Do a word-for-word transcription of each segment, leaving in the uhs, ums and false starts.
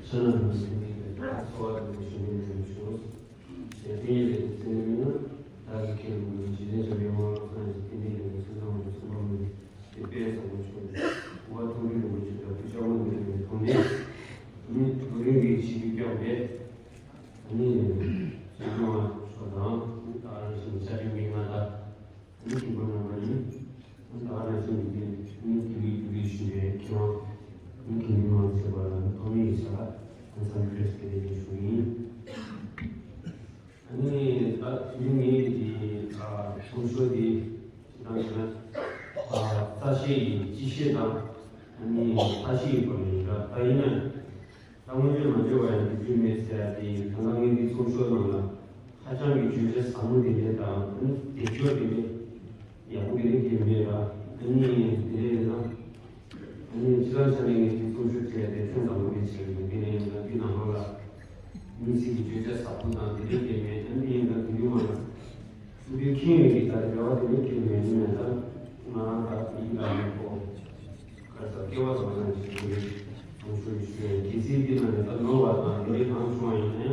ཕྱི་ནང་གི་མི་ཚེ་འདི་ལ་ད་འཚོ་བ་འདི་ཞུ་མི་འདི་ཞུ། ཞེས་འདི་ཡི་ལས་ཀྱི་ཚེ་ནི་མིན་ན། བདག་གི་ཁྱེད་ཀྱི་འཇིག་རྟེན་འཇམ་པའི་དབང་ལ་སངས་ཀྱི་རྟེན་འབྲེལ་ལས་ཀྱི་ཚེ་ཚང་མ་ཚོགས་པ་མི་དེ་དཔལ་བཟང་པོ་མཆོག་གི་དབུ་བ་ཐུགས་རིག་རིན་པོ་ཆེ་དང་བུ་ལྕགས་མོ་འདི་ལས་ཐོག་ནས་ནི་དུ་རིང་གི་ཆིབས་བསྒྱུར་བསྐྱངས་པས། ནི་ཚོགས་ཆུང་བ་མཆོག་དང་ད་རང་བཞིན་བྱ་བའི་མི་ང་དང་། ནི་ཁྱིམ་པ་རྣམ་པ་ཡིན། ད་ག་ནང་བཞིན་འདི་ནི་དུས་ཀྱི་དུས་ཀྱི་ཞུ་བའི་ཁྱིམ་པ། ནི་ཁྱིམ་པའི་མང་ཆེ་བ་ལ་ནི་ཐོག་མའི་ཡིག་ཆ་ལ་ནི་འཚམས་འདྲི་སྐད་དེ་ཞུ་ཡིན། ནི་ད་དུས་ངེད་ཀྱི་ཚོགས་ཤོག་འདི་དང་ནི་རྩ་ཤེས་ཀྱི་སྤྱི་བཤད་དང་ནི་ལྷ་བཤད་ཀྱི་སྐོར་ལ་ཡིན་ལ། ད་ཡིན་ན། ད་སྔོན་བརྗོད་མ་བརྗོད་པ་ཡང་འདི་བརྗོད་མེད་ཟེར་ཡ་དེ་ཡིན། ད་ལྟ་ངས་འདི་ཚོགས་ཤོག་ནང་ལ་ཧ་ཅང་གི་བརྗོད་བྱ་ཟབ་མོ་དེ་འདྲས་དང་དེ་སྐྱོར་དེ་འདྲས་ཡག་པོ་དེ་འདྲས་ཀྱི་མེད་ལ། ཨ་ནི་དེ་འདྲས་ཡིན་ན་ཨ་ནི་སྤྱི་བཏང་ཆ་ནས་ངས་འདི་ཚོགས་ཤོག་བྲིས་ཡ་དེ་ཐེངས་དང་པོ་དེ་བྱས་ཡོད། དེ་ནས་ཡིན་ན་འདི་ནང་ལོགས་ལ་དམིགས་བསལ་གྱི་བརྗོད་བྱ་ཟབ་པོ་དང་དེ་འདྲས་ཀྱི་མེད། ཨ་ནི་ཡིན་ན་དེ་འདྲས་མ་ལ། སུ་དེ་ཁྱིམ་ཡོད་ཀྱི་ད་རེ་བ་དེ་ནི་ཁྱིམ་ཡོད་ནི་མེད། ད་ང་རང་ད་ཡིད་ལ་མི་ཁོག་ག་ས་སྐྱེ་བ་བཟང་ན་ཞིག་དེ་རེད། ཐོང་ཤོར་ཞུ་ཡང་གལ་སྲིད་འདི་ན་ནི་ད་ནོར་བ་དང་དེ་རིགས་གང་བྱུང་བ་ཡིན་ན་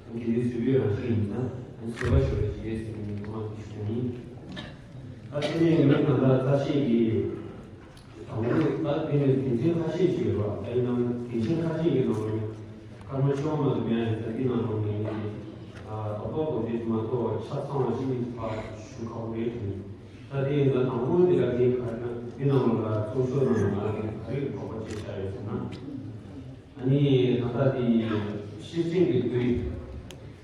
ཡང་དེ་རིགས་བཟོས་པའི་རང་བཞིན་ཡིན་ཙང་བཟོས་པ་ཞིག་རེད་ཅེས་ཟེར་ནས་ཐོག་མ་དེ་ཞུ་ཡིན། ད་དེ་ནས་ངས་ད་ལྟ་ཚ་ཤེས་ཀྱི་དང་པོ་ད་དེ་ནས་དེ་ཚན་ཁ་ཤས་ཤིག་ཡོད་པ། དེ་ནང་དེ་ཚན་ཁ་ཤས་ཀྱི་ནང་ལ་ཡང་ཀརྨ་ཆོས་དབང་མ་གཏོགས་མེད་ཡ་ཡིན་ཙང་འདི་ནང་ལོགས་ནས་ངས་ཀྱི་རྡོག་རྡོག་རྡོག་རྗེས་མ་གཏོགས་ཆ་ཚང་བ་ཞིག་ནི་ཕར་ཞུ་ཁག་པོ་རེད་དྲན། ད་དེ་ཡིན་ཙང་དང་པོ་འདི་ལ་ངས་ག་རེ་འདི་ནང་ལོགས་ལ་ཚོགས་ཤོག་ནང་ལ་ང་ལ་ག་རེ་དོགས་པ་བྱས་བཞག་ཡོད་ཟེར་ན། ཨ་ནི་ད་ལྟ་དེ་ཤེར་ཕྱིན་གྱི་སྐུའི་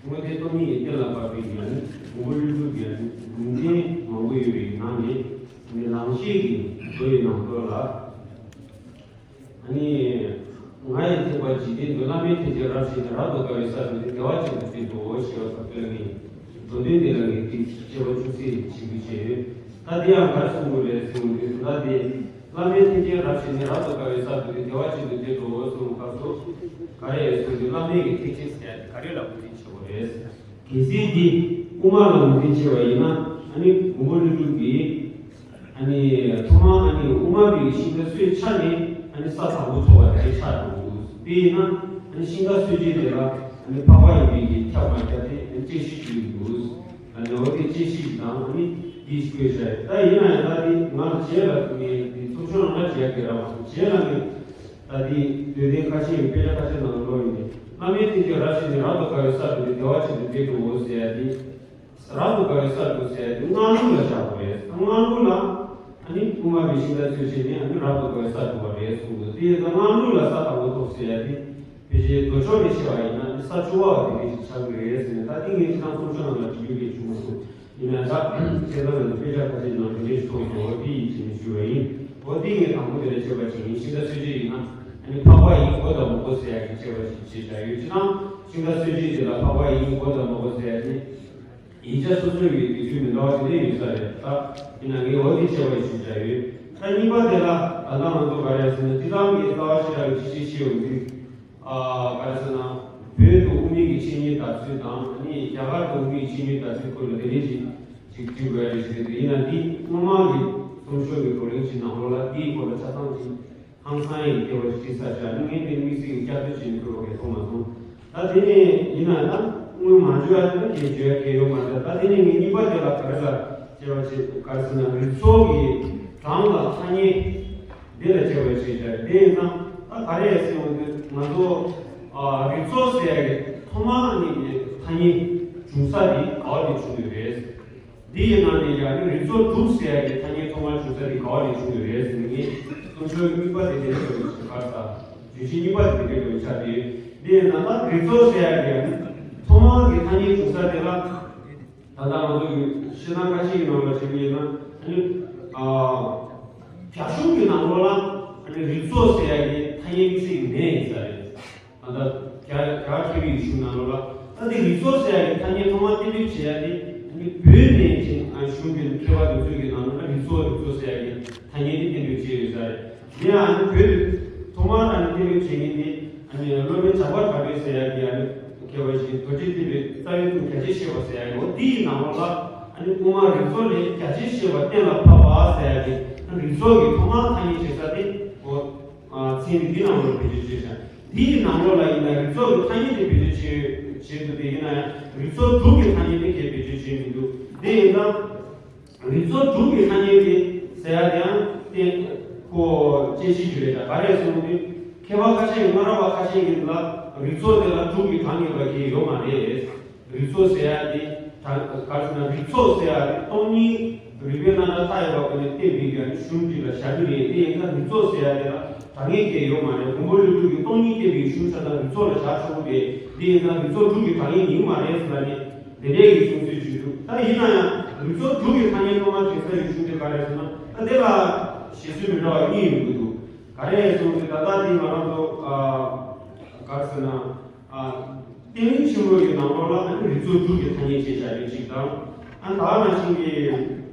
དངོས་བསྟན་སྟོང་ཉིད་ཀྱི་གཏན་ལ་ཕབ་པའི་ཡོན་མགོན་པོ་ཀླུ་སྒྲུབ་ཀྱི་ལུང་བསྟན་མང་པོ་ཡོད་པའི་ནང་ནས་ཨ་ནི་ལང་གཤེགས་ཀྱི་མདོ་ཡི་ནང་དོན་ལ། ཨ་ནི། ང་ཡི་ཐེག་པ་འཇིག་རྟེན་དུ། བླ་མེད་ཐེག་ཆེན་རབ་ཞི་བདེ། རབ་ཏུ་དགའ་བའི་ས་བོན་དེ། བདེ་བ་ཅན་དུ་སྤྱད་དོ་ཞེས་པ་དང་བསྟོད་ངེས། མདོ་དོན་འདི་ལ་ངས་ཏིག་དཔྱད་པ་ཅུང་ཟད་བྱེད་དགོས་ཀྱི་ཡོད། ད་འདི་ཡང་ག་རེ་གསུང་དགོས་རེད་གསུངས་དུས་ད་འདི། བླ་མེད་ཐེག་ཆེན་རབ་ཞི་བདེ། རབ་ཏུ་དགའ་བའི་ས་བོན་དེ། བདེ་བ་ཅན་དུ་སྤྱད་དོ་གསུངས་སྐབས་སུ། ག་རེ་གསུངས་དུས་བླ་མེད་ཀྱི་ཐེག་ཆེན་ཟེར་ཡ་དེ་ག་རེ་ལ་ངོས་འཛིན་བྱེད་དགོས་རེད། གལ་སྲིད་འདི་དབུ་མ་ལ་ངོས་འཛིན་བྱས་པ་ཡིན་ན་ཨ་ནི་མགོན་པོ་ཀླུ་སྒྲུབ་ཀྱིས། ཨ་ནི་ཐོག་མར་ཨ་ནི་དབུ་མ་པའི་ཤིང་རྟ་གསོས་ཆ་ནས་ཨ་ནི་ས་དང་པོ་ཐོབ་པ་དེ་ཆགས་འགྲོ་འདུག་དེ་ཡིན་ན་ཨ་ནི་ཤིང་རྟ་གསོས་རྗེས་དེ་ལ་ཨ་ནི་འཕགས་པ་ཡིན་པའི་གི་ཁྱབ་མ་རྒྱ་དེ་ཨ་ནི་བཅད་ཤེས་ཞུས་འདུག་ཨ་ནི་འོ་དེ་བཅད་ཤེས་དང་ཨ་ནི་དེ་ཞིག་བཀོད་བཞག་ད་ཡིན་ན་ཡང་ད་དེ་ང་ལ་རྗེས་ལ་ངས་དེ་ཚོགས་ཆུང་ནང་ལ་བྱས་ཡ་གི་ར་མ་སོང་རྗེས་ལ་ངས་ད་དེ་འདོད་ལྡན་ཁ་ཤས་ཡིན་དཔེ་ཆ་ཁ་ཤས་ནང་ལ་ཀློག་ཡོང་དུས་བླ་མེད་ཐེག་ཆེན་རབ་ཞི་བདེ། རབ་ཏུ་དགའ་བའི་ས་བོན་དེ། བདེ་བ་ཅན་དུ་སྤྱད་དོ་ཟེར་ཡ་དེ། རབ་ཏུ་དགའ་བའི་སར་འགྲོ་ཟེར་ཡ་དེ་སྔགས་ལུགས་ལ་བཞག་པ་རེད། སྔགས་ལུགས་ལ་ཨ་ནི་དབུ་མ་པའི་ཤིང་རྟ་གསོས་བྱས་ནས་ཨ་ནི་རབ་ཏུ་དགའ་བའི་སར་འགྲོ་བ་རེད་གསུངས་འདུག་དེ་ཡིན་ཙང་སྔགས་ལུགས་ལ་ས་དང་པོ་ཐོབ་ཟེར་ཡ་དེ་ཕལ་ཆེར་མདོ་ཕྱོགས་ནས་བཤད་པ་ཡིན་ན་ཨ་ནི་ས་བཅུ་པ་བ་དེ་འདྲ་ཞིག་ཆགས་ཀྱི་རེད་ཟེར་ནས། ད་དེ་ངས་ཁྱེད་རང་གསུང་ཆོས་ནང་ལ་འབྲི་རྒྱུ་གལ་བྱུང་མ་སོང་། ཡིན་ན་ད་ཁྱེད་རང་ལ་དཔེ་ཆ་ཁ་ཤས་ནང་དེ་འདྲ་ཞིག་མཐོང་སོང་། དེ་ཡིན་ཕྱིན་ཞུ་བ་ཡིན། འོ་དེ་ངས་དང་པོ་དེ་ལ་དཔྱད་པ་བྱེད་ཡིན། ཤིང་རྟ་གསོས་རྗེས་ཡིན་ན་ཨ་ནི་འཕགས་པ་ཡི་གོ་དང་མ་གོ་ཟེར་ཡ་གི་དཔྱད་པ་ཞིག་བྱེད་བཞག་ཡོད། ཅི་ན་ཤིང་རྟ་གསོས་རྗེས་དེ་ལ་འཕགས་པ་ཡི་གོ་དང་མ་གོ་ཟེར་ཡ་དེ། ཡིག་ཆ་སོ་སོའི་ཡི་དེ་ཚོའི་མི་འདྲ་བ་དེ་འདྲ་ཡོད་ས་རེད། ད་ཡིན་ན་ངས་འོ་དེ་དཔྱད་པ་ཞིག་བྱས་ཡོད། ད་གཉིས་པ་དེ་ལ་ད་ལྟ་ང་ཚོ་ག་རེ་ཟེར་ན་སྤྱིར་བཏང་གི་རྩ་བ་ཤེས་རབ་ཀྱི་སྤྱི་བཤད་ཤེས་ཡོང་དུས། ཨ་ག་རེ་ཟེར་ན་བོད་དུ་དབུ་མའི་གི་འཆད་ཉན་དར་ཚུལ་དང་ཨ་ནི་རྒྱ་གར་དུ་དབུ་མའི་འཆད་ཉན་དར་ཚུལ་སྐོར་ལ་དེ་འདྲ་ཞིག་ཅིག་བྲིས་དགོས་ཡ་རེད་ཟེར་དུས་ཡིན་ན་འདི་སྔོན་མ་གི་རྩོམ་ཤོག་གི་བགྲོ་གླེང་ཞིག་ནང་ལོགས་ལ་འདིའི་སྐོར་ལ་ཆ་ཚང་ཅིག་ཧང་སང་ཡིན་སྐྱེ་བ་ཞིག་ཅིག་ས་ཆ་ནི་ངས་དེ་དམིགས་བསལ་གྱི་བསྐྱར་ཟློས་བྱེད་ནས་ཕུལ་བ་གས་མཐོང་མ་སོང་། ད་དེ་ནས་ཡིན་ན་ད་སྔོན་མ་བརྗོད་ཡ་དེ་ད་གས་བརྗོད་ཡ་གས་ཡོད་མ་རེད། ད་དེ་ནས་ངས་གཉིས་པ་དེ་ལ་ག་རེ་ལ་དཔྱད་པ་བྱེད་ག་རེ་ཟེར་ན་རིགས་ཚོགས་ཀྱི་གྲངས་དང་ཐ་སྙད་འདི་ལ་དཔྱད་པ་བྱེད་བྱ་རེད། དེ་ཡིན་ཙང་ད་ག་རེ་ཡ་ཟེར་འོང་དུས་ང་ཚོ་ཨ་རིགས་ཚོགས་ཟེར་ཡ་གི་ཐོག་མ་ནས་ཀྱི་ཐ་སྙད་བྱུང་ས་དེ་ག་བ་ནས་བྱུང་ཡོད་རེད། འདི་ཡི་ནང་ནས་ཀྱང་ནི་རིགས་ཚོགས་དྲུག་ཟེར་ཡ་གི་ཐ་སྙད་ཐོག་མར་བྱུང་ས་དེ་ག་བ་ནས་བྱུང་ཡོད་རེད་ཟེར་ནས་ངས་རྩོམ་ཤོག་གཉིས་པ་དེ་དེ་འདྲ་འགྲོ་བའི་ཆ་ག་ས་བརྗོད་གཞི་གཉིས་པ་དེ་དེ་འདྲ་འགྲོ་བའི་ཆ་དེ། འདི་ཡི་ནང་ན་རིགས་ཚོགས་ཟེར་ཡ་གི་ཐོག་མར་གི་ཐ་སྙད་བྱུང་ས་དེ་ལ་ད་ལྟ་ང་ཚོ་གི་ཤེས་ནང་ཁ་ཤས་ཀྱི་ནང་ལ་བྱེད་ཀྱི་ཡིན་ན་ཨ་ནི་ཨ་རྒྱ་གཞུང་གི་ནང་ལོགས་ལ་ཨ་ནི་རིགས་ཚོགས་ཟེར་ཡ་གི་ཐ་སྙད་དམིགས་བསལ་གྱི་མེད་ཡིན་ས་རེད། ད་ལྟ་རྒྱ་རྒྱ་གར་མཁས་པའི་གཞུང་ནང་ལོགས་ལ་ད་ལྟ་རིགས་ཚོགས་ཟེར་ཡ་གི་ཐ་སྙད་ཐོག་མར་གཏན་འབེབས་བྱེད་ཡ་དེ་ཨ་ནི་བོད་ནས་ཅིག་ཨ་གཞུང་གི་མཁས་པ་དེ་ཚོ་གི་ནང་ལོགས་ལ་རིགས་ཚོགས་རིགས་ཚོགས་ཟེར་ཡ་གི་ཐ་སྙད་དེ་གཏན་འབེབས་བྱས་ཡོད་ས་རེད། དེ་ཡང་ཨ་ནི་བོད་དུ་ཐོག་མར་ཨ་ནི་གཏན་འབེབས་བྱེད་མཁན་དེ་ཨ་ནི་སློབ་དཔོན་བྱམས་པ་གྲགས་པས་ཟེར་ཡ་གི་ཨ་ནི་མཁས་པ་ཞིག་རྡོ་རྗེ་ཐེག་པའི་རྩ་བའི་གཙུག་རྒྱ་ཆེར་བཤད་པ་ཟེར་ཡ་གི་འོ་དེའི་ནང་ལོགས་ལ་ཨ་ནི་དབུ་མ་རིགས་ཚོགས་ལས་རྒྱ་ཆེར་བཤད་པ་གཏན་ལ་ཕབ་པ་ཟེར་ཡ་གི་ཨ་ནི་རིགས་ཚོགས་ཀྱི་ཐོག་མར་ཐ་སྙད་བྱེད་ས་དེ་འོ་ཚན་རིག་འདི་ནང་ལ་བེད་སྤྱོད་བྱས་ཤིང་། དེའི་ནང་ལོགས་ལ་ཡིན་ན་རིགས་ཚོགས་ཀྱི་ཐ་སྙད་དེ་བེད་སྤྱོད་བྱེད་བྱེད་འདུག་དེ་ཡིན་ན་ཡང་རིགས་ཚོགས་དྲུག་གི་ཐ་སྙད་དེ་གས་བེད་སྤྱོད་བྱེད་མི་འདུག་དེ་ཡིན་ཙང་། རིགས་ཚོགས་དྲུག་གི་ཐ་སྙད་དེ་ཟེར་ཡ་དེ་ཡང་བསྟན་གོ་དཔྱད་གཞི་ཞིག་རེད། ད་ག་རེ་གསུངས་ཏེ། མཁས་པ་ཁ་ཤས་ཀྱིས་སྔ་རབས་པ་ཁ་ཤས་ཀྱིས་ལ་རིགས་ཚོགས་དེ་ལ་དྲུག་གི་གྲངས་ངེས་པ་གང་ཡང་ཡོད་མ་རེད། རིགས་ཚོགས་ཟེར་ཡ་དེ་གྲངས་ག་རེ་ཟེར་ན་རིགས་ཚོགས་ཟེར་ཡ་དེ་སྟོང་ཉིད་རིགས་པའི་རྣམ་གྲངས་མཐའ་ཡས་པ་ཀུན་ནས་བསྟན་པའི་གཞུང་འདི་ལ་བཞག་གི་རེད། དེ་ཡིན་ཙང་རིགས་ཚོགས་ཟེར་ཡ་དེ་ལ་གྲངས་ངེས་གང་ཡང་ཡོད་མ་རེད། མགོན་པོ་ཀླུ་སྒྲུབ་ཀྱིས་སྟོང་ཉིད་བསྟན་པའི་གཞུང་ཆ་ཚང་རིགས་ཚོགས་ལ་བཞག་ཆོག་གི་རེད། དེ་ཡིན་ཙང་རིགས་ཚོགས་དྲུག་གི་གྲངས་ངེས་ཡིན་མ་རེད་ཟེར་ལ་ནི་དེ་འདྲའི་གི་གསུང་ཚུལ་ཞིག་འདུག་ད་ཡིན་ན་ཡང་རིགས་ཚོགས་དྲུག་གི་ཐ་སྙད་ཐོག་མར་དྲན་ས་ཡི་གཞུང་དེ་ག་རེ་ཟེར་ན། ད་དེ་ལ་བཞེད་ཚུལ་མི་འདྲ་བ་གཉིས་ཡོང་གི་འདུག་ག་རེ་གསུངས་ཏེ་ད་ལྟ་དེ་ང་རང་ཚོ་ཨ་ག་རེ་ཟེར་ན། ཨ་བསྟན་ལྷིང་ཆེན་པོ་ཡི་ནང་ལོགས་ལ་ཨ་ནི་རིགས་ཚོགས་དྲུག་གི་ཐ་སྙད་བྱས་བཞག་ཡོད་ཅིག་དང་། ཨ་ད་ག་ནང་བཞིན་གྱི་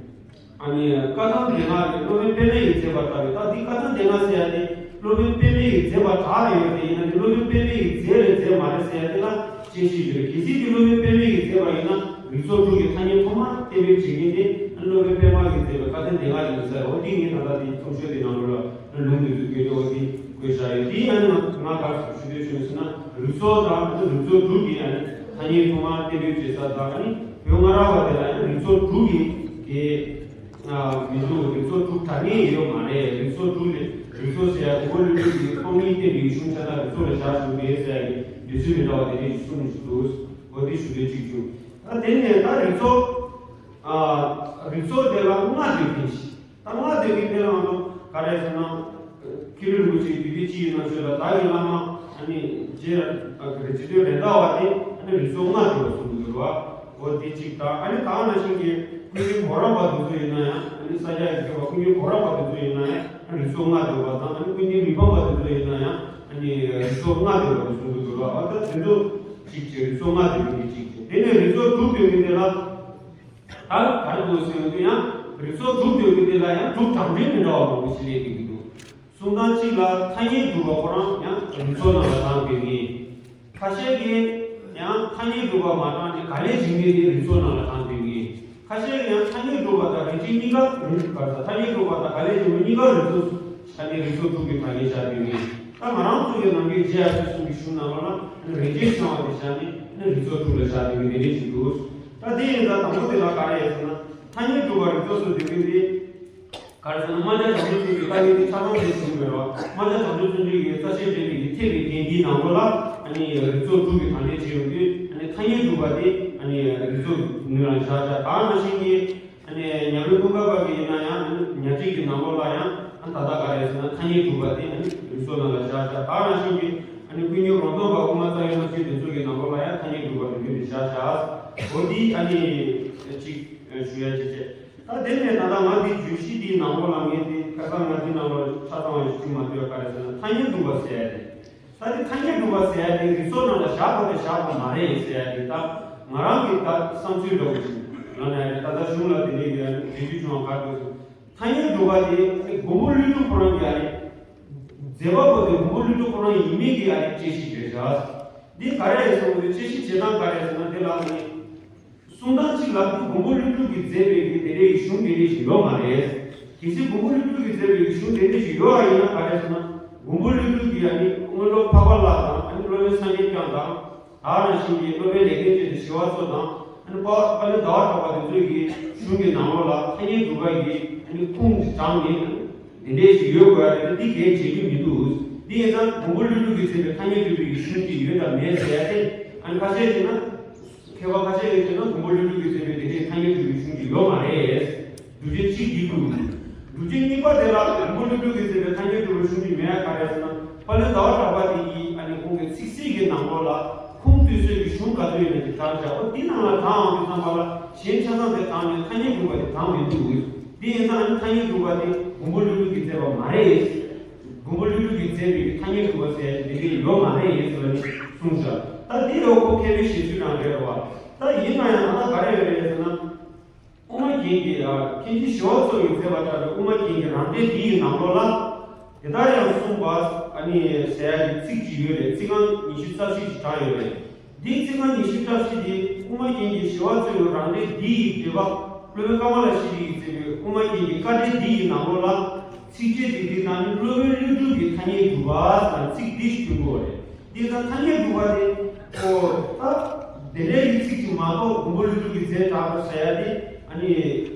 ཨ་ནི་བཀའ་ཐང་སྡེ་ལྔ་རེད། སློབ་དཔོན་པདྨ་ཡིས་མཛད་པ་ལྟ་བུའི། ད་འདི་བཀའ་ཐང་སྡེ་ལྔ་ཟེར་ཡ་དེ་སློབ་དཔོན་པདྨ་ཡིས་མཛད་པ་དག་རེ་ཡོད་དེ་ཡིན་ན་ནི་སློབ་དཔོན་པདྨ་ཡིས་མཛད་རེད་མཛད་མ་རེད་ཟེར་ཡ་དེ་ལ་དཔྱད་གཞི་ཡོད་རེད། གལ་སྲིད་ཀྱི་སློབ་དཔོན་པདྨ་ཡིས་མཛད་པ་ཡིན་ན་རིགས་ཚོགས་དྲུག་གི་ཐ་སྙད་ཐོག་མར་གཏན་འབེབས་བྱེད་མཁན་དེ་སློབ་དཔོན་པདྨ་གིས་མཛད་པའི་བཀའ་ཐང་སྡེ་ལྔ་ཡིན་ཟེར། འོ་དེ་ངས་ད་ལྟ་དེ་རྩོམ་ཤོག་དེ་ནང་ལོགས་ལ་ལུང་དེ་ཚོ་བཀོད་དེ་འོ་དེ་བཀོད་བཞག་ཡོད། དེ་ཡང་ང་ང་ག་རེ་ཞུ་འདོད་བྱུང་ཟེར་ན་རིགས་ཚོགས་དང་རིགས་ཚོགས་དྲུག་གི་ཐ་སྙད་ཐོག་མར་གཏན་འབེབས་བྱེད་ས་དང་ཨ་ནི་བོད་སྔ་རབས་པ་དེ་ལ་ཡང་རིགས་ཚོགས་དྲུག་གི་དེ་མི་འདུག་རིགས་ཚོགས་དྲུག་གྲངས་ངེས་ཡོད་མ་རེད། རིགས་ཚོགས་དྲུག་ལས་རིགས་ཚོགས་ཟེར་ཡ་མགོན་པོ་ཀླུ་སྒྲུབ་ཀྱིས་སྟོང་ཉིད་བསྟན་པའི་གཞུང་ཆ་ཚང་རིགས་ཚོགས་ལ་བཞག་བཞུགས་མེད་ཟེར་ཡ་གི་འདོད་ཚུལ་མི་འདྲ་བ་དེ་འདྲ་ཞིག་གསུངས་འདུག་འོ་དེ་ཞུ་འདོད་ཅིག་བྱུང་། ད་དེ་ནས་ད་རིགས་ཚོགས་ཨ་རིགས་ཚོགས་དེ་ལ་ལྔ་འདོད་མཁན་ཞིག་ད་ལྔ་འདོད་མཁན་དེ་ལ་ང་ཚོ་ག་རེ་ཟེར་ན། མཁན་པོ་རིན་པོ་ཆེའི་དུས་དེབ་ཅིག་ཡིན་ན་ཆོས་ལ་བདག་གི་བླ་མ་ཨ་ནི་རྗེ་རྗེ་བཙུན་རེད་མདའ་བ་དེ་ཨ་ནི་རིགས་ཚོགས་ལྔ་འདོད་པ་གསུངས་འདུག་བ། འོ་དེ་གཅིག་དང་ཨ་ནི་ད་ག་ནང་བཞིན་གྱི་ཀུན་མཁྱེན་གོ་རམས་པ་དེ་ཚོ་ཡིན་ན་ཡང་ཨ་ནི་ས་སྐྱ་ཡི་མཁས་པ་ཀུན་མཁྱེན་གོ་རམས་པ་དེ་ཚོ་ཡིན་ན་ཡང་ཨ་ནི་རིགས་ཚོགས་ལྔ་འདོད་པ་དང་ཨ་ནི་ཀུན་མཁྱེན་མི་ཕམ་པ་དེ་ཚོ་ཡིན་ན་ཡང་ཨ་ནི་རིགས་ཚོགས་ལྔ་འདོད་པ་དེ་གསུངས་འདུག་བ། འོ་ད་དེ་ཚོ་གཅིག་བྱས་རིགས་ཚོགས་ལྔ་འདོད་མཁན་དེ་གཅིག་བྱས། དེ་ནས་རིགས་ཚོགས་དྲུག་འདོད་མཁན་དེ་ལ། ད་ག་རེ་འདུག་ཟེར་ཡོང་དུས་ཡང་རིགས་ཚོགས་དྲུག་འདོད་མཁན་དེ་ལ་ཡང་དྲུག་གྲངས་འདྲེན་མི་འདྲ་བ་མང་པོ་ཞིག་སླེབས་ཀྱི་འདུག་གསུང་སྟངས་གཅིག་ལ་ཐ་སྙད་སྒྲུབ་པ་ཁོ་རང་ཡང་རིགས་ཚོགས་ནང་ལ་གྲངས་འདོན་མཁན། ཁ་ཤས་ཀྱིས་ཡང་ཐ་སྙད་སྒྲུབ་པ་མ་གྲངས་ནས་ག་ལེར་འཇིགས་མེད་དེ་རིགས་ཚོགས་ནང་ལ་གྲངས་འདོན་མཁན། ཁ་ཤས་ཀྱིས་ཡང་ཐ་སྙད་སྒྲུབ་པ་དང་རིགས་འཇིགས་གཉིས་ཀ་རིགས་ག་ས་ཐ་སྙད་སྒྲུབ་པ་དང་ག་ལེར་འཇིགས་མེད་གཉིས་ཀ་རིགས་ཚོགས་ས་ནས་རིགས་ཚོགས་དྲུག་གི་གྲངས་ངེས་བཞག་འདོད་མཁན། ད་ང་རང་ཚོ་གི་ནམ་རྒྱུན་རྗེ་ཡབ་སྲས་གསུམ་གྱི་གཞུང་ནང་ལོགས་ན་རིན་ཆེན་ཕྲེང་བ་དེ་བཞག་ནས་རིགས་ཚོགས་དྲུག་ལ་བཞག་འདོད་མཁན་དེ་འདྲ་ཞིག་འདུག་ད་དེ་ཡིན་ཙང་དང་པོ་དེ་ལ་ག་རེ་ཡོད་ཟེར་ན། ཐ་སྙད་སྒྲུབ་པ་རིགས་ཚོགས་སུ་འདོད་མཁན་དེ། ག་རེ་ཟེར་ན་རྨ་བྱ་བྱང་ཆུབ་སེམས་ཀྱི་དཀའ་ངལ་དེ་ཆ་ཚང་དེ་བྱུང་མེད་པ། རྨ་བྱ་བྱང་ཆུབ་སེམས་དཔའི་གི་རྩ་ཤེས་འདྲེན་པའི་གི་ཐེག་པའི་རྒྱན་འདིའི་ནང་ལོགས་ལ་ཨ་ནི་རིགས་ཚོགས་དྲུག་གི་གྲངས་འདོན་བྱེད་ཡོང་དུས་ཨ་ནི་ཐ་སྙད་སྒྲུབ་པ་དེ་ཨ་ནི་རིགས་ཚོགས་ནང་ལ་བཞག་བཞག་ད་ནང་བཞིན་གྱི་ཨ་ནི་ཉ་རོལ་ཀུན་དགའ་བ་གི་ཡིན་ན་ཡང་ཨ་ནི་ཉ་ཁྲིད་ཀྱི་ནང་ལོགས་ལ་ཡང་ཨ་ད་ལྟ་ག་རེ་ཟེར་ན་ཐ་སྙད་སྒྲུབ་པ་དེ་ཨ་ནི་རིགས་ཚོགས་ནང་ལ་བཞག་བཞག་ད་ནང་བཞིན་གྱི་ཨ་ནི་ཀུན་མཁྱེན་རོང་སྟོན་པ་དབུ་མ་རྩ་བའི་རྣམ་བཤད་དེ་ཚོ་གི་ནང་ལོགས་ལ་ཡང་ཐ་སྙད་སྒྲུབ་པ་རིགས་འདོན་དེ་བཞག་བཞག་འོ་འདི་ཨ་ནི་གཅིག་ཞུ་ཡ་བྱེད་བྱེད། ད་དེ་ནས་ད་ལྟ་ང་འདི་བརྗོད་གཞི་འདིའི་ནང་ལོགས་ལ་ངས་འདི་ཁ་སང་ང་འདི་ནང་ལོགས་ཆ་ཚང་བ་ཞིག་བྲིས་མ་ཐུབ་ཡ་ག་རེ་ཟེར་ན་ཐ་སྙད་སྒྲུབ་པ་ཟེར་ཡ་དེ། ད་འདི་ཐ་སྙད་སྒྲུབ་པ་ཟེར་ཡ་དེ་རིགས་ཚོགས་ནང་ལ་བཞག་དགོས་དང་བཞག་དགོས་མ་རེད་ཟེར་ཡ་དེ་ད་ང་རང་གི་ད་བསམ་ཚུལ་འདྲ་བོ་ཞིག་ལབ་ན་ཡ་རེད། ད་ལྟ་གཞུང་ལ་དེ་འདྲའི་ཡ་རེད་འགྲེལ་བརྗོད་བྱུང་བ་ག་རེ་འདུག་ཟེར། ཐ་སྙད་སྒྲུབ་པ་དེ་མགོན་པོ་ཀླུ་སྒྲུབ་ཁོ་རང་གི་ཡ་རེད། མཛད་པ་པོ་དེ་མགོན་པོ་ཀླུ་སྒྲུབ་ཁོ་རང་ཡིན་མིན་གྱི་ཡ་རེད་དཔྱད་གཞི་བྱས་བཞག་འདི་ག་རེ་རེད་ཟེར་བ་དེ་དཔྱད་གཞི་བྱེད་སྟངས་ག་རེ་རེད་ཟེར་ན་དེ་ལ་ནི། གསུང་སྟངས་གཅིག་ལ་མགོན་པོ་ཀླུ་སྒྲུབ་ཀྱིས་མཛད་པའི་གི་དེ་འདྲའི་གཞུང་དེ་འདྲའི་ཞིག་ཡོད་མ་རེད། གལ་སྲིད་མགོན་པོ་ཀླུ་སྒྲུབ་ཀྱིས་མཛད་པའི་གི་གཞུང་དེ་འདྲའི་ཞིག་ཡོད་པ་ཡིན་ན་ག་རེ་ཟེར་ན། མགོན་པོ་ཀླུ་སྒྲུབ་ཀྱིས་ཨ་ནི་དངོས་སློབ་འཕགས་པ་ལྷ་དང་ཨ་ནི་སློབ་དཔོན་སངས་རྒྱས་བསྐྱངས་དང་། ད་ནང་བཞིན་གྱི་སློབ་དཔོན་ལེགས་ལྡན་འབྱེད་དང་ཞི་བ་འཚོ་དང་ཨ་ནི་དཔལ་དཔལ་ལྡན་ཟླ་བ་གྲགས་པ་དེ་ཚོའི་གི་གཞུང་གི་ནང་ལོགས་ལ་ཐ་སྙད་སྒྲུབ་པ་ཡི་ཨ་ནི་ཁུངས་དྲངས་ནས་དེ་འདྲའི་ཞིག་ཡོད་དགོས་ཡ་དེ་འདི་གས་བྱེད་རྒྱུ་མི་འདུག་འདི་ཡིན་ཙང་མགོན་པོ་ཀླུ་སྒྲུབ་ཀྱིས་མཛད་པའི་ཐ་སྙད་སྒྲུབ་པའི་གཞུང་གཅིག་ཡོད་དམ་མེད་ཟེར་ཡ་དེ་ཨ་ནི་ཁ་ཤས་ཀྱིས་ན། མཁས་པ་ཁ་ཤས་ཀྱིས་བྱས་ན་མགོན་པོ་ཀླུ་སྒྲུབ་ཀྱིས་མཛད་པའི་དེ་འདྲའི་ཐ་སྙད་སྒྲུབ་པའི་གཞུང་གཅིག་ཡོད་མ་རེད། སྒྲུབ་བྱེད་གཅིག་འདི་འདུག་སྒྲུབ་བྱེད་གཉིས་པ་དེ་ལ་མགོན་པོ་ཀླུ་སྒྲུབ་ཀྱིས་མཛད་པའི་ཐ་སྙད་སྒྲུབ་པའི་གཞུང་གཅིག་མེད་ཡ་ག་རེ་ཟེར་ན། དཔལ་ལྡན་ཟླ་བ་གྲགས་པ་དེ་ཡིས་ཨ་ནི་ཁོང་གི་ཚིག་གསལ་གྱི་ནང་ལོགས་ལ་ཁུངས་གཏུགས་སྲོལ་གྱི་གཞུང་ག་ཚོད་ཡོད་ན་དེ་དྲངས་བཞག་འོ་དེ་ནང་ལ་དྲངས་འོང་དུས་ཙམ་པ་ལ་གཞན་ཆ་ཚང་དེ་དྲངས་ནས་ཐ་སྙད་སྒྲུབ་པ་དེ་དྲངས་མི་འདུག་དེ་ཡིན་ཙང་ཨ་ནི་ཐ་སྙད་སྒྲུབ་པ་དེ་མགོན་པོ་ཀླུ་སྒྲུབ་ཀྱིས་མཛད་པ་མ་རེད། མགོན་པོ་ཀླུ་སྒྲུབ་ཀྱིས་མཛད་པའི་ཐ་སྙད་སྒྲུབ་པ་ཟེར་ཡ་དེ་འདྲའི་ཡོད་མ་རེད་ཟེར་ནས་གསུངས་བཞག་ད་དེ་ཡང་ཁོ་མཁས་པའི་བཞེད་ཚུལ་རང་རེད་རེད་བ། ད་ཡིན་ན་ཡང་ད་ལྟ་ག་རེ་ཡོད་རེད་ཟེར་ན། དབུ་མ་རྒྱན་གྱི་ཨ་མཁན་ཆེན་ཞི་བ་འཚོ་ཡིས་མཛད་པ་ལྟ་བུའི་དབུ་མ་རྒྱན་གྱི་རང་འགྲེལ་འདི་ཡི་ནང་ལོགས་ལ། དེ་ལྟར་ཡང་གསུངས་པ་ཨ་ནི་ཟེར་ཡ་གི་ཚིག་ཅིག་ཡོད་རེད། ཚིག་རྐང་ཉི་ཤུ་རྩ་བཞི་ཞིག་དྲངས་ཡོད་རེད། འདིའི་ཚིག་རྐང་ཉི་ཤུ་རྩ་བཞི་འདི་དབུ་མ་རྒྱན་གྱི་ཞི་བ་འཚོ་ཡི་རང་འགྲེལ་འདི་ཡི་འགྲེལ་པ་སློབ་དཔོན་ཀ་མ་ལ་ཤཱི་ལ་ཡིས་མཛད་པའི་དབུ་མ་རྒྱན་གྱི་བཀའ་འགྲེལ་འདི་ཡི་ནང་ལོགས་ལ། ཚིགས་བཅད་འདི་འདི་དང་ནི་སློབ་དཔོན་ཀླུ་སྒྲུབ་ཀྱི་ཐ་སྙད་སྒྲུབ་པ་ཟེར་ཚིག་འདི་ཞིག་ཐོན་གྱི་ཡོད་རེད། དེ་ལྟར་ཐ་སྙད་སྒྲུབ་པ་དེ་ཨོ་ད་དེ་འདྲའི་ཡིག་ཚིག་ཅིག་མ་གཏོགས་མགོན་པོ་ཀླུ་སྒྲུབ་ཀྱི་རྫས་དྲངས་པར་ཟེར་ཡ་དེ། ཨ་ནི་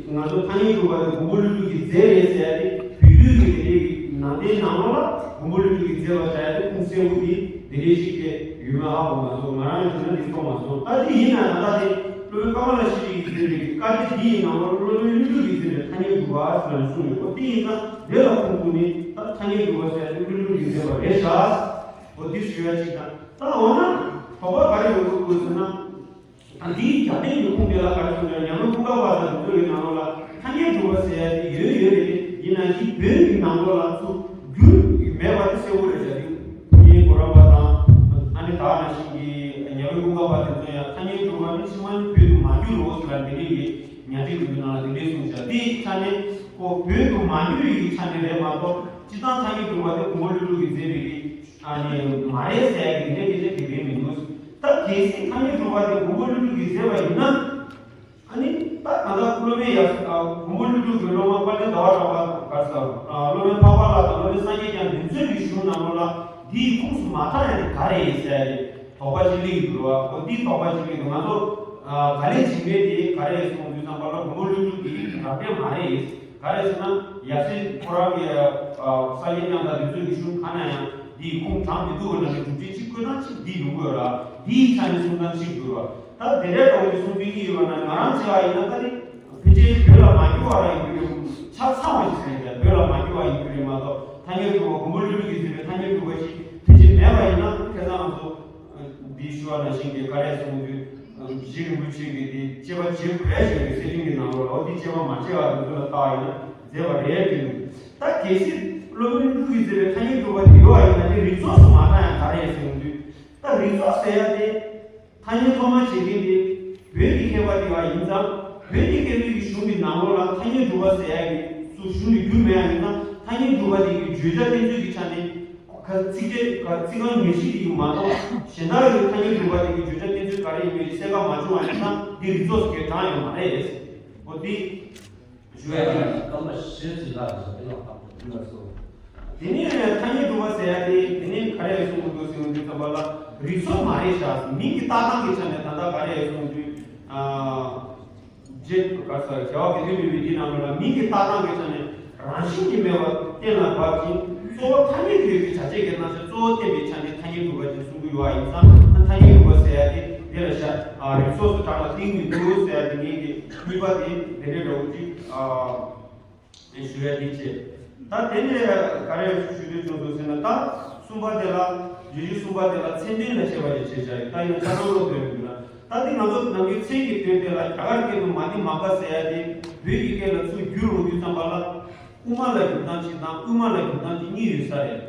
ང་ཚོ་ཐ་སྙད་སྒྲུབ་པ་དེ་མགོན་པོ་ཀླུ་སྒྲུབ་ཀྱི་རྫས་རེད་ཟེར་ཡ་དེ། བོད་བརྒྱུད་ཀྱི་དེ་འདྲའི་ནང་བསྟན་ནང་ལོགས་ལ་མགོན་པོ་ཀླུ་སྒྲུབ་ཀྱི་རྫས་པ་ཟེར་ཡ་དེ་ཁུངས་གསལ་བོ་དེ་དེ་འདྲའི་ཞིག་དེ་ཡོད་མེད་ཧ་གོ་མ་སོང་། ང་རང་ཡིན་ན་འདི་མཐོང་མ་སོང་། ད་དེ་ཡིན་ན་ད་ལྟ་དེ་སློབ་དཔོན་ཀ་མ་ལ་ཤཱི་ལའི་རྫས་རིགས་ཀྱི་བཀའ་འདི་འདི་ཡི་ནང་ལོགས་སློབ་དཔོན་ཀླུ་སྒྲུབ་ཀྱི་རྫས་རིགས་ཐ་སྙད་སྒྲུབ་པ་ཟེར་ནས་གསུངས་ཡོད། ཨོ་དེ་ཡིན་ན་དེ་ལ་ཁུངས་བཙུན་ནས་ད་ཐ་སྙད་སྒྲུབ་པ་ཟེར་ཡ་དེ་ཀླུ་སྒྲུབ་ཀྱི་རྫས་པ་རེད་ཤག་ཨོ་དེ་ཞུ་ཡ་གཅིག་དང་། ད་འོ་ན་དོགས་པ་ག་རེ་ཡོང་གི་འདུག་ཟེར་ན། ད་འདིའི་རྒྱབ་རྟེན་གྱི་ཁུངས་དེ་ལ་ག་རེ་གསུངས་ཀྱང་ཉམས་ལེན་ཀུན་དགའ་བ་དང་དེ་ཚོ་ཡི་ནང་ལོགས་ལ་ཐ་སྙད་སྒྲུབ་པ་ཟེར་ཡ་དེ་ཡོད་ཡོད་རེད་དེ། ཡིན་ན་འདི་བོད་ཀྱི་ནང་ལོགས་ལ་ཚུར་བསྒྱུར་མེད་པ་དེ་གསལ་བོ་རེད་ཤག་དེ་ཕུན་ཚོགས་གོ་རམས་པ་དང་ཨ་ནི་ད་ནང་བཞིན་གྱི་ཉམས་ལེན་ཀུན་དགའ་བ་དེ་ཚོ་ཡང་ཐ་སྙད་སྒྲུབ་པ་ནི་ཕྱི་མ་ནི་བོད་དུ་མ་བསྒྱུར་རོ་ཟེར་ལ་འདི་འདྲ་ཡི་ཉ་སྒྲིག་གི་ནང་ལ་འདི་འདྲས་གསུངས་ཤག་དེའི་ཆ་ནས་ཁོ་བོད་དུ་མ་བསྒྱུར་ཡི་ཆ་ནས་རེད་མ་གཏོགས་སྤྱིར་བཏང་ཐ་སྙད་སྒྲུབ་པ་དེ་མགོན་པོ་ཀླུ་སྒྲུབ་ཀྱིས་མཛད་པའི་གི་ཨ་ནི་མ་རེད་ཟེར་ཡ་གི་དེ་འདྲ་སྐད་ཆ་དེ་རེད་མི་འདུག་ད་གལ་སྲིད་ཐ་སྙད་སྒྲུབ་པ་དེ་མགོན་པོ་ཀླུ་སྒྲུབ་ཀྱིས་མཛད་པ་ཡིན་ན། ཨ་ནི་ད་ད་ལྟ་སློབ་དཔོན་ཡབ་ཨ་མགོན་པོ་ཀླུ་སྒྲུབ་ཀྱི་སློབ་མ་དཔལ་ལྡན་ཟླ་བ་གྲགས་པ་ག་ས་ཨ་སློབ་དཔོན་འཕགས་པ་ལྷ་དང་སློབ་དཔོན་སངས་རྒྱས་བསྐྱངས་དེ་ཚོའི་གི་གཞུང་ནང་ལོགས་ལ་འདིའི་ཁུངས་སུ་མ་བཏང་ཡ་དེ་ག་རེ་ཡིན་ཟེར་ཡ་དེ་དོགས་པ་ཅིག་སླེབས་ཀྱི་འདུག་བ། འོ་འདིའི་དོགས་པ་ཅིག་སླེབས་འདུག་ང་ཚོ་ཨ་ག་ལེ་བྱེད་མེད་དེ་ག་རེ་ཡིན་གསུངས་དུས་ཙམ་པ་ལ་མགོན་པོ་ཀླུ་སྒྲུབ་ཀྱི་རབ་འབྲིང་མ་རེད་ཡིན། ག་རེ་ཟེར་ན་ཡབ་སྲས་ཁོ་རང་གི་ཨ་སངས་རྒྱས་བསྐྱངས་དང་དེ་ཚོའི་གི་གཞུང་གང་ན་ཡང་འདིའི་ཁུངས་དྲངས་མི་འདུག་ལབ་ནས་སྒྲུབ་བྱེད་གཅིག་བཀོད་སྟངས་གཅིག་འདི་ཡོང་གི་ཡོད་ར། འདིའི་ཆ་ནས་གསུང་སྟངས་གཅིག་འདུག་ར། ད་དེ་འདྲའི་འདྲ་བོ་དེ་གསུང་རྒྱུ་གཉིས་ཡོད་པ་ན་ང་རང་བྱས་པ་ཡིན་ན་ད་ནི་ཕལ་ཆེར་བོད་ལ་མ་འགྱུར་བ་ར་ཡིན་རྒྱུ་རེད། ཆ་ཚང་བ་ཞིག་ཟེར་ཡིན་ཀྱང་བོད་ལ་མ་འགྱུར་བ་ཡིན་རྒྱུ་རེད་མ་གཏོགས་ཐ་སྙད་སྒྲུབ་པ་མགོན་པོ་ཀླུ་སྒྲུབ་ཀྱིས་མཛད་པའི་ཐ་སྙད་སྒྲུབ་པ་ཞིག་ཕལ་ཆེར་མེད་པ་ཡིན་ན་ཁ་སང་ང་ཚོ་འདིའི་ཞུ་བ་ནང་བཞིན་གྱི་ག་རེ་གསུང་རྒྱུ་རྗེ་རིན་པོ་ཆེ་གིས་དེ་དཔྱད་པ་བྱེད་དགོས་ཞེས་པའི་གསེར་ཕྲེང་གི་ནང་ལོགས་ལ་འོ་འདི་དཔྱད་པ་མ་བྱས་པ་དེ་ཚོ་ལ་བལྟ་བ་ཡིན་ན་མཛད་པ་རེད་དྲན་འདུག་ད་གལ་སྲིད་སློབ་དཔོན་ཀླུ་སྒྲུབ་ཀྱིས་མཛད་པའི་ཐ་སྙད་སྒྲུབ་པ་དེ་ཡོད་པ་ཡིན་ན་དེ་རིགས་ཚོགས་སུ་མ་བཏང་ཡང་ག་རེ་ཟེར་ཡོང་དུས། ད་རིགས་ཚོགས་ཟེར་ཡ་དེ་ཐ་སྙད་ཐོག་མ་བྱེད་མཁན་དེ་བོད་ཀྱི་མཁས་པ་དེ་བ་ཡིན་ཙང་བོད་ཀྱི་མཁས་པའི་གཞུང་གི་ནང་ལོགས་ལ་ཐ་སྙད་སྒྲུབ་པ་ཟེར་ཡ་གི་སུ་གཞུང་གི་རྒྱུ་མེད་ཡ་ཡིན་ཙང་ཐ་སྙད་སྒྲུབ་པ་དེ་གི་བརྗོད་བྱ་བསྟན་ཚུལ་གྱི་ཆ་ནས་ག་ཚིག་ཅེས་ག་ཚིག་རྐང་ཉེར་བཞི་དེ་གི་མ་གཏོགས་གཞན་དག་གི་ཐ་སྙད་སྒྲུབ་པ་དེ་གི་བརྗོད་བྱ་བསྟན་ཚུལ་ག་རེ་ཡིན་མིན་གསལ་ཁ་མ་བྱུང་བ་ཡིན་ཙང་འདི་རིགས་ཚོགས་སུ་གའི་གྲངས་ཡོད་མ་རེད། འོ་འདི། ཞུ་ཡ་ཡིན། སྐར་མ་བཞི་ཙམ་ལ་བཞག་པའི་ལག་པ་འདི་ལ་སོ། དེ་ནས་ཐ་སྙད་སྒྲུབ་པ་ཟེར་ཡ་དེ་དེ་ནས་ག་རེ་གསུང་གི་འདུག་ཟེར་བའི་དུས་ཙམ་པ་ལ་རིགས་ཚོགས་མ་རེད་ཤག་མིང་གི་བཏགས་སྟངས་ཀྱི་ཆ་ནས་ད་ལྟ་ག་རེ་གསུང་དུས། རྗེ་ག་ས་རྒྱལ་བ་དགེ་འདུན་པའི་མི་དེ་ནང་ལོགས་ལ་མིང་གི་བཏགས་སྟངས་ཀྱི་ཆ་ནས་རང་བཞིན་གྱིས་སྨྲས་པ་གཏན་ལ་དབབ་ཅིང་གཙོ་བོ་ཐ་སྙད་དུ་ཡོད་པའི་བྱ་བྱེད་ཀྱི་རྣམ་གཞག་གཙོ་བོ་བསྟན་པའི་ཆ་ནས་ཐ་སྙད་སྒྲུབ་པ་ཅིག་གསུང་གི་ཡོད་པ་ཡིན་ཙང་ཐ་སྙད་སྒྲུབ་པ་ཟེར་ཡ་དེ་དེ་ལ་བཞག་རིགས་ཚོགས་སུ་གྲངས་ལ་བཏིང་མི་འདུག་ཟེར་ཡ་དེ་ངེད་ཀྱི་དམིགས་པ་དེ་དེ་འདྲའི་འདྲ་བོ་ཅིག་ཞུ་ཡ་དེ་བྱས། ད་དེ་ནས་ག་རེ་ཞུ་འདོད་བྱུང་སོང་ཟེར་ན་ད་གསུམ་པ་དེ་ལ་རྗེས་ཤུལ་གསུམ་པ་དེ་ལ་མཚན་དོན་ལ་བཤད་པ་ཞིག་བྱས་བཞག་ཡོད། ད་ཡིན་ན་ཆ་ཚང་ཀློག་འདོད་མི་འདུག་ན་ད་དེ་ང་ཚོ་ནམ་རྒྱུན་མཚན་གྱི་དོན་དེ་ལ་རྒྱ་གར་སྐད་དུ་མ་ཏི་མ་ཀ་ཟེར་ཡ་དེ་བོད་ཀྱི་སྐད་ལ་ཚུར་བསྒྱུར་འོང་དུས་ཙམ་པ་ལ་དབུ་མ་ལ་བསྒྱུར་སྟངས་གཅིག་དང་དབུ་མ་ལ་བསྒྱུར་སྟངས་གཅིག་གཉིས་ཡོད་ས་རེད།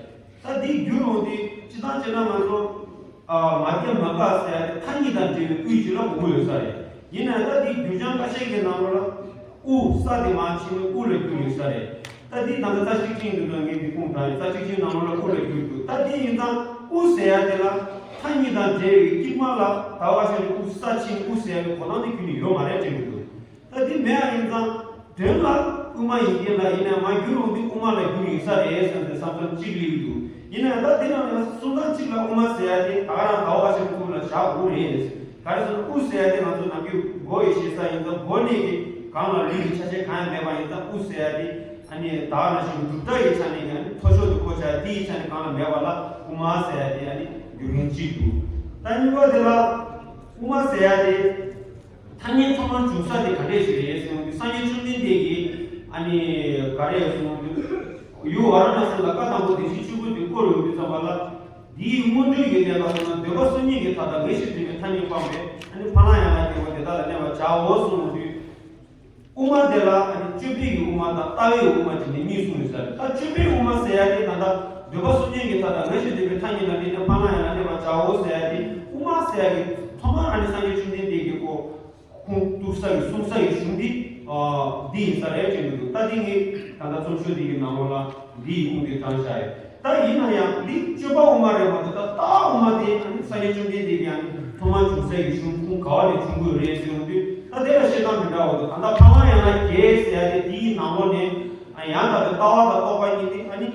ད་འདི་བསྒྱུར་འོང་དུས་སྤྱིར་བཏང་བྱས་ན་ང་ཚོ་ཨ་མ་ཏི་མ་ཀ་ཟེར་ཡ་དེ་མཐའ་གཉིས་དང་འབྲེལ་བའི་དབུ་ཞིག་ལ་གོ་གི་ཡོད་ས་རེད། ཡིན་ནའང་ད་འདི་བསྒྱུར་བྱང་ཁ་ཤས་ཀྱི་ནང་ལོགས་ལ་དབུ་ས་དེ་མར་ཕྱིན་ནས་དབུ་ལ་བསྒྱུར་ཡོད་ས་རེད། ད་འདི་ད་ལྟ་རྩ་གཅིག་ཅན་དུ་ད་ངས་འདི་ཁུངས་དང་རྩ་གཅིག་ཅན་ནང་ལོགས་ལ་དབུ་ལ་བསྒྱུར་འདུག་ད་འདི་ཡིན་ཙང་དབུ་ཟེར་ཡ་དེ་ལ་མཐའ་གཉིས་དང་འབྲེལ་བའི་དཀྱིལ་མ་ལ་ད་བ་ཤ་ནི་དབུ་ས་ཕྱིན་དབུ་ཟེར་ཡ་གི་གོ་སྟངས་དེ་ཁྱོན་ནས་ཡོད་མ་རེད་དྲན་གྱི་འདུག་ད་འདི་མེད་ཡ་ཡིན་ཙང་དོན་ལ་དབུ་མ་ཡིན་གྱི་ལ་ཡིན་ནའང་མར་བསྒྱུར་འོང་དུས་དབུ་མ་ལ་བསྒྱུར་ཡོད་ས་རེད་བསམ་སྟེ་བསམ་ཚུལ་གཅིག་སླེབས་ཀྱི་འདུག་ཡིན་ནའང་ད་འདི་ནང་ནས་གསུང་སྟངས་གཅིག་ལ་དབུ་མ་ཟེར་ཡ་དེ་ད་ག་རང་ད་བ་ཤ་ནི་དབུ་ལ་བཞག་དགོས་རེད། ག་རེ་ཟེར་ན་དབུ་ཟེར་ཡ་དེ་ང་ཚོ་ནམ་རྒྱུན་མགོ་ཡི་ཞེ་ས་ཡིན་ཙང་མགོ་ནས་ཀྱི་གང་ལ་ལུས་ཀྱི་ཆ་ཤས་གང་ཡང་མེད་པ་ཡིན་ཙང་དབུ་ཟེར་ཡ་དེ་ཨ་ནི་ད་ག་ནང་བཞིན་འབྲུག་སྒྲ་ཡི་ཆ་ནས་ཀྱི་ཨ་ནི་མཐོ་ཤོས་དེ་གོ་ཆ་དེ་ཡི་ཆ་ནས་གང་ལ་མེད་པ་ལ་དབུ་མ་ཟེར་ཡ་དེ་ཨ་ནི་འགྱུར་མཁན་གཅིག་འདུག་ད་གཉིས་པ་དེ་ལ་དབུ་མ་ཟེར་ཡ་དེ་ཐ་སྙད་ཐོག་མར་བྱུང་ས་དེ་ག་འདྲས་ཞིག་རེད་ཟེར་ཡོང་དུས་སངས་རྒྱས་བཅོམ་ལྡན་འདས་ཀྱིས་ཨ་ནི་ག་རེ་ཟེར་ཡོང་དུས་ཡུལ་ཝཱ་ར་ཎཱ་སི་ལ་བཀའ་དང་པོ་བདེན་བཞིའི་ཆོས་སྐུ་དེ་བསྐོར་ཡོང་དུས་ཙམ་པ་ལ། འདིའི་སྔོན་འགྲོའི་ཡོན་ཏན་ལ་སོགས་ན་འདོད་པ་གསུམ་ཉིད་ཀྱི་མཐའ་དང་ངེས་ཤེས་འདྲེས་མའི་ཐ་སྙད་སྤངས་པས་ཨ་ནི་ཕ་ལ་ཡ་ན་སྐྱེ་བོ་དེ་དག་ལ་གནས་པར་བྱའོ་གསུངས་ཡོང་དུས། དབུ་མ་དེ་ལ་ཨ་ནི་སྤྱོད་པའི་གི་དབུ་མ་དང་ལྟ་བའི་དབུ་མ་བྱས་ནས་གཉིས་གསུངས་ཡོད་ས་རེད། ད་སྤྱོད་པའི་དབུ་མ་ཟེར་ཡ་དེ་ད་ལྟ་འདོད་པ་གསུམ་ཉིད་ཀྱི་མཐའ་དང་ངེས་ཤེས་འདྲེས་མའི་ཐ་སྙད་ལ་འདྲེས་ནས་ཕ་ལ་ཡ་ན་གནས་པར་བྱའོ་ཟེར་ཡ་དེ་དབུ་མ་ཟེར་ཡ་གི་ཐོག་མར་ཨ་ནི་སངས་རྒྱས་བཅོམ་ལྡན་འདས་ཀྱིས་ཁོ་ཁུངས་གཏུགས་ས་ཡི་གསུང་ས་ཡི་གཞུང་འདི་འདི་ཡིན་ས་རེད་དྲན་གྱི་འདུག་ད་འདི་ངས་ད་ལྟ་རྩོམ་ཤོག་འདི་གི་ནང་ལོགས་ལ་འདི་ཡི་ཁུངས་དེ་དྲངས་བཞག་ཡོད། ད་ཡིན་ན་ཡང་འདི་སྤྱོད་པ་དབུ་མ་རེད་མ་གཏོགས་ད་ལྟ་དབུ་མ་དེ་ཨ་ནི་སངས་རྒྱས་བཅོམ་ལྡན་འདས་ཀྱིས་ཨ་ནི་ཐོག་མར་བྱུང་ས་ཡི་གཞུང་ཁུངས་ག་བ་ནས་བྱུང་དགོས་རེད་ཟེར་ཡོང་དུས་ད་དེ་ལ་བཤད་སྟངས་མི་འདྲ་བ་འདུག་ད་ལྟ་ཕ་མ་ཡང་ན་རྒྱལ་ཟེར་ཡ་དེ་འདི་ཡི་ནང་ལོགས་ནས་ཡང་དག་པའི་ལྟ་བ་དང་རྟོགས་པ་གཉིས་དེ་ཨ་ནི།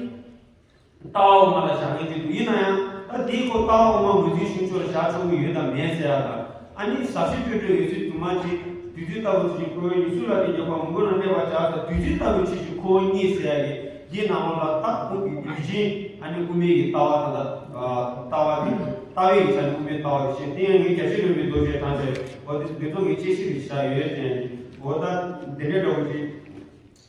ལྟ་བ་དབུ་མ་ལ་བཞག་མཁན་ཅིག་འདུག་ཡིན་ན་ཡང་ ད་དེའི་སྐོར་ལྟ་བ་དབུ་མ་ངོས་འཛིན་ཤུགས་ཆེ་བ་བཞག་ཆོག་གི་ཡོད་དམ་མེད་ཟེར་ཡ་དང་། ཨ་ནི་ཟབ་ཞི་སྤྲོས་བྲལ་འོད་གསལ་དུ་མ་ཕྱིན་དུས་ཚོད་ལྟ་བུ་ཚུལ་བཞིན་འཁོར་བའི་ཉེས་སུ་ལ་དེ་འཇོག་པ་མུན་པ་ན་གནས་པར་བྱ་ཟེར། དུས་ཚོད་ལྟ་བུའི་ཕྱིན་ཅི་འཁོར་བ་ཉིད་ཟེར་ཡ་གི་འདིའི་ནང་ལོགས་ལ་ད་ཁོང་གི་རྒྱུད་ཆེན་ཨ་ནི་དབུ་མའི་གི་ལྟ་བ་དང་། ལྟ་བ་དེ་ལྟ་བའི་གི་ཆ་ནས་དབུ་མའི་ལྟ་བ་རེ་བཤད། དེ་ཡང་ངས་རྒྱ་ཆེ་རིན་པོ་ཆེའི་རྡོ་རྗེ་གྲགས་ཅན་འོ་དེ་འདི་ཚོ་ངས་དཔྱད་ཞིབ་རེ་བྱ་ཡོད་ཅན་འོ་ད་འདི་འདྲའི་འདྲ་བོ་ཅིག་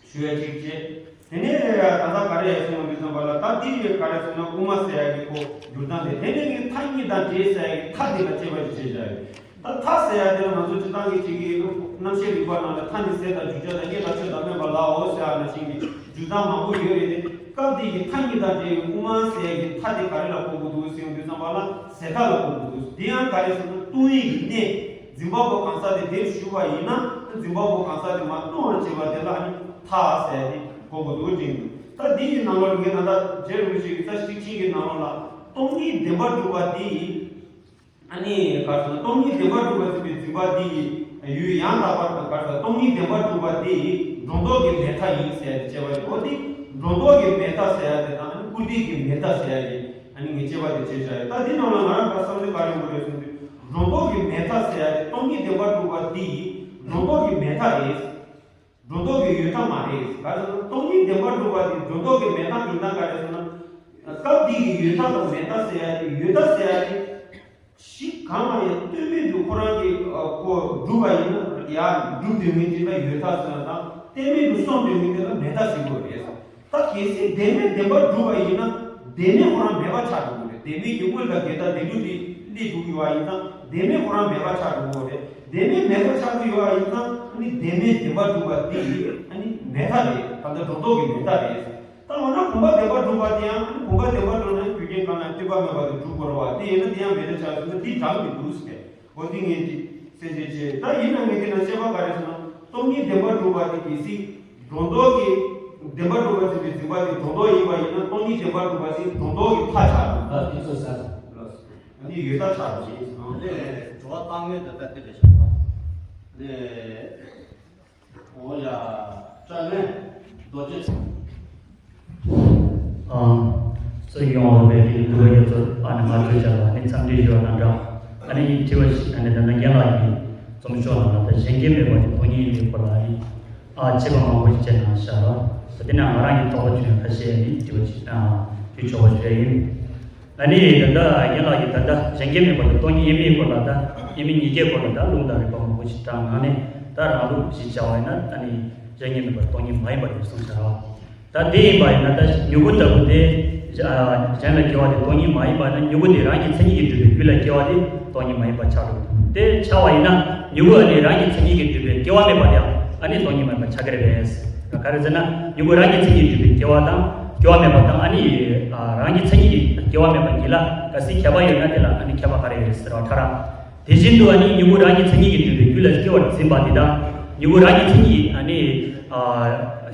ཞུ་ཡ་གཅིག་བྱས། དེ་ནས་ད་ལྟ་ག་རེ་ཡ་གསུངས་པ་འདི་ཙམ་པ་ལ་ད་འདི་ཡོད་ག་རེ་ཟེར་ན་དབུ་མ་ཟེར་ཡ་གི་ཁོ་འགྱུར་སྟངས་དེ། དེ་ནས་ངས་མཐའ་གཉིས་དང་འབྲེལ་ཟེར་ཡ་གི་མཐའ་དེ་ལ་དཔྱད་པ་ཞིག་བྱས་བཞག་ཡོད། ད་མཐའ་ཟེར་ཡ་དེ་ལ་ང་ཚོ་སྤྱིར་བཏང་གི་ཅིག་གི་རྣམ་བཤད་རིག་པ་ནང་ལ་མཐའ་ནི་ཟད་དང་འཇུག་བྱ་དང་རྙེད་དང་ཆོད་དང་དམན་པ་ལའོ་ཟེར་ཡ་ནང་བཞིན་གྱི་འཇུག་སྟངས་མང་པོ་ཡོད་རེད་དེ། སྐབས་འདི་ཡི་མཐའ་གཉིས་དང་འབྲེལ་བའི་དབུ་མ་ཟེར་ཡ་གི་མཐའ་དེ་ག་རེ་ལ་གོ་དགོས་འདུག་ཟེར་ཡོང་དུས་ཙམ་པ་ལ་ཟད་མཐའ་ལ་གོ་དགོས་འདུག་འདི་ཡང་ག་རེ་ཟེར་ན་སྟོང་ཉིད་ཀྱི་གནས། འཛིན་པ་པོ་གང་ཟག་དེ་དེར་ཞུགས་པ་ཡིན་ན་འཛིན་པ་པོ་གང་ཟག་དེ་མར་ལྟུང་བར་བྱེད་པ་དེ་ལ་ནི་མཐའ་ཟེར་ཏེ་གོ་དགོས་འདུག་ཅིང་། ད་འདི་ཡི་ནང་ལོགས་ངས་ད་ལྟ་རྗེ་རིན་པོ་ཆེ་གི་རྩ་ཤེ་ཚིག་ཆེན་གྱི་ནང་ལོགས་ལ་སྟོང་ཉིད་བདེན་པར་གྲུབ་པ་འདི་ཡི་ཨ་ནི་ག་རེ་ཟེར་ན་སྟོང་ཉིད་བདེན་པར་གྲུབ་པ་འཛིན་པའི་འཛིན་པ་འདི་ཡི་ཡུལ་ཡང་དག་པར་དང་། ག་རེ་ཟེར་ན་སྟོང་ཉིད་བདེན་པར་གྲུབ་པ་འདི་ཡི་སྒྲོ་འདོགས་ཀྱི་མེད་མཐའ་ཡིན་ཟེར་ཏེ་དཔྱད་པ་ཡིན། འོ་འདི་སྒྲོ་འདོགས་ཀྱི་མེད་མཐའ་ཟེར་ཡ་དེ་དང་ཨ་ནི་སྐུར་འདེབས་ཀྱི་མེད་མཐའ་ཟེར་ཡ་དེ། ཨ་ནི་ངས་དཔྱད་པ་དེ་བྱས་བཞག་ཡོད། ད་འདི་ནང་ལ་ང་རང་ག་བསམ་ཚུལ་ག་རེ་ཡོང་གི་རེད་ཟེར་དུས། སྒྲོ་འདོགས་ཀྱི་མེད་མཐའ་ཟེར་ཡ་དེ་སྟོང་ཉིད་བདེན་པར་གྲུབ་པ་འདི་ཡི་སྒྲོ་འདོགས་ཀྱི་མེད་མཐའ་རེད། སྒྲོ་འདོགས་ཀྱི་ཡོད་མཐའ་མ་རེད། ག་རེ་ཟེར་ན་སྟོང་ཉིད་བདེན་པར་གྲུབ་པ་དེ་སྒྲོ་འདོགས་ཀྱི་མེད་མཐའ་ཡིན་ན་ག་རེ་ཟེར་ན། སྐབས་འདི་གི་ཡོད་མཐའ་དང་མེད་མཐའ་ཟེར་ཡ་དེ། ཡོད་མཐའ་ཟེར་ཡ་དེ་གཞི་གང་ལ་ཡང་ལྟོས་མེད་དུ་ཁོ་རང་གིས་ཨ་ཁོ་སྒྲུབ་པ་ཡིན་ན་ཡང་སྒྲུབ་འདོད་མཁན་དེ་ལ་ཡོད་མཐའ་ཟེར་བ་དང་། ལྟོས་མེད་དུ་སོང་འདོད་མཁན་དེ་ལ་མེད་མཐའ་ཟེར་དགོས་རེད། ད་གལ་སྲིད་བདེན་མེད་བདེན་པར་གྲུབ་པ་ཡིན་ན་བདེན་མེད་ཁོ་རང་མེད་པ་ཆགས་འགྲོ་གི་རེད། བདེན་མེད་ཀྱི་དངོས་དང་འགལ་ཟླ་བདེན་གྲུབ་དེ་སླེབས་འགྲོ་གི་ཡོད་པ་ཡིན་ཙང་བདེན་མེད་ཁོ་རང་མེད་པ་ཆགས་འགྲོ་གི་རེད། བདེན་མེད་མེད་པ་ཆགས་ཀྱི་ཡོད་པ་ཡིན་ཙང་ཨ་ནི་བདེན་མེད་བདེན་པར་གྲུབ་པ་དེ་ཨ་ནི་མེད་མཐའ་རེད། ད་ལྟ་སྒྲོ་འདོགས་ཀྱི་མེད་མཐའ་རེད། ད་འོ་ན་བུམ་པ་བདེན་པར་གྲུབ་པ་དེ་ཡང་ཨ་ནི་བུམ་པ་བདེན་པར་གྲུབ་ན་རྒྱུ་རྐྱེན་གང་ལ་ལྟོས་པ་མེད་པ་དེ་གྲུབ་དགོས་རེད་བ། དེ་ཡིན་ན་དེ་ཡང་མེད་མཐའ་ཆགས་ཟེར་ན་དེ་དྲང་མི་འདུག་ཟེར། འོ་འདི་ངས་ཀྱི་གསལ་བཤད་བྱས། ད་ཡིན་ན་ངས་དེ་ན་བཤད་པ་ག་རེ་ཟེར་ན་སྟོང་ཉིད་བདེན་པར་གྲུབ་པ་དེ་གལ་སྲིད་སྒྲོ་འདོགས་ཀྱི་བདེན་པར་གྲུབ་པ་འཛིན་པའི་འཛིན་པ་དེ་སྒྲོ་འདོགས་ཡིན་པ་ཡིན་ན་སྟོང་ཉིད་བདེན་པར་གྲུབ་པ་དེ་སྒྲོ་འདོགས་ཀྱི་མཐའ་ཆགས་དང་། ལ་དེ་ཚོ་ཟ། ལ་ཨ་ནི་ཡོད་མཐའ་ཆགས་པ་ཞིག་ཟེར་ན། དེ་དྲི་བ་བཏང་ངེས་དེ་ལྟ་དེ་ལས་བྱུང་བ་དེ། འོ་ཡ། ཅ་ལེ། རྡོ་རྗེ། ཨ། སུ་ཡོང་བ་མེད་པའི་འདུལ་བ་རྒྱ་མཚོ་ཨ་ནི་མ་གྲོས་བྱ་བ་ནི་འཚམས་འདྲི་ཞུ་བ་དང་སྦྲགས། ཨ་ནི་དྲི་བ་ཞིག་ཨ་ནི་ད་ལྟ་རྒན་ལགས་ཀྱིས་རྩོམ་ཤོག་ནང་ལ་ད་གཞན་སྐྱེ་མེད་པ་ནི་སྟོང་ཉིད་ཡིན་པའི་སྐོར་ལ་ཨ་ནི་ཨ་དཔྱད་པ་མང་པོ་ཞིག་བྱས་གནང་བཞག་ལ། ད་དེ་ནང་ང་རང་གི་རྟོགས་པ་བྱུང་ཡ་ཁ་ཤས་ཨ་ནི་དྲི་བ་ཞིག་ཨ་ཞུ་ཆོག་པ་ཞུ་ཡ་ཡིན། ཨ་ནི་ད་ལྟ་རྒན་ལགས་ཀྱིས་ད་ལྟ་གཞན་སྐྱེ་མེད་པ་དང་སྟོང་ཉིད་དབྱེར་མེད་སྐོར་ལ་ད་དབྱེར་མེད་ཉིས་བརྒྱའི་སྐོར་ལ་ད་ལུང་དང་རིགས་པ་མང་པོ་ཞིག་དྲངས་གནང་ནས་ད་རང་ལུགས་ཞིག་བྱ་བ་ཡིན་ན་ཨ་ནི་གཞན་སྐྱེ་མེད་པ་སྟོང་ཉིད་མ་ཡིན་པ་རེད་གསུངས་བཞག་ར། ད་དེ་ཡིན་པ་ཡིན་ན་ད་མྱུ་གུ་ལྟ་བུ་དེ་གཞན་ལ་སྐྱེ་བ་དེ་སྟོང་ཉིད་མ་ཡིན་པ་ན་མྱུ་གུ་དེ་རང་གི་མཚན་ཉིད་ཀྱིས་གྲུབ་པའི་རྒྱུ་ལ་སྐྱེ་བ་དེ་སྟོང་ཉིད་མ་ཡིན་པ་ཆགས་འགྲོ་གི་འདུག་དེ་ཆགས་པ་ཡིན་ན་མྱུ་གུ་ཨ་ནི་རང་གི་མཚན་ཉིད་ཀྱིས་གྲུབ་པའི་སྐྱེ་བ་མེད་པ་དེ་ཨ་ནི་སྟོང་ཉིད་མ་ཡིན་པ་ཆགས་ཀྱི་རེད་པས། ག་རེ་ཟེར་ན་མྱུ་གུ་རང་གི་མཚན་ཉིད་གྲུབ་པའི་སྐྱེ་བ་དང་སྐྱེ་བ་མེད་པ་དང་ཨ་ནི་རང་གི་མཚན་ཉིད་ཀྱི་སྐྱེ་བ་མེད་པ་གཉིས་ལ་གལ་སྲིད་ཁྱད་པར་ཡོད་ན་དེ་ལ་ཨ་ནི་ཁྱད་པར་ག་རེ་ཡོད་ཟེར་བ་ཕྲ་རགས། དེ་བཞིན་དུ་ཨ་ནི་མྱུ་གུ་རང་གི་མཚན་ཉིད་ཀྱིས་གྲུབ་པའི་རྒྱུ་ལ་འཛིན་པ་དེ་དང་མྱུ་གུ་རང་གི་མཚན་ཉིད་ཨ་ནི་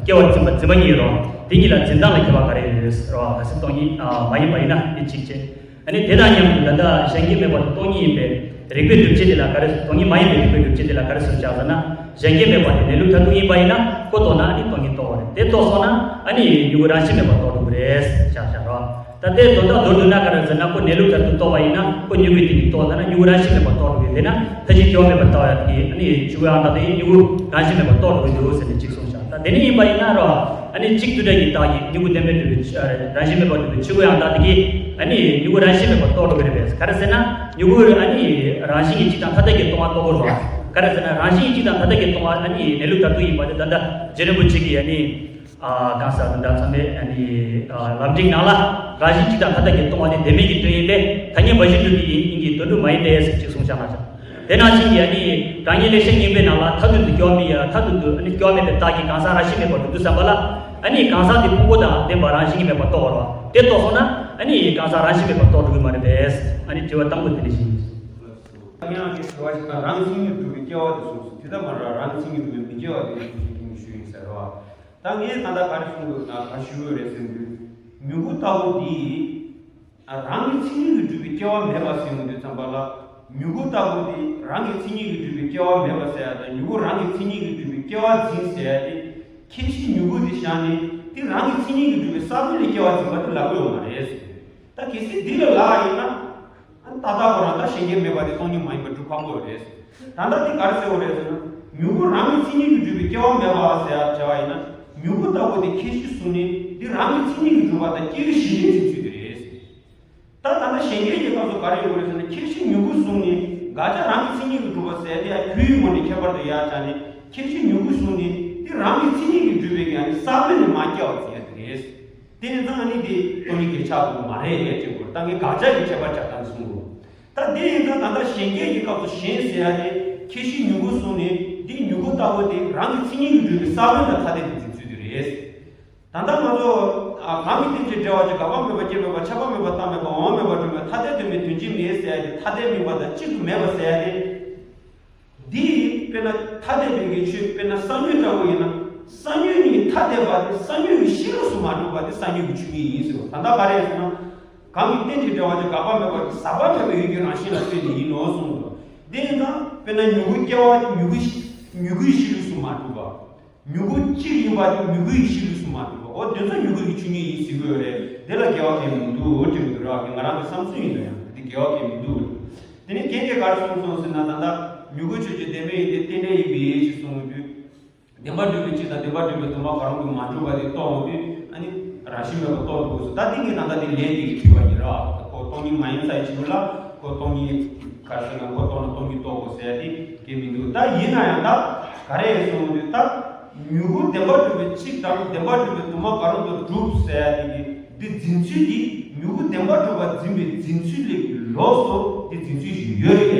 སྐྱེ་བར་འཛིན་པ་འཛིན་པ་གཉིས་རོ། དེ་གཉིས་ལ་འཛིན་སྟངས་ལ་ཁྱད་པར་ག་རེ་ཡོད་ཟེར་བ་གལ་སྲིད་སྟོང་ཉིད་མ་ཡིན་པ་ཡིན་ན་དེ་གཅིག་བྱས། ཨ་ནི་དེ་དང་མཉམ་དུ་ད་ལྟ་གཞན་སྐྱེ་མེད་པ་དང་སྟོང་ཉིད་ཡིན་པའི་རིགས་པའི་སྒྲུབ་བྱེད་དེ་ལ་ག་རེ་སྟོང་ཉིད་མ་ཡིན་པའི་རིགས་པའི་སྒྲུབ་བྱེད་དེ་ལ་ག་རེ་ཟེར་བཞག་ཟེར་ན། གཞན་སྐྱེ་མེད་པ་དེ་གནས་ལུགས་མཐར་ཐུག་ཡིན་པ་ཡིན་ན་ཁོ་རྟོགས་ན་ཨ་ནི་སྟོང་ཉིད་རྟོགས་པ་རེད། དེ་རྟོགས་སོང་ན་ཨ་ནི་མྱུ་གུ་རང་བཞིན་མེད་པ་རྟོགས་འགྲོ་གི་རེད་བཞག་བཞག་རོགས། ད་ལྟའི་དོན་དག་མདོར་བསྡུ་ན་ག་རེ་ཟེར་ན་ཁོ་གནས་ལུགས་མཐར་ཐུག་རྟོགས་པ་ཡིན་ན་ཁོ་མྱུ་གུའི་སྟེང་ནས་རྟོགས་ད་ན་མྱུ་གུ་རང་བཞིན་མེད་པ་རྟོགས་འགྲོ་གི་རེད་ན་མཐའ་བཞིའི་སྐྱེ་བ་མེད་པ་རྟོགས་ཡ་དེ་ཨ་ནི་ཆོས་སྐུའི་ཡང་དག་དེ་མྱུ་གུ་རང་བཞིན་མེད་པ་རྟོགས་འགྲོ་གི་འདུག་ཟེར་ནས་གཅིག་གསུངས་བཞག་ད་དེ་ནི་ཡིན་པ་ཡིན་ན་རོགས། ཨ་ནི་གཅིག་ཏུ་འདྲ་གི་རྟགས་ཀྱིས་མྱུ་གུ་བདེན་པར་གྲུབ་པའི་རང་བཞིན་མེད་པར་གྲུབ་པའི་ཆོས་སྐུ་ཡང་དག་དེ་གིས་ཨ་ནི་མྱུ་གུ་རང་བཞིན་མེད་པར་རྟོགས་འགྲོ་གི་རེད་པས། ག་རེ་ཟེར་ན་མྱུ་གུ་ཨ་ནི་རང་བཞིན་གྱིས་གཅིག་དང་ཐ་དད་ཀྱིས་སྟོང་བ་རྟོགས་དགོས་རེད་བ། ག་རེ་ཟེར་ན་རང་བཞིན་གྱིས་གཅིག་དང་ཐ་དད་ཀྱིས་སྟོང་བ་ཨ་ནི་གནས་ལུགས་མཐར་ཐུག་ཡིན་པ་དེ་ད་ལྟ་རྗེ་རིན་པོ་ཆེ་གིས་ཨ་ནི་གང་ཟག་དེ་འདྲ་ཚང་མས་ཨ་ནི་ལམ་འབྲས་ནང་ལ་རང་བཞིན་གཅིག་དང་ཐ་དད་ཀྱིས་སྟོང་བ་དེ་བདེན་མེད་ཀྱི་དོན་ཡིན་པས་ཐ་སྙད་འབའ་ཞིག་སྒྲུབ་པའི་ཡིན་ཡིན་གྱི་དོན་གྲུབ་མ་ཡིན་ཏེ་ཟེར་ཅིག་གསུངས་བཞག་ན་ཆོག་དེ་ནང་བཞིན་གྱི་ཨ་ནི་གང་ཉིད་ལེགས་བཤད་སྙིང་པོའི་ནང་ལ་མཐའ་མཐུན་དུ་སྐྱེ་བ་མེད་ཡ་མཐའ་མཐུན་དུ་ཨ་ནི་སྐྱེ་བ་མེད་པའི་རྟགས་ཀྱིས་གང་ཟག་རང་བཞིན་མེད་པར་གྲུབ་འདུག་བསམ་པ་ལ་ཨ་ནི་གང་ཟག་དེ་ཕུང་པོ་དང་ལྡན་པ་རང་བཞིན་གྱིས་མེད་པར་རྟོགས་པ་རེད་བ། དེ་རྟོགས་སོང་ན་ཨ་ནི་གང་ཟག་རང་བཞིན་མེད་པར་རྟོགས་འགྲོ་གི་མ་རེད་པས། ཨ་ནི་དྲི་བ་དང་པོ་དེ་འདྲ་ཞིག་ཡིན། ངས་ཨ་ནི་དྲི་བ་ཞིག་དང་རང་བཞིན་གྱིས་གྲུབ་པའི་སྐྱེ་བ་དེ་གསུངས་སོང་། དེ་ལྟ་མ་རེད། རང་བཞིན་གྱིས་གྲུབ་པའི་མི་སྐྱེ་བ་དེ་ཞུ་ཞུ་ཡིན་ཟེར་བ། ད་ངས་ད་ལྟ་ག་རེ་གསུང་འདུག་ན་ག་ཞུ་འོས་རེད་ཟེར་དུས། མྱུ་གུ་ལྟ་བུ་འདི་རང་གི་མཚན་ཉིད་ཀྱིས་གྲུབ་པའི་སྐྱེ་བ་མེད་པ་ཟེར་ཡོང་དུས་ཙམ་པ་ལ། མྱུ་གུ་ལྟ་བུ་འདི་རང་གི་མཚན་ཉིད་ཀྱིས་གྲུབ་པའི་སྐྱེ་བ་མེད་པ་ཟེར་ཡ་དང་མྱུ་གུ་རང་གི་མཚན་ཉིད་ཀྱིས་གྲུབ་པའི་སྐྱེ་བ་འཛིན་ཟེར་ཡ་དེ། ཁྱད་གཞི་མྱུ་གུ་འདི་བཞག་ནས་དེ་རང་གི་མཚན་ཉིད་ཀྱིས་གྲུབ་པའི་ས་བོན་ལས་སྐྱེ་བ་འཛིན་པ་དེ་ལབ་ཀྱི་ཡོད་མ་རེད་ཟེར། ད་གལ་སྲིད་འདི་ལ་ལབ་ཡིན་ན། ཨ་ནི་ཏག་ཏག་ཁོ་རང་ད་གཞན་སྐྱེ་མེད་པ་དེ་སྟོང་ཉིད་མ་ཡིན་པ་སྒྲུབ་ཁག་པོ་རེད། ད་ལྟ་འདི་ག་རེ་ཟེར་བ་རེད་ཟེར་ན། མྱུ་གུ་རང་གི་མཚན་ཉིད་ཀྱིས་གྲུབ་པའི་སྐྱེ་བ་མེད་པ་ཟེར་ཡ་བྱ་བ་ཡིན་ན། མྱུ་གུ་ལྟ་བུ་དེ་ཁྱད་གཞི་བཟུང་ནས་འདི་རང་གི་མཚན་ཉིད་ཀྱིས་གྲུབ་པ་དང་སྐྱེ་བའི་གཞི་ནས་འཛིན་ཚུལ་དེ་རེད། ད་ད་ལྟ་གཞན་སྐྱེ་གི་སྐབས་སུ་ག་རེ་ཡོད་རེད་ཟེར་ན། ཁྱད་གཞི་མྱུ་གུ་བཟུང་ནས་དགག་བྱ་རང་གི་མཚན་ཉིད་ཀྱིས་གྲུབ་པ་ཟེར་དེ་ཡང་རྒྱུ་ཡི་ངོས་ནས་ཁྱད་པར་དུ་ཡར་བྱས་ནས། ཁྱད་གཞི་མྱུ་གུ་བཟུང་ནས་འདི་རང་གི་མཚན་ཉིད་ཀྱིས་གྲུབ་པའི་ཡང་ནི་ས་བོན་ནས་མར་སྐྱེ་བ་ཟེར་ཡ་དེ་རེད། དེ་ནི་ཙང་ཨ་ནི་དེ་སྟོང་ཉིད་འགལ་ཆགས་པོ་མ་རེད་ཡ་ཅེས་པོར་ད་ངས་དགག་བྱ་གི་ཁྱད་པར་ཆགས་སྟངས་གསུངས་རོགས། ད་དེ་ཡིན་ཙང་ད་ལྟ་གཞན་སྐྱེ་གི་སྐབས་སུ་གཞན་ཟེར་ཡ་དེ་ཁྱད་གཞི་མྱུ་གུ་བཟུང་ནས་འདི་མྱུ་གུ་ལྟ་བུ་དེ་རང་གི་མཚན་ཉིད་ཀྱིས་གྲུབ་པའི་ས་བོན་དང་ཐ་དད་དུ་འཛིན་ཚུལ་དེ་རེད། ད་ལྟ་ང་ཚོ་ཨ་གང་གི་རྟེན་ཅིང་འབྲེལ་བར་འབྱུང་། འགག་པ་མེད་པ་སྐྱེ་མེད་པ། ཆགས་པ་མེད་པ་རྟག་མེད་པ། འོང་བ་མེད་པ་འགྲོ་མེད་པ། ཐ་དད་དོན་མེད་དོན་གཅིག་མེད་ཟེར་ཡ་དེ་ཐ་དད་མིན་པ་དང་གཅིག་ཏུ་མེད་པ་ཟེར་ཡ་དེ། འདི་དཔེར་ན་ཐ་དད་པའི་གི་ཆོས། དཔེར་ན་ས་སྨྱུག་འདྲ་བོ་ཡིན་ན། ས་སྨྱུག་གཉིས་ཐ་དད་པ་དེ་ས་སྨྱུག་གི་གཤིས་ལུགས་སུ་མ་གྲུབ་པ་དེ་ས་སྨྱུག་གི་ཆོས་ཉིད་ཡིན་ཟེར་བ། ད་ལྟ་ག་རེ་ཟེར་ན། གང་གི་རྟེན་ཅིང་འབྲེལ་བར་འབྱུང་། འགག་པ་མེད་པ་ཟག་པ་མེད་པའི་ཡུལ་གྱི་རང་བཞིན་ལ་ལྟོས་ནས་ཡིན་ནོ་གསུངས་འདུག་དེ་ཡིན་ཙང་དཔེར་ན་མྱུ་གུ་སྐྱེ་བ་དེ་མྱུ་གུ་མྱུ་གུའི་གཤིས་ལུགས་སུ་མ་གྲུབ་པ། མྱུ་གུ་གཅིག་ཡིན་པ་དེ་མྱུ་གུའི་གཤིས་ལུགས་སུ་མ་གྲུབ་པ། འོ་དེ་ཚོ་མྱུ་གུ་ཡི་ཆོས་ཉིད་ཡིན་ཟེར་གྱི་ཡོད་རེད། དེ་ལ་འགལ་བ་གང་ཡང་མི་འདུག་དྲན་གྱི་འདུག་ར། ང་རང་གི་བསམ་ཚུལ་ཡིན་ན་ཡང་དེ་འགལ་བ་གང་ཡང་མི་འདུག་དེ་ནས་རྒན་གྱིས་ག་རེ་གསུངས་སོང་ཟེར་ན། ད་ལྟ་མྱུ་གུ་ཆོས་ཅན། བདེན་པའི་ཡིན་ཏེ། རྟེན་འབྲེལ་ཡིན་པའི་ཕྱིར་གསུངས་དུས། བདེན་པར་གྲུབ་པའི་གཅིག་དང་བདེན་པར་གྲུབ་པའི་དུ་མ་གང་རུང་གིས་མ་གྲུབ་པ་དེ་རྟོགས་འོང་དུས། ཨ་ནི་རང་བཞིན་མེད་པར་རྟོགས་འགྲོ་དགོས་སོ། ད་འདི་ངས་ད་ལྟ་འདི་ལན་འདི་གིས་ཕུལ་བ་ཡིན་ར། ཁོ་སྟོང་ཉིད་མ་ཡིན་ས་ཡི་ཕྱིར་རོ་ལ། ཁོ་སྟོང་ཉིད་ག་རེ་ཟེར་ན། ཁོ་རྟོགས་ན་སྟོང་ཉིད་རྟོགས་དགོས་ཟེར་ཡ་དེ་གང་ཡང་མི་འདུག་ད་ཡིན་ན་ཡང་ད་ག་རེ་ཡིན་གསུངས་དུས། ད་མྱུ་གུ་བདེན་པར་གྲུབ་པའི་གཅིག་དང་བདེན་པར་གྲུབ་པའི་དུ་མ་གང་རུང་དུ་གྲུབ་ཟེར་ཡ་དེ་གི་འདི་འཛིན་ཚུལ་འདི་མྱུ་གུ་བདེན་པར་གྲུབ་པར་འཛིན་པའི་འཛིན་ཚུལ་ལས་ལོགས་སུ་འདི་འཛིན་ཚུལ་ཞིག་ཡོད་རེད།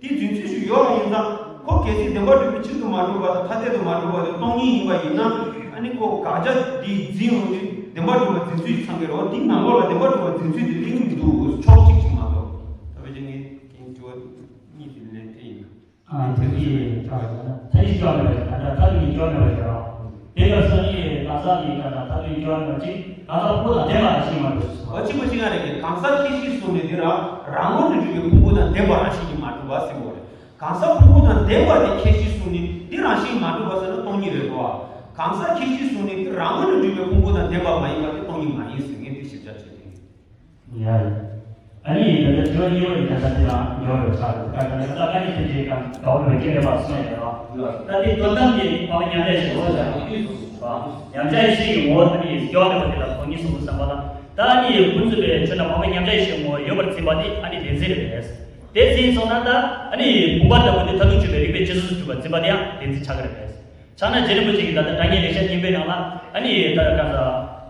དེ་འཛིན་ཚུལ་ཞིག་ཡོད་པ་ཡིན་ཙང་། ཁོ་གལ་སྲིད་བདེན་པར་གྲུབ་པའི་ཕྱིར་དུ་མ་གྲུབ་པ་དང་ཐ་དད་དུ་མ་གྲུབ་པ་དེ་སྟོང་ཉིད་ཡིན་པ་ཡིན་ན། ཨ་ནི་ཁོ་དགག་བྱ་འདི་འཛིན་འོང་དུས་བདེན་པར་གྲུབ་པ་འཛིན་ཚུལ་ཞིག་ཚང་གི་རེད། འོ་འདི་ནང་ལོགས་ལ་བདེན་པར་གྲུབ་པ་འཛིན་ཚུལ་དེ་གླེང་གི་མི་འདུག་ཕྱོགས་གཅིག་ཅིག་མ་གཏོགས། ད་བས་ཀྱང་ངས་ཀྱང་དྲི་བ་གཉིས་དེ་ལན་འདེབས་ཡིན། ཨ་ཐ་ཚིག་ཐ་ཚིག་སྐྱོར་མེད་པ་ཞིག་ད་ལྟ་ཐ་ཚིག་གཉིས་སྐྱོར་མེད་པ་ཞིག་རེད་བ། དེ་སྐབས་སུ་ནི་གང་ཟག་གི་ཀ་ད་ཐ་ཚིག་སྐྱོར་མེད་པ་གཅིག་གང་ཟག་ཕུང་པོ་དང་ལྡན་པ་རང་བཞིན་མ་གྲུབ་ཟེར་བ། འོ་གཅིག་པ་གཅིག་རྐྱང་རེད་ཀྱི། གང་ཟག་ཁྱད་གཞི་བཟུང་ནས་འདི་རང་རང་ངོས་ནས་གྲུབ་པའི་ཕུང་པོ་དང་ལྡན་པ་རང་བཞིན་གྱིས་མ་གྲུབ་པ་ཟེར་བ་རེད། གང་ཟག་ཕུང་པོ་དང་ལྡན་པ་དེ་ཁྱད་གཞི་བཟུང་ནས་འདི་རང་བཞིན་མ་གྲུབ་པ་ཟེར་ན་སྟོང་ཉིད་རེད་དོ། གང་ཟག་ཁྱད་གཞི་བཟུང་ནས་འདི་རང་ངོས་ནས་གྲུབ་པའི་ཕུང་པོ་དང་ལྡན་པ་མ་ཡིན་པ་དེ་སྟོང་ཉིད་མ་ཡིན་ཟེར། ངས་འདི་ཞིབ་ཆ་བྱས་ཏེ། ཡ། ཨ་ནི་ད་ལྟ་དྲི་བ་གཉིས་པ་ཡི་ད་ལྟ་འདི་ལ་ཉོ་བའི་ཆ་རེད། ད་ལྟ་ད་ལྟ་ཨ་ནི་དེ་འདྲའི་གང་ཟག་མེད་པའི་སྐྱེ་མེད་པ་གསུངས་ཡོད་རེད་བ། ད་འདི་དོན་དམ་གྱི་འཕགས་པའི་མཉམ་གཞག་ཞིག་ཡོད་ཀྱང་། མཉམ་གཞག་ཡེ་ཤེས་ཀྱི་ངོ་བོ་ཨ་ནི་སྐྱེ་བ་མེད་པ་དེ་ལ་སྟོང་ཉིད་གསུངས་པའི་བསམ་པ་ལ། ད་ཨ་ནི་ཁོང་ཚོས་པའི་ཆོས་རྣམས་འཕགས་པའི་མཉམ་གཞག་ཡེ་ཤེས་ངོ་བོར་ཡོད་པར་འཛིན་པ་དེ་ཨ་ནི་བདེན་འཛིན་རེད་པས། དེ་འཛིན་སོང་ན་ད་ཨ་ནི་བུམ་པ་ལྟ་བུ་དེ་མཐར་ཐུག་དཔྱོད་པའི་རིགས་པས་རྗེས་སུ་བསྡུས་པར་འཛིན་པ་དེ་ཡང་བདེན་འཛིན་ཆགས་ཀྱི་རེད་པས། ཕྱག་ན་རྗེ་རིན་པོ་ཆེ་གིས་ད་ལྟ་དྲང་ངེས་ལེགས་བཤད་སྙིང་པོའི་ནང་ལ་ཨ་ནི་ད་ག་ས་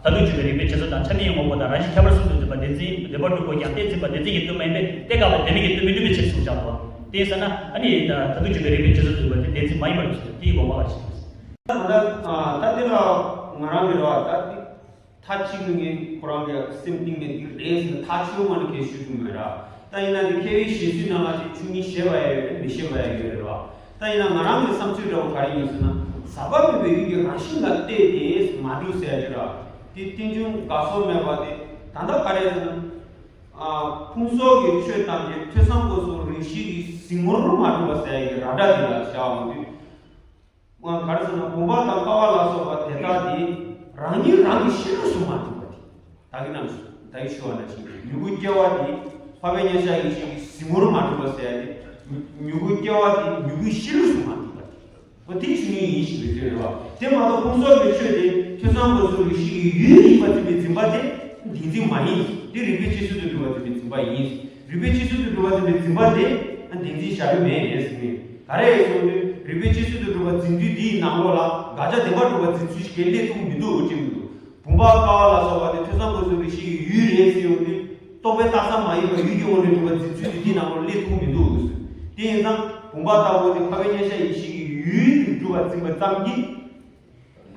མཐར་ཐུག་དཔྱོད་པའི་རིགས་པས་རྗེས་སུ་དང་ཆ་མེད་ཡིན་ངོ་བོ་དང་རང་བཞིན་ཁྱད་པར་གསུམ་དུ་འཛིན་པ་བདེན་འཛིན་བདེན་པར་གྲུབ་དགོས་ཀྱང་དེ་འཛིན་པ་བདེན་འཛིན་གྱི་དོན་མ་ཡིན་པས་དེ་སྐབས་ལ་བདེན་མེད་ཀྱི་དོན་མི་འགྲུབ་པའི་ཕྱིར་གསུངས་བཞག་པ། དེ་ཡིན་ཟེར་ན་ཨ་ནི་ད་མཐར་ཐུག་དཔྱོད་པའི་རིགས་པས་རྗེས་སུ་བསྡུས་པ་དེ་བདེན་འཛིན་མ་ཡིན་པར་གྱུར་ཏེ་དེའི་དགོངས་པ་ག་རེ་ཞིག་ཡིན། ད་ད་ད་དེ་ལ་ང་རང་གི་རེ་བ་ད་དེ། མཐའ་གཅིག་ནས་ངས་ཁོ་རང་གི་སེམས་གཏིང་ནས་འདི་རེད་ཟེར་ན་ཐག་ཆོད་མ་ནས་གལ་ཞུ་རྒྱུ་མེད་ར། ད་ཡིན་ན་འདི་མཁས་པའི་བཞེད་ཚུལ་ནང་ལ་ཅིག་ཆོས་ཉིད་ཞེས་པ་ཡང་ཡོད་རེད། མི་ཤེས་པ་ཡང་ཡོད་རེད་ར། ད་ཡིན་ན་ང་རང་གི་བསམ་ཚུལ་འདྲ་བོ་ག་རེ་ཡིན་ཟེར་ན། ཟག་པ་མེད་པའི་ཡུལ་གྱི་རང་བཞིན་ལ་བལྟས་ཏེ་མ་གྲུབ་ཟེར་ཡ་ཅིག་ར། དེ་རྟེན་འབྱུང་དགག་སོགས་མེད་པ་དེ་ད་ལྟ་ག་རེ་ཟེར་ན། ཨ་ཕུང་སོགས་ཀྱི་ཆོས་ཐམས་ཅད་ཐོས་བསམ་སྒོམ་གསུམ་རིགས་ཤེས་ཀྱི་གཟིགས་ངོར་མ་གྲུབ་པ་ཟེར་ཡ་གི་ར་སྒྲ་དེ་ལ་བྱ་བ་འོང་དུས། ག་རེ་ཟེར་ན། བུམ་པ་དང་ཀ་བ་ལ་སོགས་པ་དེ་དག་དེ་རང་ཉིད་རང་གི་གཤིས་ལུགས་སུ་མ་གྲུབ་པ་དེ། ད་གིན་ནམ་ད་གིན་ཞུ་བ་ནང་བཞིན་མྱུ་གུ་སྐྱེ་བ་དེ་འཕགས་པའི་མཉམ་གཞག་ཡེ་ཤེས་ཀྱི་གཟིགས་ངོར་མ་གྲུབ་པ་ཟེར་ཡ་དེ། མྱུ་གུ་སྐྱེ་བ་དེ་མྱུ་གུའི་གཤིས་ལུགས་སུ་མ་གྲུབ་པ་དེ། འོ་དེ་ཆོས་ཉིད་ཡིན་ཞེས་པའི་དོན་རེད་བ། དེ་མ་གཏོགས་ཕུང་སོགས་ཀྱི་ཆོས་དེ་ཐོས་བསམ་སྒོམ་གསུམ་རིགས་ཤེས་ཀྱི་ཡུལ་ཡིན་པར་འཛིན་པའི་འཛིན་པ་དེ་བདེན་འཛིན་མ་ཡིན། དེ་རིགས་པས་རྗེས་སུ་དུ་གྲུབ་པར་འཛིན་པའི་འཛིན་པ་ཡིན། རིགས་པས་རྗེས་སུ་དུ་གྲུབ་པར་འཛིན་པའི་འཛིན་པ་དེ་བདེན་འཛིན་བཞག་གི་མེད་ཟེར་ནས། ག་རེ་ཡིན་གསུངས་དུས་རིགས་པས་རྗེས་སུ་དུ་གྲུབ་པར་འཛིན་དུས་དེའི་ནང་ལོགས་ལ་དགག་བྱ་བདེན་པར་གྲུབ་པར་འཛིན་ཚུལ་ཞིག་གི་སླེབས་ཐུབ་མི་འདུག་ཅེས་མི་འདུག་བུམ་པ་ཀ་བ་ལ་སོགས་པ་དེ་ཐོས་བསམ་སྒོམ་གསུམ་རིགས་ཤེས་ཀྱི་ཡུལ་རེད་ཟེར་ཡོང་དུས་རྟོག་པས་བཏགས་ས་མ་ཡིན་པར་ཡུལ་གྱི་ངོས་ནས་གྲུབ་པར་འཛིན་ཚུལ་དེ་དེའི་ནང་ལོགས་སླེབས་ཐུབ་མི་འདུག་དེ་ཡིན་ཙང་བུམ་པ་ལྟ་བུ་དེ་འཕགས་པའི་མཉམ་གཞག་ཡེ་ཤེས་ཀྱི་ཡུལ་དུ་གྲུབ་པར་འཛིན་པ་ཙམ་གྱིས།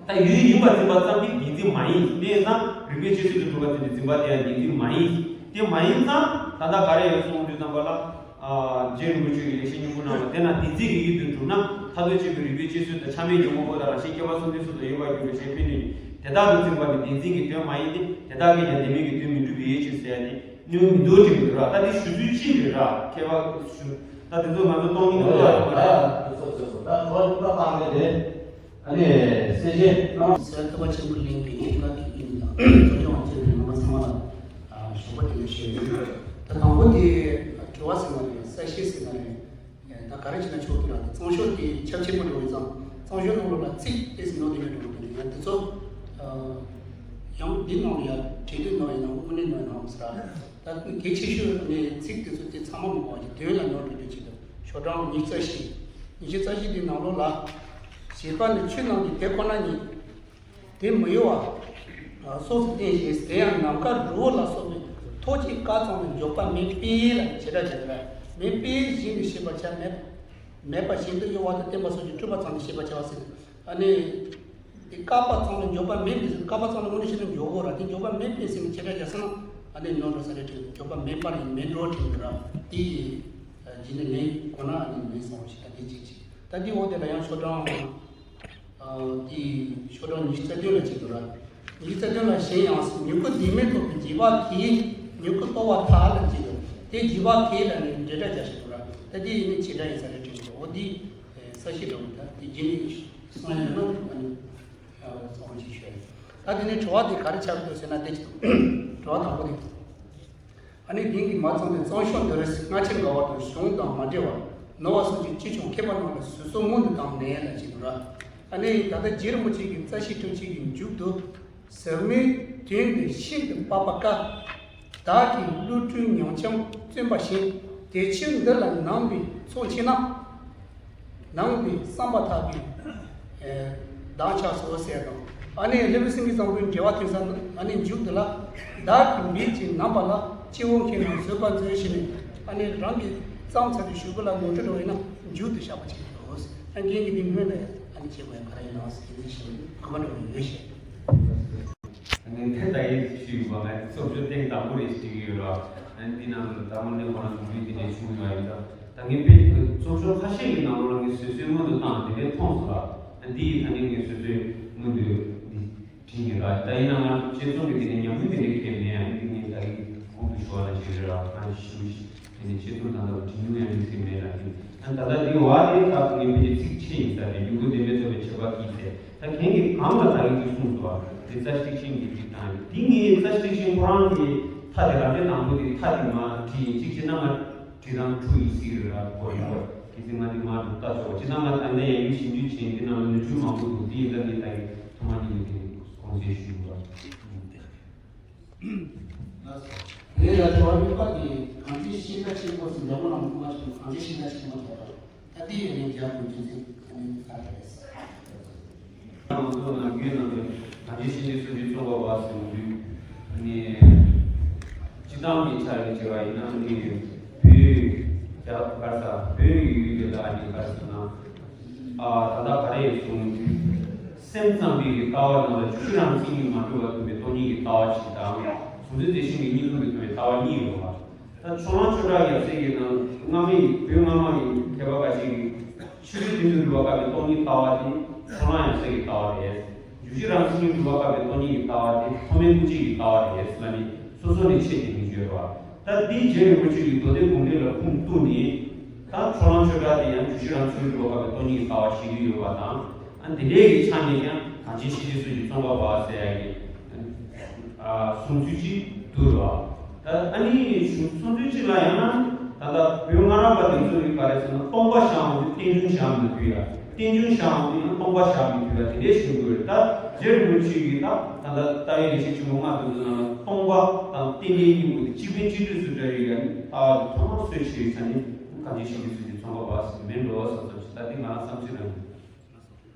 ད་ཡུལ་ཡིན་པར་འཛིན་པ་ཙམ་གྱིས་བདེན་འཛིན་མ་ཡིན། དེ་ཡིན་ཙང་རིགས་པས་རྗེས་སུ་དུ་གྲུབ་པར་འཛིན་པའི་འཛིན་པ་དེ་ཡང་བདེན་འཛིན་མ་ཡིན། དེ་མ་ཡིན་ཙང་ད་ལྟ་ག་རེ་ཡོད་གསུངས་དུས་ཙམ་པ་ལ། ཨ་རྗེ་རིན་པོ་ཆེ་གི་ལེགས་བཤད་སྙིང་པོ་ནང་ལ་དེས་ན་བདེན་འཛིན་གྱི་ཡུལ་དུ་གྲུབ་ན་མཐར་ཐུག་དཔྱོད་པའི་རིགས་པས་རྗེས་སུ་དང་ཆ་མེད་ཀྱི་དངོས་པོ་དང་རང་བཞིན་སྐྱེ་བ་གསུམ་ལྡན་སོགས་དང་ཡོད་པར་གྱུར་པའི་ཕྱིར་ཕན་ནུས་དེ་དག་ཏུ་འཛིན་པ་ནི་བདེན་འཛིན་གྱི་དོན་མ་ཡིན་ཏེ། དེ་དག་གིས་ཀྱང་བདེན་མེད་ཀྱི་དོན་མི་འགྲུབ་པའི་ཕྱིར་ཟེར་ཡ་ནི། སྣོད་མི་འདུག་ཅེས་མི་འདུག་ར། ད་འདི་ཞུ་ཚུལ་གཅིག་རེད་ར། མཁས་པ་ཞུ། ད་འདི་ཚོ་ང་ཚོ་སྟོང་ཉིད་ཀྱི་ལུགས་ལ་ཡོད་མ་རེད། ཨ་ནི་སེམས་ཅན་རྣམས་སེམས་ཐུབ་པ་ཆེན་པོ་གླིང་གི་ཡིག་ལ་ཐུགས་ཀྱི་དང་གཙོ་སྐྱོང་བ་བཅས་པའི་རྣམ་པ་ཚང་མ་ལ་ཞོགས་པ་ ད་དང་པོ་དེ་དྲི་བ་ཟེར་ན་རེད། གསལ་བཤད་ཟེར་ན་རེད། ད་ག་རེ་བྱས་ན་ཆོག་འདུག་ལ། གཙང་ཤོས་དེ་ཁྱབ་ཆེན་པོ་འགྲོ་བའི་ཙང་། གཙང་ཤོས་ནང་ལོགས་ལ་ཚིག་དེ་ཟིན་ནོ་དེ་ནས་འགྲོ་གི་འདུག་ཡང་དེ་ཚོ་ཡང་འདི་ནང་ལ་ཡ་བྲིས་དུས་ནང་ཡིན་ནམ་དངོས་གནས་ནང་ཡིན་ནམ་ཟེར། ད་གལ་ཆེ་ཤོས་ནི་ཚིག་དེ་ཚོ་དེ་ཚང་མ་མི་དགོས་པ་ཅིག་དོན་ལ་ཉོན་འགྲོ་རྒྱུ་ཅིག་འདུག་ཤོག་གྲངས་ཉི་ཤུ་རྩ་བཞི། ཉི་ཤུ་རྩ་བཞི་དེའི་ནང་ལོགས་ལ། བྱས་པ་ནི་ཆོས་རྣམས་ཀྱི་དེ་ཁོ་ན་ཉིད། དེ་མི་གཡོ་བ་སོགས་སུ་བསྟན་ཞིང་། དེ་ཡང་ནམ་མཁའ་འགྲོ་བོ་ལ་སོགས་པའི་ཐོག་གཅིག་བཀག་ཙམ་ལ་འཇོག་པ་མེད་པས་ལ་བྱེ་བྲག་གི་ར། མེད་པས་གཞན་དུ་ཤེས་པར་བྱ། མེད་མེད་པ་གཞན་དུ་གཡོ་བ་དང་བརྟེན་པ་སོགས་ཀྱིས་སྤྲུལ་པ་ཙམ་དུ་ཤེས་པར་བྱ་བ་ཟེར། ཨ་ནི་དེ་བཀག་པ་ཙམ་ལ་འཇོག་པ་མེད་པས་ཟེར། བཀག་པ་ཙམ་ལ་དངོས་གནས་བཤད་ན་འཇོག་གོ་ར། དེ་འཇོག་པ་མེད་པས་ཟེར་ནས་བྱེ་བྲག་རྒྱག་ས་ན་ཨ་ནི་ནོར་འགྲོ་ས་རེད་དྲན། འཇོག་པ་མེད་པ་རེད། མེད་འགྲོ་དྲན་གི་ར། དེ་ཡི་རྗེས་ནས་ལན་ཁོ་ན་ཨ་ནི་མེད་སོང་ཞིག་ད་དེ་གཅིག་གཅིག་ད་དེ་འོག་དེ་ལ་ཡང་ཤོག་གྲངས། ཨ། དེའི་ཤོག་གྲངས་ཉི་ཤུ་རྩ་བདུན་ལ་བྱེད་དགོས་ར། ཉི་ཤུ་རྩ་བདུན་ལ་གཞན་ཡང་མྱུ་གུ་ལྡན་མིན་རྟོགས་པའི་རྗེས་དཔག་གིས་མྱུ་གུ་རྟོགས་པར་ཐལ་ལ་བྱེད་དགོས། དེ་རྗེས་དཔག་གིས་ལ་ནི་འབྲེལ་སྒྲ་རྒྱག་བྱེད་དགོས་ར། ད་དེ་ཡིན་ནི་བྱེད་སྒྲ་ཡིན་ས་རེད་དྲན་གྱི་འོ་དེ་ས་བཤད་འགྲོ་གི་ད་དེ་རྗེས་ནས་གསུང་ཡོད་ན་ཨ་ནི་གསུང་ཅིག་ཞུ། ད་དེ་ནས་དྲི་བ་དེ་ག་རེ་ཆགས་འདུག་ཟེར་ན་དེ་ཅིག་དྲི་བ་དང་པོ་དེ། ཨ་ནི་རྒན་གྱིས་མ་ཚང་ནས་གཙང་ཤོས་འདི་རུ་སྔ་ཕྱི་འགལ་བ་དང་གཞུང་དང་མ་འབྲེལ་བ་ནོར་བ་སོགས་ཀྱི་ཅི་བྱུང་མཁས་པ་རྣམས་ལ་གཟིགས་སོ་སྔོན་དུ་བཏང་ནས་ལ་བྱེད་དགོས་ར། ཨ་ནི་ད་ལྟ་རྗེ་རིན་པོ་ཆེ་གིས་རྩ་ཤེ་དྲུག་ཅུ་གི་མཇུག་ཏུ་ཟབ་མོའི་དོན་འདི་ཤིན་ཏུ་དཔག་པ་དཀའ། བདག་གི་བློ་གྲོས་ཉམས་ཆག་བརྩོན་པ་བཞིན། དེ་ཕྱིར་འདི་ལ་ནང་པའི་ཚོགས་ཆེ་ན། ནང་པའི་བསམ་པ་ཐག་པས་གདངས་ཆགས་སོ་ཟེར་དང་། ཨ་ནི་ལྷུན་པོ་སེང་གེ་བཟང་པོའི་འགྲེལ་པ་ཐོས་ས་ཨ་ནི་མཇུག་ཏུ་ལ། བདག་གི་མིག་གི་ནང་པ་ལ། སྐྱེ་བོ་མཁས་རྣམས་བཟོད་པར་མཛོད་ཞེས་ནས། ཨ་ནི་རང་གིས་བརྩམས་ཚར་དུས་གཞུག་གུ་ལ་ནོར་འཁྲུལ་འགྲོ་བས་ན་མཇུག་ཏུ་བཤགས་པ་བྱེད་དགོས། ཨ་རྒན་གྱིས་འདི་སྔོན་ལ་ཨ་ནི་བྱེད་དགོས་ཡ་ག་རེ་ཡིན་ནའང་ཟེར་གྱི་འདི་ཞིག་གོ་མ་འགྲོ་བའི་ཡོད་ཞེས། ངས་ད་ཡིན་ཞུས་པ་ང་ཚོ་ཚོགས་ཆུང་ཐེངས་དང་པོ་རེད་ཞུ་གི་ཡོད་ར། ཨ་ནི་འདི་ནང་ལ་ད་དངོས་གནས་ཁོ་རང་འཛུགས་རྒྱུ་དེ་འདྲ་བྱུང་ཡོད་ཡིན་ད། ད་ངས་དཔེ་ཚོགས་ཆུང་ཁ་ཤས་ཀྱི་ནང་ལོགས་ལ་ངས་སོ་སོའི་སྔོན་དུ་བཏང་དེ་འདྲའི་མཐོང་སོང་ལ། ཨ་འདི་ཡི་ད་ནི་ངས་སོ་སོའི་སྔོན་དུ་འདི་བྲིས་ཡིན་ར། ད་ཡིན་ན་ང་དཔྱད་རྩོམ་གྱི་དེ་ནས་ཉམས་མྱོང་དེ་འདྲའི་གལ་མེད། ཨ་ནི་འདི་ངས་ད་གི་གོང་དུ་ཞུ་བ་ལ་ཞུ་རེད་ར། ང་ཞུ་ཞུ་དེ་ནས་དཔྱད་རྩོམ་ད་ལྟ་བྲིས་མྱོང་ཡང་ཡོད་ཟེར་མེད་ར། ཨ་ད་ལྟ་འདི་བ་དེ་ད་ངས་དཔེ་ཚིག་ཆེ་ཡིན་ས་རེད། མྱུ་གུ་ལྡན་མིན་རྟོགས་པའི་བྱེད་པ་གིས་ཟེར། ད་གན་གྱིས་གང་ལ་ད་གིན་གྱིས་གསུངས་སོ། དེ་རྩ་ཤེ་ཤིང་གི་གཅིག་དང་དེ་ངའི་རྩ་ཤེ་ཤིང་ཁོ་རང་གི་མཐའ་དེ་རང་བྱས་དང་པོ་དེ་མཐའ་དེ་མ་བྲིས་ཡིན་གཅིག་བྱས་ན་ང་བྲིས་དང་འཁྲུག་ཡིན་སྲིད་རེད་ར་གོ་ཡིན་གོ། གལ་སྲིད་ང་དེ་མ་འགྲོ་ལྟ་ཆོག་གོ་བྱས་ན་ང་ད་ལྟ་ཡང་ཡུལ་ཞིབ་འཇུག་བྱས་དེ་ནང་ལ་ནོར་འཁྲུལ་མང་པོ་འདུག་དེ་ཡིན་ད་ངས་ད་གིན་ཐོག་མ་ཉིད་ནས་དེ་དགོངས་སེལ་ཞུ་ཡིན་གོ། དེ་ལ་དྲི་བ་གཉིས་པ་དེ་གང་ཅིའི་ཤིང་རྟ་ཆེན་པོ་ཟེར་འདྲ་མོ་ལ་མ་གང་ཅིའི་ཤིང་རྟ་ཆེན་པོ་ཐོག་ད་དེ་ཡི་རིང་རྒྱ་གོན་རྒྱུ་ཚིག་ཨ་ནི་ཁ་རེད། ང་ཚོ་ནང་རྒྱུན་ནང་དུ་གང་ཅིའི་ཤིང་རྟའི་སྲོལ་རྒྱུན་བཙོང་བ་བ་ཟེར་འདུག་ཨ་ནི་སྤྱི་བཏང་གི་ཆ་ནས་བྱས་པ་ཡིན་ན་ཨ་ནི་བོད་རྒྱ་གར་ས་བོད་ཡུལ་གྱི་ལ་ཨ་ནི་ག་རེ་ཟེར་ན། ཨ་ད་ལྟ་ག་རེ་གསུངས་དུས། སེམས་ཙམ་པའི་གི་ལྟ་བ་ནང་ལ་བཅུ་བཞི་རང་མཚན་ཉིད་མ་གྲུབ་པ་སྟོན་པའི་སྟོང་ཉིད་ཀྱི་ལྟ་བ་ཞིག་དང་། གཟུགས་འཛིན་རྫས་གཞན་གྱིས་གཉིས་བཟུང་དུ་སྟོན་པའི་ལྟ་བ་གཉིས་ཡོད་པ། ད་ཕྱོགས་གླང་ཆོས་གྲགས་ཡབ་སྲས་ཀྱི་ནང་སྔ་མའི་བོད་སྔ་མ་ཡི་མཁས་པ་ཁ་ཤས་ཀྱིས་ཕྱི་རོལ་རྟེན་འབྱུང་རིག་པ་བཀག་པའི་སྟོང་ཉིད་ལྟ་བ་དེ་ཕྱོགས་གླང་ཡབ་སྲས་ཀྱི་ལྟ་བ་རེད། བཅུ་བཞི་རང་མཚན་ཉིད་རིག་པ་བཀག་པའི་སྟོང་ཉིད་ཀྱི་ལྟ་བ་དེ་ཐོགས་མེད་སྐུ་མཆེད་ཀྱི་ལྟ་བ་རེད་ཟེར་ནས་སོ་སོ་ནས་ཆེད་དེ་མི་བརྗོད་པ། ད་འདི་རྗེ་རིན་པོ་ཆེ་གིས་མདོ་སྡེ་དགོངས་འགྲེལ་ལ་ཁུངས་གཏུགས་ནས། ད་ཕྱོགས་གླང་ཆོས་གྲགས་དེ་ཡང་བཅུ་བཞི་རང་མཚན་ཉིད་རིག་པ་བཀག་པའི་སྟོང་ཉིད་ཀྱི་ལྟ་བ་བཤད་ཀྱི་ཡོད་པ་དང་། ཨ་འདི་འདྲའི་གི་ཆ་ནས་ཀྱང་གང་ཅིའི་ཤིང་རྟའི་སྲོལ་རྒྱུན་བཙོང་བ་བ་ཟེར་ཡ་གི་ཨ་གསུང་ཚུལ་ཅིག་འདུག་ར། ད་ཨ་ནི་གསུང་ཚུལ་ཅིག་ལ་ཡང་ན་ད་ལྟ་བོད་སྔ་རབས་པ་དེ་ཚོ་གིས་ག་རེ་ཟེར་ན་སྟོང་པ་བཞག་འོང་དུས་རྟེན་འབྱུང་བཞག་མི་ཐུབ་ཡ། རྟེན་འབྱུང་བཞག་འོང་དུས་ཡང་སྟོང་པ་བཞག་མི་ཐུབ་ཡ་དེ་འདྲའི་ཞུ་དགོས་རེད། ད་རྗེ་རིན་པོ་ཆེ་གིས་ད་ད་ལྟ་རྟ་དབྱེ་ལེགས་བཤད་ཆེན་པོ་ལྔ་དེ་ཚོ་ནང་ལ་སྟོང་པ་དང་རྟེན་འབྲེལ་གཉིས་པོ་དེ་གཅིག་ཕན་གཅིག་གྲོགས་སུ་འདྲ་ཡོད་ཡ་ནི་ལྟ་བ་དེ་ཚང་མ་སྲོལ་ཕྱེ་ཡོད་ས་ནི་གང་ཅིའི་ཤིང་རྟའི་སྲོལ་རྒྱུན་བཙོང་བ་བ་ཟེར་མིན་འགྲོ་བ་བསམ་བསམ་ཞིག་ད་དེ་ང་རང་བསམ་ཚུལ་རང་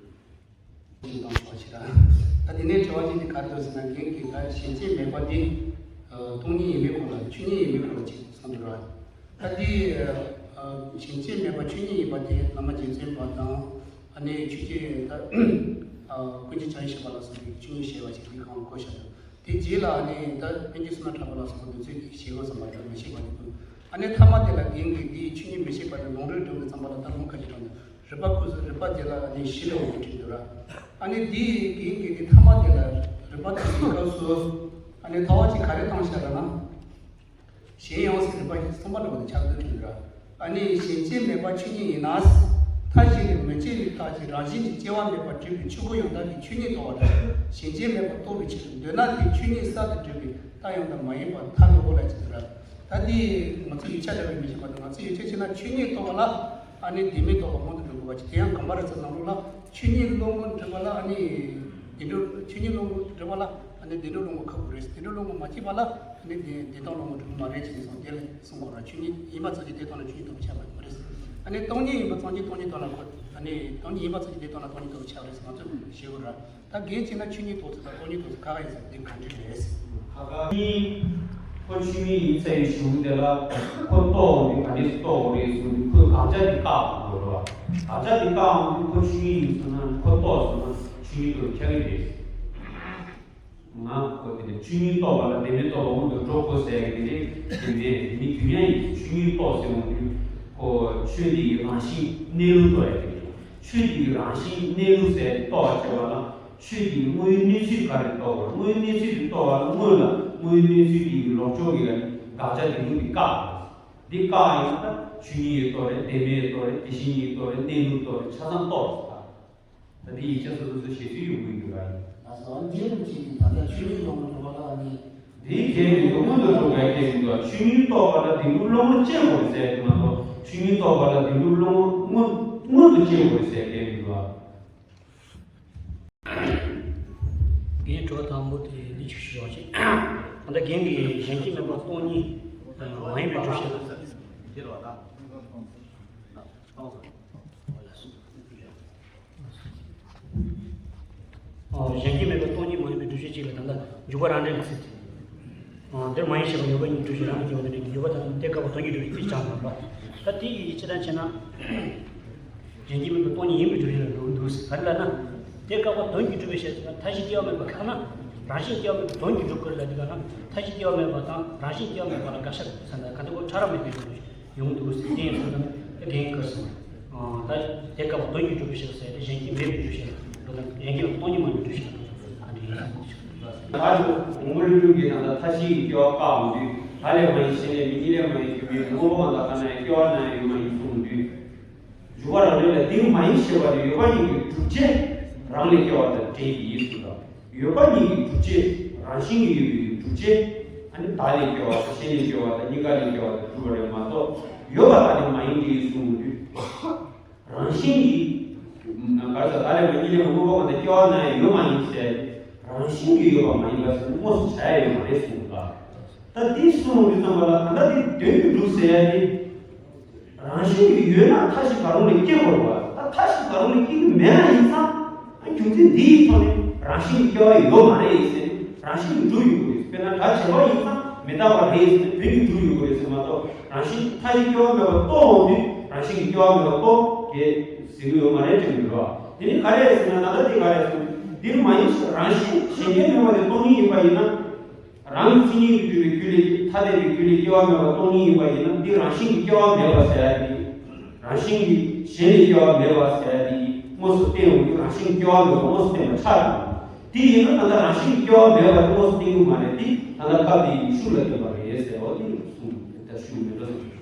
ཡིན། ཅིག་དང་ཆོག་ཆེ་ར། ད་དེ་ནས་དྲི་བ་གཅིག་དེ་ག་རེ་འདུག་ཟེར་ན་རྒན་གྱིས་ད་ཞེན་བཅས་མེད་པ་དེ་སྟོང་ཉིད་ཡིན་མིན་སྐོར་ལ་ཆོས་ཉིད་ཡིན་མིན་སྐོར་ལ་ཅིག་གསུངས་འདུག་ར། ད་དེ་ཞེན་བཅས་མེད་པ་ཆོས་ཉིད་ཡིན་པ་དེ་བླ་མ་རྗེ་བཙུན་པ་དང་ཨ་ནི་ཆོས་རྗེ་ད་ཀུན་མཁྱེན་བྱང་ཆུབ་ཤེས་རབ་ལ་སོགས་པའི་ཆོས་ཉིད་བཤད་པ་ཞིག་དེ་གང་གོ་བཞག་འདུག་དེ་རྗེས་ལ་ཨ་ནི་ད་པཎ་ཆེན་བསོད་ནམས་གྲགས་པ་ལ་སོགས་པ་འདི་ཚོས་ཀྱིས་བཤད་དགོས་བསམ་པ་དང་མི་བཤད་པ་དེ་ཀུན། ཨ་ནི་ཐ་མ་དེ་ལ་རྒན་གྱིས་འདིའི་ཆོས་ཉིད་མི་བཤད་པ་དེ་ལུང་རིགས་སྒྲུབ་པའི་མཚམས་པ་ལ་ད་ལུང་ཁ་ཅིག་དྲངས་ནས་རིགས་པ་ཁོ་ཚོས་རིགས་པ་དེ་ལ་ཨ་ནི་བཞི་ལ་འོང་བྲིས་འདུག་ར། ཨ་ནི་འདིའི་རྒན་གྱིས་དེ་ཐ་མ་དེ་ལ་རིགས་པ་དེ་ཚོའི་སྐབས་སུ་ཨ་ནི་ཐ་བ་གཅིག་ག་རེ་བཏང་བཞག་ལ་ན། གཞན་ཡང་ཟེར་རིགས་པ་ཞིག་གསུམ་པ་འདྲ་བོ་དེ་ཆགས་འདུག་དྲན་འདུག་ར། ཨ་ནི་ཞེན་བཅས་མེད་པ་ཆོས་ཉིད་ཡིན་ན། མཐའ་བཞི་ལས་མི་སྐྱེ་བའི་རྟགས་ཀྱིས་རང་བཞིན་གྱིས་སྐྱེ་བ་མེད་པར་གྲུབ་པའི་ཆོས་སྐུ་ཡང་དག་པའི་ཆོས་ཉིད་རྟོགས་པ་དང་ཞེན་བཅས་མེད་པར་རྟོགས་པའི་ཕྱིར། འདོད་ན་དེ་ཆོས་ཉིད་གསར་དུ་གྲུབ་པའི་ ད་ཡང་དག་མ་ཡིན་པ་མཐའ་ལོག་པ་ལ་ཅི་ཟེར་ར། ད་འདི་ང་ཚོ་ཡིག་ཆ་འདྲ་བའི་མི་ཤེས་པ་དང་། ང་ཚོ་ཡིག་ཆ་ཕྱེ་ན་ཆོས་ཉིད་རྟོགས་པ་ལ་ཨ་ནི་བདེན་མེད་རྟོགས་པ་སྔོན་དུ་འགྲོ་དགོས་པ་ཅིག་དེ་ཡང་གོམས་པ་རིག་རྩལ་ནང་ལོགས་ལ་ཆོས་ཉིད་བློ་ངོར་འདྲེན་པ་ལ་ཨ་ནི་བདེན་གྲུབ། ཆོས་ཉིད་བློ་ངོར་འདྲེན་པ་ལ་ཨ་ནི་བདེན་གྲུབ་བློ་ངོར་ཁག་པོ་རེད། བདེན་གྲུབ་བློ་ངོར་མ་སྐྱེས་པ་ལ་ཨ་ནི་བདེན་བདེན་སྟོང་བློ་ངོར་འགྲོ་གི་མ་རེད་ཅེས་གསུངས། དེ་ལས་གསུང་དགོས་ར། ཆོས་ཉིད་ཡིན་པ་ཙམ་གྱིས་བདེན་སྟོང་ལ་ཆོས་ཉིད་རྟོགས་པ་ཆགས་པ་རེད། ཨ་ནི་སྟོང་ཉིད་ཡིན་པ་ཙམ་གྱིས་སྟོང་ཉིད་རྟོགས་ལ་གོ། ཨ་ནི་སྟོང་ཉིད་ཡིན་པ་ཙམ་གྱིས་བདེན་སྟོང་ལ་སྟོང་ཉིད་རྟོགས་པ་ཆགས་པ་རེད་ཟེར་ང་ཚོས་ཤེས་དགོས་ར། ད་རྒན་བྱས་ན་ཆོས་ཉིད་རྟོགས་ཚུལ་དང་སྟོང་ཉིད་རྟོགས་ཚུལ་ཁ་ཁ་ཡིན་ཟེར། འདི་ག་འདྲ་རེད། ཁ་ཁ་ཉིད་ཁོ་ཆོས་ཉིད་ཡིན་ཚར་བའི་གཞུང་དེ་ལ་ཁོ་རྟོགས་འོང་དུས་ག་འདྲས་སུ་རྟོགས་འོང་རེད་གསུངས་དུས། ཁོས་དགག་བྱ་འདི་བཀག་འོང་དགོས་རེད་བ། དགག་བྱ་འདི་བཀག་འོང་དུས་ཁོ་ཆོས་ཉིད་ཡིན་ཟེར་ན་ཁོ་རྟོགས་ཟེར་ན་ཆོས་ཉིད་དུ་ཁྱབ་ཀྱི་རེད། ང་ཁོ་དེ་ནས་ཆོས་ཉིད་རྟོགས་པ་ལ་བདེན་མེད་རྟོགས་པ་སྔོན་དུ་འགྲོ་དགོས་ཟེར་གི་དེ་རེད། དེ་མེད། དེ་མིན་དུས་ཡང་ཡིན། ཆོས་ཉིད་རྟོགས་ཟེར་འོང་དུས་ཁོ་ཆོས་འདི་ཡི་རང་བཞིན་གནས་ལུགས་རྟོགས་ཡ་དེ་རེད། ཆོས་འདི་ཡི་རང་བཞིན་གནས་ལུགས་ཟེར་རྟོགས་པར་བྱེད་པ་ལ། ཆོས་ཀྱི་དངོས་ཡོད་གནས་ཚུལ་ག་རེ་རྟོགས་པ། དངོས་ཡོད་གནས་ཚུལ་དེ་རྟོགས་པ་ལ་སྔོན་ལ་དངོས་ཡོད་གནས་ཚུལ་དེའི་ལོག་ཕྱོགས་ཀྱི་དགག་བྱ་བདེན་ལུགས་དེ་བཀག་འདི་བཀག་ཡིན་ན་ད་ཆོས་ཉིད་ཡིན་རྟོགས་རེད། བདེན་མེད་ཡིན་རྟོགས་རེད། དེ་བཞིན་ཉིད་ཡིན་རྟོགས་རེད། གནས་ལུགས་རྟོགས་རེད། ཆ་ཚང་རྟོགས་རེད། ད་འདི་ཡིག་ཆ་སོ་སོ་སོ་ཞེ་སུ་ཡོང་གི་འདུག་ག་ཡིན། ད་གསང་བ་འདི་རུ་ཅིག་གིས་ད་ལྟ་ཆོས་ཉིད་ལོག་མ་གྲུབ་པ་ལ་ཨ་ནི། འདིའི་གལ་མི་འདུག་སྔོན་དུ་འགྲོ་བའི་གལ་མི་འདུག་ཆོས་ཉིད་རྟོགས་པ་ལ་བདེན་ལུགས་བློ་ངོར་སྐྱེ་དགོས་རེད་ཟེར་གྱི་མ་གཏོགས། ཆོས་ཉིད་རྟོགས་པ་ལ་བདེན་ལུགས་བློ་ངོར་སྔོན་སྔོན་དུ་སྐྱེ་དགོས་རེད་ཟེར་གལ་མི་འདུག་རྒན་གྲོགས་དང་པོ་དེ་འདི་ཅིག་ཞུ་རོགས་བྱེད། ད་ལྟ་རྒན་གྱིས་གཞན་སྐྱེ་མེད་པ་སྟོང་ཉིད་མ་ཡིན་པའི་སྒྲུབ་བྱེད་ལ། ཨོ། གཞན་སྐྱེ་མེད་པའི་སྟོང་ཉིད་མ་ཡིན་པའི་སྒྲུབ་བྱེད་ཅིག་ལ་ད་ལྟ་འཇུག་པ་རང་འགྲེལ་གྱི་ཚིག་དེ། ཨོ། འདིར་མ་ཡིན་ཞེས་པ་ཡོད་པ་ཉིད་སྒྲུབ་བྱེད་རང་གི་སྐྱེ་བ་དེ་འདྲ་གི་ཡོད་པ་དང་དེ་བཀག་པ་དོན་གྱིས་སྒྲུབ་བྱེད་ཅེས་བྱ་བ་མེད་པ། ད་དེ་ཡི་ཕྱིར་དྲན་བྱས་ན། གཞན་སྐྱེ་མེད་པའི་སྟོང་ཉིད་ཡིན་པའི་སྒྲུབ་བྱེད་ལ་འགྲོ་གི་འདུག་ག་རེ་ལབ་ན། དེ་བཀག་པ་དོན་གྱིས་སྒྲུབ་པའི་ཕྱིར་དུ་མཐའ་བཞི་སྐྱེ་བ་མེད་པ་བཀག་ན། རང་བཞིན་སྐྱེ་བ་མེད་པ་དོན་གྱིས་སྒྲུབ་དགོས་ལབ་དུས་ག་ན། མཐའ་བཞི་སྐྱེ་བ་མེད་པ་དང་རང་བཞིན་སྐྱེ་བ་མེད་པ་ལ་དགག་བྱ་ཟེར་ན་ག་འདི་གོ་ཕྲ་རགས་མེད་པའི་སྒྲུབ་བྱེད། ཡོང་འདུག་ཟེར་ཏེ་ཡིན་ཙང་ད་དེ་ཡིན་དགོས་སོང་། ད་དེ་བཀག་པ་དོན་གྱིས་སྒྲུབ་པའི་ཕྱིར་ཟེར་ཏེ་གཞན་སྐྱེ་མེད་པའི་སྒྲུབ་བྱེད་ལ་འགྲོ་དང་། གཞན་སྐྱེ་མེད་པ་སྟོང་ཉིད་མ་ཡིན་པའི་སྒྲུབ་བྱེད་ལ་འགྲོ་དང་། ད་དེ་ཡིན་ཙང་། ད་དེ་དགོངས་པ་ཀླུ་སྒྲུབ་ཀྱི་ད་ལྟ་མཐའ་བཞི་ཡི་སྐྱེ་བ་བཀག་འོང་དུས། ད་ལས་མ་ཡིན་གཞན་ལས་མིན། གཉིད་ལས་མ་ཡིན་རྒྱུ་མེད་དུ། མངོན་པ་མ་དག་ག་ན་ཡང་སྐྱེ་བ་ན་ཡང་ཡོད་མ་ཡིན་གསུངས་འདུག་འཇུག་པ་རང་འགྲེལ་ལ་འདིར་མ་ཡིན་ཞེས་པ་དེ་ཡོད་པ་ཉིད་ཀྱི་སྒྲུབ་བྱེད་རང་ལས་སྐྱེ་བ་དང་འབྲེལ་གྱི་ཡིན་གསུངས་ལ། ཡོད་པ་ཉིད་ཀྱི་སྒྲུབ་བྱེད་རང་བཞིན་གྱིས་ཡོད་པའི་སྒྲུབ་བྱེད། ཨ་ནི་བདག་ལས་སྐྱེ་བ་དང་གཞན་ལས་སྐྱེ་བ་དང་གཉིས་ཀ་ལས་སྐྱེ་བ་དང་གྲུབ་པ་རེད་མ་གཏོགས། ཡོད་པ་དག་ནི་མ་ཡིན་ཏེ་གསུངས་དུས། རང་བཞིན་གྱིས། ག་རེ་ཟེར། བདག་ལས་མ་གཉིས་ལས་མ་མངོན་པ་མ་དང་སྐྱེ་བ་ན་ཡང་ཡོད་མ་ཡིན་ཟེར། རང་བཞིན་གྱིས་ཡོད་པ་མ་ཡིན་པ་ཟེར་དངོས་སུ་བྱ་ཡ་ཡོད་མ་རེད་གསུངས་པ། ད་འདི་གསུངས་དུས་ཙམ་པ་ལ་ད་ལྟ་འདི་དོན་གྱིས་སྒྲུབ་ཟེར་ཡ་དེ། རང་བཞིན་གྱིས་ཡོད་ན་མཐའ་བཞི་གང་རུང་ལས་སྐྱེ་དགོས་རེད་བ། ད་མཐའ་བཞི་གང་རུང་ལས་སྐྱེ་གི་མེད་པ་ཡིན་ཙང་། ཨ། རྒྱུ་མཚན་འདི་ཡི་ཐོག་ནས་རང་བཞིན་གྱིས་སྐྱེ་བ་ཡོད་མ་རེད་ཟེར་ནས་རང་བཞིན་གྱིས་སྒྲུབ་ཡོང་གི་རེད། དཔེར་ན་སྒྲ་བྱས་པ་ཡིན་ཙང་མི་རྟག་པ་རེད་ཟེར་ནས་དོན་གྱིས་སྒྲུབ་ཡོང་གི་རེད་ཟེར་མ་གཏོགས། རང་བཞིན་མཐའ་བཞི་སྐྱེ་བ་མེད་པ་རྟོགས་འོང་དུས་རང་བཞིན་གྱིས་སྐྱེ་བ་མེད་པ་རྟོགས་ཀྱི་ཟེར་གྱི་ཡོད་མ་རེད་དྲན་གྱི་རེད་བ། དེ་ནི་ག་རེ་རེད་ཟེར་ན། ད་ལྟ་འདི་ག་རེ་རེད་ཟེར་ན། འདིར་མ་ཡིན་ཞེས་རང་བཞིན་གཞན་སྐྱེ་མེད་པ་དེ་སྟོང་ཉིད་ཡིན་པ་ཡིན་ན། རང་གི་མཚན་ཉིད་ཀྱིས་གྲུབ་པའི་རྒྱུ་ལས་ཐ་དད་པའི་རྒྱུ་ལས་སྐྱེ་བ་མེད་པ་སྟོང་ཉིད་ཡིན་པ་ཡིན་ན། འདི་རང་བཞིན་གྱིས་སྐྱེ་བ་མེད་པ་ཟེར་ཡ་དེ། རང་བཞིན་གྱིས་གཞན་ལས་སྐྱེ་བ་མེད་པ་ཟེར་ཡ་དེ་དངོས་སུ་བསྟན་འོང་དུས་རང་བཞིན་གྱིས་སྐྱེ་བ་མེད་པ་དངོས་སུ་བསྟན་པ་ཆགས་འགྲོ། དེ་ཡིན་ན་ད་ལྟ་རང་བཞིན་གྱིས་སྐྱེ་བ་མེད་པ་དེ་དངོས་སུ་བསྟན་གྱི་མ་རེད་དེ། ད་ལྟ་སྐབས་དེ་ཡི་ཤུགས་ལ་བསྟན་པ་རེད་ཟེར་བ་དེ་གསུངས། ད་ཤུགས་མེད་འགྲོ་སོང་།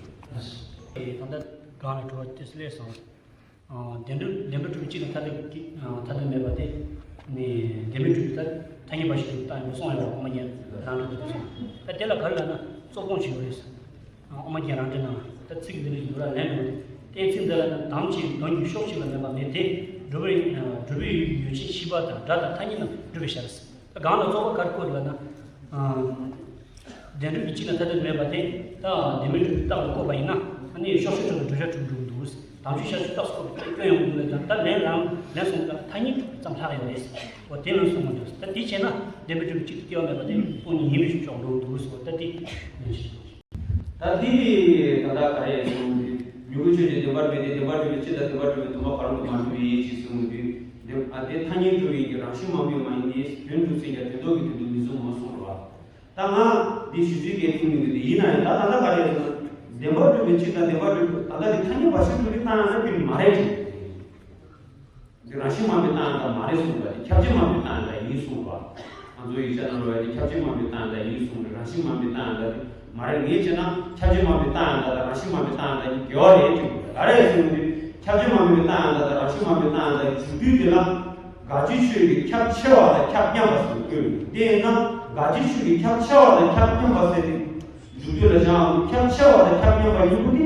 ད་ལྟ་གང་ལ་གྲོལ་བ་དེ་སླེབས་སོང་། ཨ། བདེན་གྲུབ། བདེན་པར་གྲུབ་པའི་གཅིག་དང་ཐ་དད་ཀྱི། ཨ། ཐ་དད་མེད་པ་དེ་ནི་བདེན་པར་གྲུབ་པའི་ཐ། ཐ་སྙད་འབའ་ཞིག་ཏུ་བཏང་ཡོད་པ་གསུངས་ཡོད་པ། དབུ་མ་རྒྱན་རང་འགྲེལ་དུ་གསུངས། ད་དེ་ལ་ག་རེ་ལབ་ན་རྩོད་སྤོང་བྱེད་ཡོད་རེད་ཟེར། ཨ། དབུ་མ་རྒྱན་རང་འགྲེལ་ནང་ལ་ད་ཚིག་འདི་འདྲ་ཞིག་འདུག་ར། ལན་འདུག་སྟེ། གཏན་ཚིགས་འདི་ལ་ནི་དམ་བཅས་དོན་གྱི་ཕྱོགས་གཅིག་ལ་མེད་པ་མེད་དེ། སྒྲུབ་པའི། ཨ། སྒྲུབ་པའི་ཡུལ་ཅན་ཤེས་པ་དང་སྒྲ་དང་ཐ་སྙད་རྣམས་སྒྲུབ་པའི་ཕྱིར་ཟེར། ད་གང་ལ་རྩོད་པ་ག་རེ་བཀོད་ལབ་ན། ཨ། བདེན་གྲུབ་ཀྱི་གཅིག་དང་ཐ་དད་མེད་པ་དེ་ད་བདེན་མེད་གྲུབ་པའི་རྟགས་ལ་བཀོད་པ་ཡིན་ན། ཨ་ནི་ཕྱོགས་ཆོས་གྲུབ་ལ་བསྒྲུབ་བྱ་གྲུབ་འགྲོ་གི་འདུག་དམ་ཆོས་ཤར་ཕྱོགས་རྟགས་སུ་བཀོད་པའི་སྐྱོན་ཡོང་གི་འདུག་ལབ་ཙང་། ད་ལན་རང་ལན་གསུངས་ཙང་ཐ་སྙད་གྲུབ་ཙམ་ལྷག་ཡོད་རེད། འོ། དེ་ལན་གསུངས་མ་འདུག་ད་དེ་བྱས་ན་བདེན་མེད་གྲུབ་པའི་གཅིག་ཏུ་སྐྱེ་བ་མེད་པ་དེ་སྟོང་ཉིད་ཡིན་པའི་ཕྱོགས་འགྲོ་གི་འདུག་ཟེར་བ། ད་དེ་ལན་ཞིག་ད་འདི་ད་ལྟ་ག་རེ་གསུངས་དུས། མྱུ་གུ་ཆོས་ཅན། བདེན་པར་མེད་དེ། བདེན་པར་གྲུབ་པའི་གཅིག་དང་བདེན་པར་གྲུབ་པའི་དུ་མ་གང་རུང་དུ་མ་གྲུབ་པས་ཞེས་གསུངས་དུས། བདེན། ཨ། དེ་ཐ་སྙད་གྲུབ་པའི་གི་རང་བཞིན་མ་དམིགས་པ་ཡིན་ཏེ། དོན་གྲུབ་ཚེ་ཀྱང་དོན་ལྡོག་གི་དོན་དུ་མི་གསུངས་སོ་ཟེར་བ། ད་ང་འདི་ཞུ་རྒྱུའི་གལ་ཐེབས་མི་འདུག་དེ་ཡིན་ན་ཡང་ད་ད་ལྟ་ག་རེ་ཟེར་ན། བདེན་པར་གྲུབ་པའི་གཅིག་དང་བདེན་པར་གྲུབ། ད་ལྟ་དེ་ཐ་སྙད་འབའ་ཞིག་གྲུབ་པའི་རྟགས་ཡིན་ན་ཀུན་མ་རེད་དྲན། འདི་རང་བཞིན་མ་དམིགས་པའི་རྟགས་ཡིན་ད་མ་རེད་གསུངས་པ། དེ་ཁྱབ་བྱེད་མ་དམིགས་པའི་རྟགས་ཡིན་ད་ཡིན་གསུངས་པ། ང་ཚོའི་ཡིག་ཆ་ནང་ལ་ཡོད་དེ་ཁྱབ་བྱེད་མ་དམིགས་པའི་རྟགས་ཡིན་ད་ཡིན་གསུངས་པ་རེད། རང་བཞིན་མ་དམིགས་པའི་རྟགས་ཡིན་ད་དེ་མ་རེད། ངས་བྱས་ན་ཁྱབ་བྱེད་མ་དམིགས་པའི་རྟགས་ཡིན་ད་དང་རང་བཞིན་མ་དམིགས་པའི་རྟགས་ཡིན་ད་གཉིས་འགལ་བ་རེད་ཅེས། ག་རེ་གསུངས་དུས་ཁྱབ་བྱེད་མ་དམིགས་པའི་རྟགས་ཡིན་ད་དང་རང་བཞིན་མ་དམིགས་པའི་རྟགས་ཡིན་ད་ཡི་འཇུག་དུས་དེ་ལ་དགག་བྱའི་ཆོས་ཀྱི་ཁྱབ་ཆེ་བ་དང་ཁྱབ་མཉམ་པ་ཟེར་བཀོད། དེ་ཡིན་ན། དགག་བྱའི་ཆོས་ཀྱི་ཁྱབ་ཆེ་བ་དང་ཁྱབ་སྙོམས་པ་ཟེར་ཏེ། འཇུག་ཡུལ་ལ་བཞག་ཁྱབ་ཆེ་བ་དང་ཁྱབ་སྙོམས་པ་གཉིས་པོ་དེ་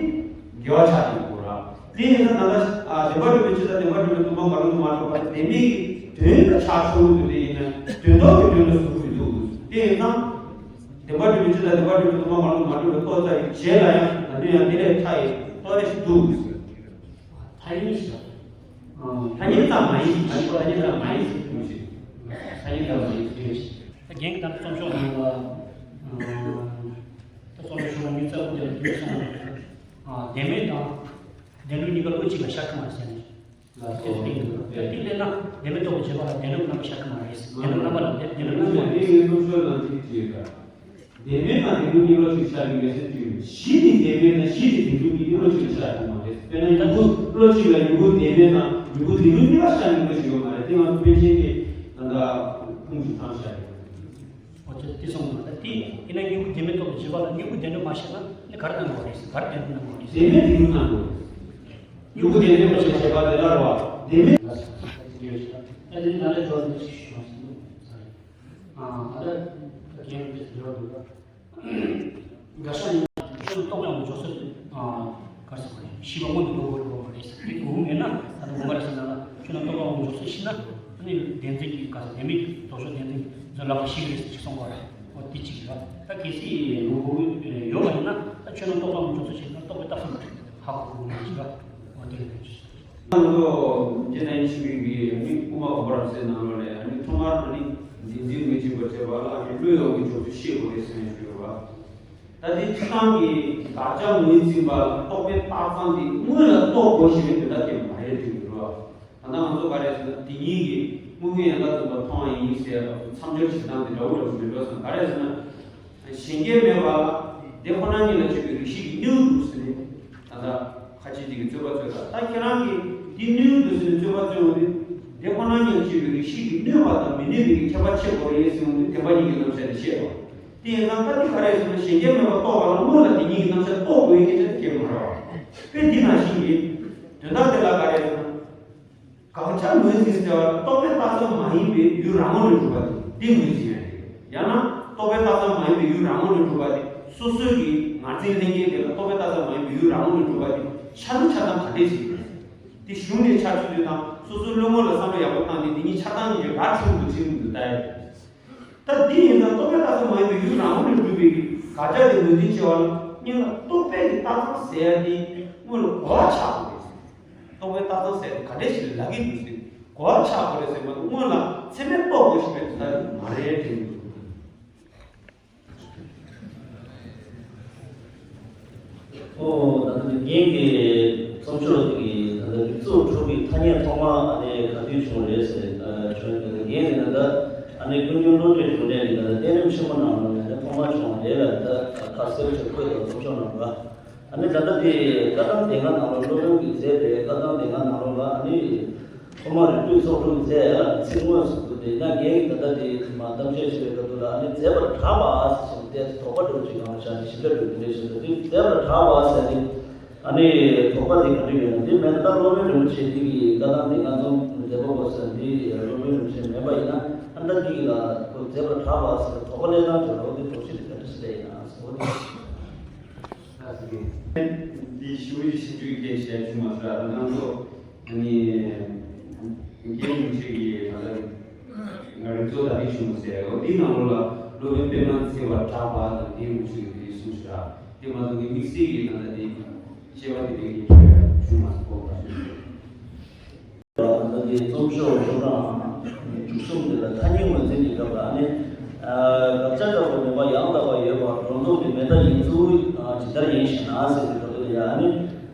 འགལ་བ་ཆགས་ཀྱི་ཡོད་ར། དེ་ཡིན་ན་ད་ལྟ་ཨ་བདེན་པ་སྒྲུབ་པའི་ཕྱིར་དང་བདེན་པ་སྒྲུབ་པའི་སྟོང་པ་མ་ལུས་མ་གྲུབ་པ་དེ་མིན་གྱི་དོན་ལ་ཆགས་ཆོག་གི་དེ་ཡིན་ན་དོན་ལྡོག་གི་དོན་ལ་ཟུག་གི་འདུག་དེ་ཡིན་ཙང་། བདེན་པ་སྒྲུབ་པའི་ཕྱིར་དང་བདེན་པ་སྒྲུབ་པའི་སྟོང་པ་མ་ལུས་མ་གྲུབ་པའི་རྟོགས་ཚར་བའི་རྗེས་ལ་ཡང་ད་དུང་ཡང་དེ་ལས་ཕྲ་བའི་རྟོགས་རེ་ཞིག་འདུག་ཐ་སྙད་ཞིག་ཐ་སྙད་ཙམ་མ་ཡིན་ཞིང་། ཐ་སྙད་ཙམ་མ་ཡིན་ཞིང་། ཐ་སྙད་ཙམ་མ་ཡིན་ཞིང་། ད་རྒན་གྱིས་ད་ལྟ་རྩོམ་ཤོག་ནང་ལ། ད་རྩོམ་ཤོག་ཉུང་ཙམ་དེ་ལ་དེ་སོང་། བདེན་མེད་དང་བདེན་གྲུབ་གཉིས་ཀ་བློ་གཅིག་ལ་ཤར་གི་མ་རེད་ཟེར་ནས། ལགས་སོ། དེ་ལྟར་ན་བདེན་མེད་རྟོགས་པའི་རྗེས་དཔག་ལ་བདེན་གྲུབ་རྣམ་པར་ཤར་གི་མ་རེད། བདེན་གྲུབ་རྣམ་པ་ལ་བདེན་གྲུབ་རྣམ་པ་མ་རེད། ངས་རྣམ་གཞག་ནང་གཅིག་བྱས་པ། བདེན་མེད་དང་བདེན་གྲུབ་གཉིས་ལོགས་ཤིག་ཤར་གི་མེད་ཟེར་དུས། གཞི་ནི་བདེན་མེད་དང་གཞི་ནི་བདེན་གྲུབ་གཉིས་ལོགས་ཤིག་ཤར་གི་མ་རེད། དཔེར་ན་མྱུ་གུ་བློ་གཅིག་ལ་མྱུ་གུ་བདེན་མེད་དང་མྱུ་གུ་བདེན་གྲུབ་གཉིས་ལ་ཤར་གི་མེད་ཞིག་ཡོད་མ་རེད། དེ་ང་ཚོ་པཎ་ཆེན་གྱིས་ད་ལྟ་ཁུངས་ཤིག་བཏང་ཤར་གི། འོ་ཚོད་དེ་སོང་ན་ད་དེ་ཡིན་ན་མྱུ་གུ་བདེན་མེད་རྟོགས་པའི་རྗེས་དཔག་ལ་མྱུ་གུ་བདེན་གྲུབ་མ་ཤར་ན་ནི་ག་རེ་གནང་དགོས་རེད། ག་རེ་བདེན་གྲུབ་གནང་དགོས་རེད། བདེན་མེད་བདེན་གྲུབ་གནང་དགོས་རེད། མྱུ་གུ་བདེན་མེད་པ་ཞིག་བྱེད་པ་དེ་ལ་རོ། བདེན་མེད། ཨ་ནི་ད་ལྟ་རྒན་རྒྱས་འགྲོ་འདུག་ག་དགག་བྱ་ནི་ཆོས་རྟོགས་ཡོང་འཇོག་ཚུལ། ག་རེ་ཟེར་དགོས་རེད། ཤེས་པ་སྔོན་དུ་འགྲོ་དགོས་རེད་པ་རེད། དེ་དགོས་མེད་ན་ད་ལྟ་དགོས་མ་རེད་ཟེར་ན་ལ། ཁྱོད་རང་རྟོགས་པ་སྔོན་འཇོག་ཚུལ་ཤེས་ན། ཨ་ནི་བདེན་འཛིན་གྱི་ག་ཟེར་བདེན་མེད་ཀྱི་ལྡོག་ཕྱོགས་བདེན་འཛིན་ཚོ་ལག་པ་ཤེས་ཀྱི་རེད་ཟེར་གསུང་གི་རེད། འོ་དེ་གཅིག་རེད། ད་གལ་སྲིད་ལུགས་ཡོད་པ་ཡིན་ན་ད་ཁྱོད་རང་རྟོགས་པ་སྔོན་འཇོག་ཚུལ་ཤེས་ན་རྟོགས་པའི་རྟགས་མཚན་ཧ་གོ་དགོས་མ་རེད། འོ་དེ་རེད། ང་ཚོ་རྗེ་ན་ཡིན་ཞུ་བའི་ཨ་ནི་དབུ་མ་འོད་འབར་ཟེར་ནང་ལོགས་ལས་ཨ་ནི་ཐོག་མར་ཨ་ནི་བདེན་འཛིན་ངོས་འཛིན་པ་བྱེད་པ་ལ་ཨ་ནི་བློས་ཡོང་གི་འཇོག་ཚུལ་ཤེས་དགོས་རེད་ཟེར་ནས་ཞུས་པ། ད་དེ་སྤྱིར་བཏང་གི་དགག་བྱ་ངོས་འཛིན་པ་ལ་རྟོག་པའི་རྟགས་ཙམ་དེ་སྔོན་ལ་རྟོགས་དགོས་ཞེས་པའི་དོན་དག་དེ་མ་རེད་དྲན་གྱི་རེད་བ། ད་ལྟ་ང་ཚོ་ག་རེ་ཟེར་ན་དེ་ཉིད་ཀྱིས་དངོས་པོའི་ཡན་ལག་ཙམ་པ་མཐོང་བ་ཡིན་ཟེར་མཚམས་སྦྱོར་བྱེད་སྟངས་དེ་འདྲ་བོ་འདྲ་བོ་མི་འགྲོ་ཟེར་ན་ག་རེ་ཟེར་ན། གཞན་སྐྱེ་མེད་པ་ལ་དེ་ཁོ་ན་ཉིད་ལ་དཔྱོད་པའི་རིགས་ཤེས་ཀྱི་གནོད་འདུག་ཟེར་ནས་ད་ལྟ་ཁ་ཆེ་དེ་གི་རྩོད་པ་རྩོད་ད། ད་ཁྱེད་རང་གིས་འདི་གནོད་འདུག་ཟེར་ནས་རྩོད་པ་རྩོད་འོང་དུས་དེ་ཁོ་ན་ཉིད་ལ་དཔྱོད་པའི་རིགས་ཤེས་ཀྱི་གནོད་པ་དང་མི་གནོད་པའི་ཁྱད་པར་ཕྱེ་དགོས་རེད་ཟེར་འོང་དུས་བདེན་པ་གཉིས་ཀྱི་རྣམ་གཞག་དེ་བཤད་པ། དེ་ཡིན་ཙང་ད་འདི་ག་རེ་ཟེར་ན་གཞན་སྐྱེ་མེད་པ་རྟོགས་པ་ལ་སྔོན་ལ་དེ་གཉིས་ཀྱི་རྣམ་གཞག་རྟོགས་དགོས་ཡིན་སྐད་ཆ་དེ་སྐད་མ་རེད་བ། དཔེ་འདི་ནང་བཞིན་གྱི་དོན་དག་དེ་ལ་ག་རེ་ཟེར་ན། དགག་བྱ་ངོས་འཛིན་ཟེར་བ་ལ་རྟོག་པའི་རྟགས་ཙམ་མ་ཡིན་པའི་ཡུལ་རང་ངོས་ནས་གྲུབ་པ་དེ་དེ་ངོས་འཛིན་ཡང་རེད། ཡང་ན་རྟོག་པའི་རྟགས་ཙམ་མ་ཡིན་པའི་ཡུལ་རང་ངོས་ནས་གྲུབ་པ་དེ་སོ་སོའི་གི་ངར་འཛིན་ལྷན་སྐྱེས་དེ་ལ་རྟོག་པའི་རྟགས་ཙམ་མ་ཡིན་པའི་ཡུལ་རང་ངོས་ནས་གྲུབ་པ་དེ་ཆ་ན་ཆ་ཚང་ག་འདྲས་ཞིག་རེད། དེ་གཞུང་ནས་ཆ་ཚུལ་དེ་དང་སོ་སོའི་བློ་ངོ་ལ་བསམ་བློ་ཡག་པོ་བཏང་ནས་དེ་གཉིས་ཆ་ཚང་གཉིས་ཀྱི་ར་ཁྲིམས་དུ་ཁྲིམས་དུ་ལྟ་ཡ་རེད། ད་འདི་ཡིན་ཙང་རྟོག་པའི་རྟགས་ཙམ་མ་ཡིན་པའི་ཡུལ་རང་ངོས་ནས་གྲུབ་པའི་དགག་བྱ་དེ་ངོས་འཛིན་བྱེད་པ་ལ་སྔོན་ལ་རྟོག་པའི་གི་རྟགས་ཙམ་ཟེར་ཡ་དེ་སྔོན་ལ་གོ་བ་ཆགས་དགོས་རེད། རྟོག་པའི་རྟགས་ཙམ་ཟེར་ཡ་དེ་ག་འདྲས་ཞིག་ལ་ལབ་ཀྱི་འདུག་ཟེར་གོ་བ་ཆགས་དགོས་རེད་ཟེར་མ་གཏོགས་སྔོན་ལ་ཚད་མས་རྟོགས་དགོས་ཞེས་པའི་དོན་དག་དེ་མ་རེད་དྲན་གྱི་འདུག་ཨོ། ད་ལྟ་འདི་རྒན་གྱི་རྩོམ་ཤོག་འདི་གི་ད་ལྟ་རིགས་ཚོགས་དྲུག་གི་ཐ་སྙད་ཐོག་མ་ཨ་ནི་ག་དུས་བྱུང་རེད་ཟེར་བྱུང་ཡོད། ད་ལྟ་རྒན་གྱི་ད་ལྟ་ཨ་ནི་ཀུན་མཁྱེན་བློ་གྲོས་འབྱུང་གནས་ཀྱི་ད་ལྟ་བསྟན་རིམ་ཆེན་མོ་ནང་ལ་ནས་ཐོག་མ་བྱུང་བ་རེད་ལ། ད་ཁ་གསལ་བྱེད་དགོས་ད་རྩོམ་ཤོག་ནང་ལ། ཨ་ནི་ད་ལྟ་དེ་བཀའ་གདམས་སྡེ་ལྔ་ནང་ལ་སློབ་དཔོན་གྱིས་མཛད་པའི་བཀའ་གདམས་སྡེ་ལྔ་ནང་ལོགས་ལ་ཨ་ནི། ཐོག་མར་རིགས་རྒྱུད་ཚོགས་དྲུག་མཛད་ཡ་ཚིག་དངོས་སུ་བསྡུས་ཏེ་ཡིན་ན་རྒན་གྱིས་ད་ལྟ་དེ་མ་གཏམ་བཤད་བྱེད་པའི་སྐབས་དུ་ལ་ཨ་ནི་མཛད་པར་གྲགས་པ་ཟེར་ཞིང་དེ་དོགས་པ་འདྲ་བོ་ཅིག་ཡོང་བ་ཆགས་ནས་ཞིབ་ཕྲ་འགྲོ་གི་རེད་ཟེར་ཏེ། དེ་མཛད་པར་གྲགས་པ་ཟེར་ཏེ་ཨ་ནི་དོགས་པ་དེ་ག་འདྲ་ཡོད་ན། དེ་མེད་ན་ད་སློབ་དཔོན་རིན་པོ་ཆེ་དེ་གི་བཀའ་གདམས་སྡེ་ལྔ་རྩོམ་མཛད་པ་པོ་ཟེར་འདི་སློབ་དཔོན་རིན་པོ་ཆེ་མེད་པ་ཡིན་ན་ཨ་ནི་ད་འདི་གི་ལ་ཁོ་མཛད་པར་གྲགས་པ་ཟེར་དོགས་པ་སླེབས་སྟངས་ཅིག་ལ་འོ་དེ་དོགས་གཞི་དེ་ག་འདྲ་ཞིག་སླེབས་ཡིན་ན་ཟེར་བ་དེ། འདི་ཞུ་བའི་ཞིབ་འཇུག་གི་སྐད་ཆ་བྱུང་མ་ཟད་ང་ཚོ་ནི་རྒན་རིན་ཆེན་གྱི་ང་ཚོ་རིགས་ཚོགས་དར་རྒྱས་བྱུང་ཟེར་འོ་འདི་ནང་ལོགས་ལ་སློབ་དཔོན་པདྨ་ཚེ་བར་གྲགས་པ་དང་རྒན་རིན་ཆེན་གྱི་དེ་གསུངས་ཤག་དེ་མ་གཏོགས་ཀྱི་དམིགས་བསལ་གྱི་ད་ལྟ་དེ་དཔྱད་པ་དེ་འདྲའི་གི་བྱུང་མ་སོང་། ད་ལྟ་དེ་རྩོམ་ཤོག་ཤོག་གྲངས་བཅུ་གསུམ་དེ་ལ་ཐ་སྙད་ངོས་འཛིན་གྱི་སྐབས་ལ་ནི། དགག་བྱ་དགག་པའི་ནུས་པ་ཡང་དག་པར་ཡོད་པ་སྒྲོ་འདོགས་ཀྱི་མེ་མདའ་ཡིན་ཚུལ་ཇི་ལྟར་ཡིན་ཞེ་ན་ཟེར་བའི་སྐབས་དེ་ལ་ཡང་ནི།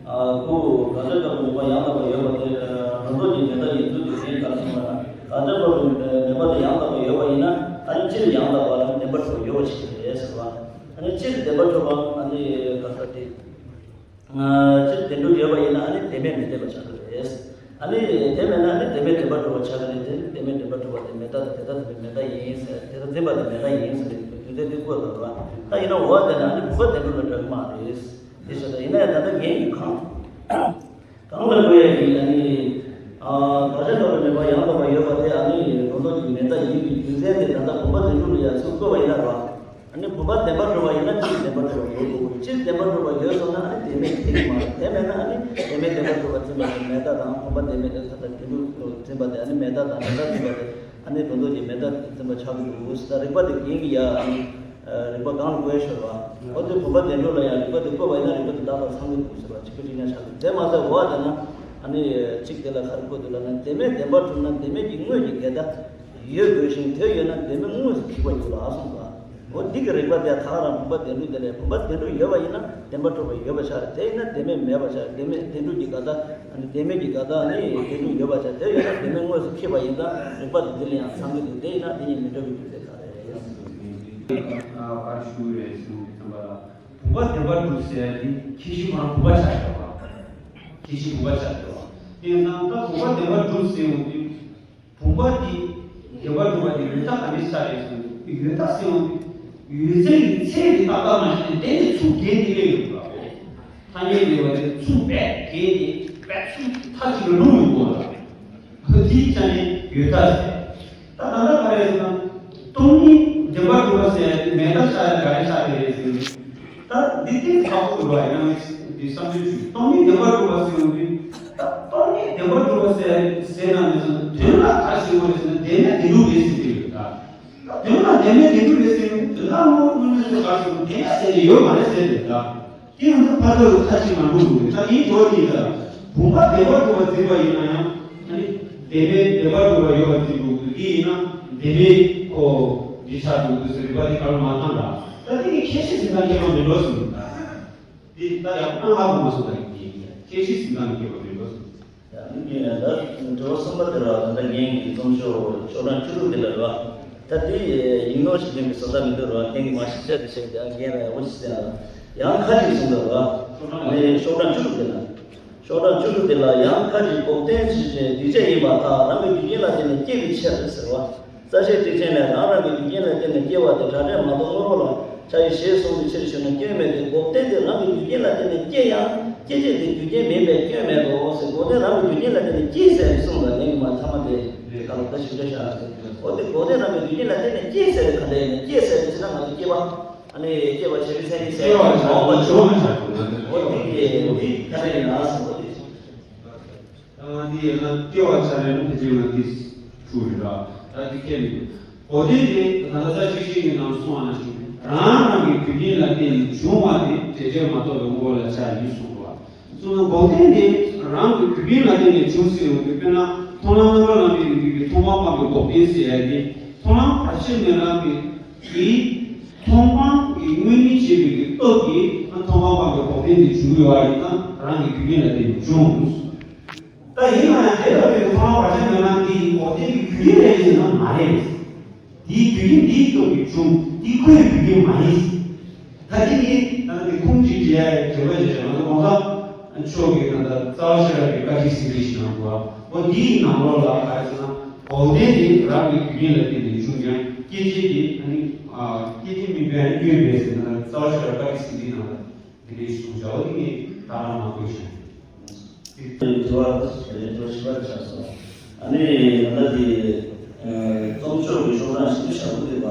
ཁོ་དགག་བྱ་དགག་པའི་ནུས་པ་ཡང་དག་པར་ཡོད་པ་དེ་སྒྲོ་འདོགས་ཀྱི་མེ་མདའ་ཡིན་ཚུལ་དེ་གཞན་ག་རེ་གསུངས་པ་ན། དགག་བྱ་དགག་པའི་ནུས་པ་དེ་ཡང་དག་པར་ཡོད་པ་ཡིན་ན་ཨ་ནི་སྤྱིར་ཡང་དག་པ་ལ་ནི་བདེན་པ་གྲུབ་ཡོད་པ་ཞིག་རེད་ཟེར་བ། ཨ་ནི་སྤྱིར་བདེན་པ་གྲུབ་པ་ཨ་ནི་ག་ས་དེ། སྤྱིར་བདེན་གྲུབ་ཡོད་པ་ཡིན་ན་ཨ་ནི་བདེན་མེད་མི་ལྡན་པ་ཆགས་ཀྱི་རེད། ཨ་ནི་དེ་མེད་ན་ཨ་ནི་བདེན་མེད་བདེན་པ་གྲུབ་པ་ཆགས་ཀྱི་རེད་དེ། བདེན་མེད་བདེན་པ་གྲུབ་པ་དེ་མེད་ད་དེ་ད་དེ་མེད་ད་ཡིན་ཟེར། དེ་ད་འཛིན་པ་དེ་མེད་ད་ཡིན་ཟེར་དེ་དུས་ཚོད་དེ་བཀོད་དང་ར། ད་ཡིན་ན་འོ་དེ་ན་ཨ་ནི་བུ་ག་བདེན་གྲུབ་ལ་འགྲོ་གི་མ་རེད། དེ་བྱས་ད་ཡིན་ན་ཡང་ད་ལྟ་ངེད་ཀྱི་གང་། གང་ལ་འགྲོ་ཡ་ཡིན་ཨ་ནི། དགག་བྱ་དགག་པའི་ནུས་པ་ཡང་དག་པ་ཡོད་པ་དེ་ཨ་ནི་སྒྲོ་འདོགས་ཀྱི་མེ་མདའ་ཡིན་པའི་རྒྱུ་མཚན་དེ་ད་ལྟ་བུམ་པ་བདེན་གྲུབ་ལ་ཡང་ཚུར་བཀོད་པ་ཡིན། དེ་མེད་དེ་མ་རེད། དེ་མེད་ན་ཨ་ནི་དེ་མེད་བདེན་པར་གྲུབ་པ་འཛིན་པ་དེ་མེད་དགག་དང་བུམ་པ་དེ་མེད་ད་ལྟ་དེ་འདུ་འཛིན་པ་དེ་ཨ་ནི་མེད་དགག་དང་མེད་དགག་འཛིན་པ་དེ་ཨ་ནི་དོན་ལྡོག་གི་མེད་དགག་འཛིན་པ་ཆགས་ཀྱི་འདུག་ཟེར། ད་རིགས་པ་དེ་རྒྱན་གྱི་ཡ་ཨ་ནི་རིགས་པ་གང་ལ་བཀོད་ཤོར་བ། འོ་དེ་བུམ་པ་བདེན་གྲུབ་ལ་ཡང་རིགས་པ་དེ་བཀོད་པ་ཡིན་ན་རིགས་པ་དེ་བདག་དང་ཚང་གི་འདུག་ཟེར་བ་གཅིག་པུ་གཅིག་རྐྱང་ཆགས་ཀྱི་འདུག་དེ་མ་ཟད་འོ་དེ་ན་ཨ་ནི་གཅིག་དེ་ལ་ག་རེ་བཀོད་འདུག་ལབ་ན། དེ་མེད་བདེན་པར་གྲུབ་ན་དེ་མེད་ཀྱི་དངོས་ཀྱི་འགལ་ཟླ་ཡོད་དགོས་ཤིང་། དེ་ཡོད་ན་དེ་མེད་དངོས་སུ་ཁེགས་པར་འགྱུར་ལ་གསུངས་པ། འོ་འདི་གི་རིགས་པ་དེ་ད་ག་རང་བུམ་པ་བདེན་གྲུབ་དེ་ལས། བུམ་པ་བདེན་གྲུབ་ཡོད་པ་ཡིན་ན་བདེན་པར་གྲུབ་པ་ཡོད་པ་ཆགས་རེད། དེ་ཡིན་ན་དེ་མེད་མེད་པ་ཆགས། དེ་མེད་བདེན་གྲུབ་ཀྱི་འགལ་ཟླ་ཨ་ནི་དེ་མེད་ཀྱི་འགལ་ཟླ་ནི་བདེན་གྲུབ་ཡོད་པ་ཆགས། དེ་ཡོད་ན་དེ་མེད་དངོས་སུ་ཁེགས་པ་ཡིན་ཙང་རིགས་པ་དེ་འདི་ལ་ཡང་ཚང་གི་འདུག་དེ་ཡིན་ན་དེ་གཉིས་མི་འདྲ་བའི་རྒྱུ་མཚན་ག་རེ་ཡིན། བར་ཞུ་རེད་གསུངས་པའི་བསམ་པ་ལ། བུམ་པ་བདེན་པར་གྲུབ་ཟེར་ཡ་འདི་ཁྱད་གཞི་ཁོ་རང་བུམ་པ་ཆགས་ཡོད་པ། ཁྱད་གཞི་བུམ་པ་ཆགས་ཡོད་པ། དེ་ཡིན་ཙང་ད་བུམ་པ་བདེན་པར་གྲུབ་ཟེར་ཡོང་དུས། བུམ་པ་འདི་བདེན་པར་གྲུབ་པ་འདི་ཡོད་མཐའ་ག་ནས་ཆགས་རེད་ཟེར་ན། ཡོད་མཐའ་ཟེར་ཡོང་དུས་ཡོད་ཚད་ཀྱི་ཚད་འདི་ཏག་ཏག་མ་ཤེས་ནས་དེ་ནི་ཚུར་འགེལ་ནས་སླེབས་ཡོང་གི་རེད། ཐ་སྙད་འགལ་བ་དེ་ཚུར་རྦད་འགེལ་ནས་རྦད་ཚུར་མཐའ་གཅིག་ལ་ལྷུང་ཡོང་གི་རེད། འོ་དེའི་ཆ་ནས་ཡོད་མཐའ་ཟེར། ད་ད་ལྟ་ག་རེ་ཟེར་ན། སྟོང་ཉིད་བདེན་པར་གྲུབ་པ་ཟེར་ཡ་དེ་མེད་མཐའ་ཆགས་ཡ་ག་རེ་ཆགས་ཀྱི་རེད་ཟེར་ན། ད་འདི་ཏིག་ཁག་པོ་འདུག་བ། ཡིན་ནའང་འདི་བསམ་ཚུལ་ཞུ། སྟོང་ཉིད་བདེན་པར་གྲུབ་པ་ཟེར་ཡོང་དུས། ད་སྟོང་ཉིད་བདེན་པར་གྲུབ་པ་ཟེར་ཟེར་ན་མི་ཚང་དོན་ལ་ག་རེ་ཟེར་དགོས་རེད་ཟེར་ན། བདེན་མེད་བདེན་གྲུབ་རེད་ཟེར་གྱི་ཡོད་ད། ད་དོན་ལ་བདེན་མེད་བདེན་གྲུབ་རེད་ཟེར་ཡོང་དུས་དོན་དག་དངོས་དངོས་གནས་ག་རེ་ཟེར་དགོས། བདེན་མེད་ཟེར་ནས་ཡོད་མ་རེད་ཟེར་དེ་ད། དེ་ཡང་ད་ཕར་ཚུར་མཐའ་གཅིག་མ་འགྲོ་དགོས་རེད། ད་དེའི་དོན་དེ་ད་བུམ་པ་བདེན་པར་གྲུབ་པ་འཛིན་པ་ཡིན་ན་ཡང་ཨ་ནི་བདེན་མེད་བདེན་པར་གྲུབ་པ་ཡོད་པ་འཛིན་དགོས་ཀྱི་ཡིན་ན་བདེན་མེད་ཁོ་འདི་ཆགས་འགྲོ་དུས་ཟེར་རིགས་པ་དེ་ག་ལ་མ་འཐམ་ལ། ད་དེ་གི་ཁྱད་གཞི་འཛིན་སྟངས་ཁྱད་པར་མི་འགྲོ་གསུངས། འདི་ད་ཡང་ཨ་ཧ་གོ་མ་སོང་། ད་ཡིན་ཁྱད་གཞི་འཛིན་སྟངས་ཁྱད་པར་མི་འགྲོ་གསུངས། ཡང་ནི་ངས་ད་འགྲོ་བསམ་པ་དེ་ར་ད་ལྟ་རྒན་གྱི་རྩོམ་ཤོག་ཤོག་གྲངས་བཅུ་དྲུག་དེ་ལ་ར། ད་དེ་ཡིག་ནོར་ཞིག་ཡིན་པའི་བཟོ་ལྟ་མི་འདུག་ར། རྒན་གྱི་མ་ཤེས་ཆ་དེ་བཤད་དེ་ཨ་རྒན་ར་ཡག་པོ་ཞིག་གསན་ར། ཡང་ཁ་ཅིག་གསུངས་འདུག་ར། ཨ་ནི་ཤོག་གྲངས་བཅུ་དྲུག་དེ་ལ། ཤོག་གྲངས་བཅུ་དྲུག་དེ་ལ་ཡང་ཁ་ཅིག་འགོག་བདེན་ཕྱིར་ཅན་སྡིག་བྱས་ཡིན་པར་ཐལ། རང་གི་རྒྱུ་རྐྱེན་ལ་བརྟེན་ནས་སྐྱེ་བའི་ཕྱིར་ཟེར་བ། རྩ་ཤེའི་ཊཱིཀ་ཆེན་ལས། རང་རང་གི་རྒྱུ་རྐྱེན་ལ་བརྟེན་ནས་སྐྱེ་བ་དེ་བྲལ་འབྲས་མ་གཏོགས་དངོས་པོ་ལ་ཆགས་ཡོད་ཞེས་གསུངས་པའི་ཕྱིར་ཞུ་ན་སྐྱོན་མེད་དེ། འགོག་བདེན་དེ་རང་གི་རྒྱུ་རྐྱེན་ལ་བརྟེན་ནས་སྐྱེ་ཡང་སྐྱེད་བྱེད་དེ་རྒྱུ་རྐྱེན་མིན་པས་སྐྱོན་མེད་དོ་ཟེར། འགོག་བདེན་རང་གི་རྒྱུ་རྐྱེན་ལ་བརྟེན་ནས་སྐྱེ་ཟེར་ནས་གསུངས་པ་ནི་མ་ཐ་མ་དེ་རེད། ད་ལོ་ད་ཞིབ་ཆ་བཞག་ཟེར། འོ་དེ་འགོག་བདེན་རང་གི་རྒྱུ་རྐྱེན་ལ་བརྟེན་ནས་སྐྱེ་ཟེར་ག་འདྲ་ཡིན་ན། སྐྱེ་ཟེར་དེ་ཕྱི་ན་ང་ཚོ་སྐྱེ་བ་ཨ་ནི་སྐྱེ་བ་བྱས་པའི་མཚན་ཉིད་ཟེར་བ་ནི་མ་འོངས་པ་བྱུང་། འོ་དེ་དེ་ག་འདྲ་ཡིན་ན་ཟེར། འོ་དེ། ད་ང་འདི་ཡིན་ན་སྐྱེ་བ་ཆ་རེ་ནི་ཕལ་ཆེར་ང་འདི་ཧྲུལ་རེད་ར། ད་འདི་ཁས་མི་འདུག་འགོག་བདེན་དེ་ད་ལྟ་རྩ་ཤེ་ཤེ་གི་ནང་གསུངས་པ་ནང་བཞིན་རང་རང་གི་རྒྱུ་རྐྱེན་ལ་བརྟེན་ནས་བྱུང་བ་དེ་བྲལ་འབྲས་མ་གཏོགས་པའི་དངོས་པོ་ལ་ཆགས་ཡིན་གསུངས་པ། གསུངས་ན་འགོག་བདེན་དེ་རང་གི་རྒྱུ་རྐྱེན་ལ་བརྟེན་ནས་བྱུང་ཟེར་ཡོང་དུས་དཔེར་ན་མཐོང་ལམ་རྣམ་པར་རྣམ་པའི་རིགས་པའི་མཐོང་སྤང་སྤངས་པའི་འགོག་བདེན་ཟེར་ཡ་དེ་མཐོང་ལམ་བར་ཆད་མེད་ལམ་གྱི་དེའི་མཐོང་སྤང་གི་དངོས་གཉེན་བྱེད་པའི་གི་སྟོབས་ཀྱིས་མཐོང་སྤང་སྤངས་པའི་འགོག་བདེན་དེ་བྱུང་ཡོད་པ་ཡིན་ན་རང་གི་རྒྱུ་རྐྱེན་ལ་བརྟེན་ནས་བྱུང་། ད་ཡིན་ན་ཡང་དེ་ལྟ་བུའི་མཐོང་ལམ་བར་ཆད་མེད་ལམ་འདི་ཡི་འགོག་བདེན་གྱི་རྒྱུ་རྐྱེན་རེད་ཟེར་ན་མ་རེད། འདིའི་རྒྱུ་རྐྱེན་འདིའི་སྟོབས་ཀྱིས་བྱུང་། འདི་ཁོའི་རྒྱུ་རྐྱེན་མ་ཡིན། ད་འདི་ནི་ད་ནི་ཁུངས་གཅིག་བྲིས་ཡ་དྲན་པ་བྱས་ང་ཚོ་གོང་ས་མཆོག་གིས་ད་ལྟ་རྩ་བ་ཤེས་རབ་ཀྱི་བཀའ་ཁྲིད་ཟིན་བྲིས་ཤིག་གནང་འདུག་འོ་འདིའི་ནང་ལོགས་ལ་ག་རེ་ཟེར་ན་འགོག་བདེན་དེ་རང་གི་རྒྱུ་རྐྱེན་ལ་བརྟེན་ནས་བྱུང་ཀྱང་སྐྱེད་བྱེད་དེ་ཨ་ནི་སྐྱེད་བྱེད་མིན་པའི་ཨ་ནི་སྐྱོན་མེད་ཟེར་ན་རྩ་བ་ཤེས་རབ་བཀའ་ཁྲིད་ཟིན་བྲིས་ནང་ལ། དེ་འདྲའི་གསུང་བྱ་བ་དེ་ངས་ད་རང་མ་དགོས་བྱུང་། དེ་དྲི་བ་དེ་དྲི་བ་ཞིབ་པ་ཆགས་སོང་། ཨ་ནི་ང་ད་དེ་རྩོམ་ཤོག་གི་ཤོག་གྲངས་ཞིབ་ཏུ་བཞག་གི་འདུག་པ།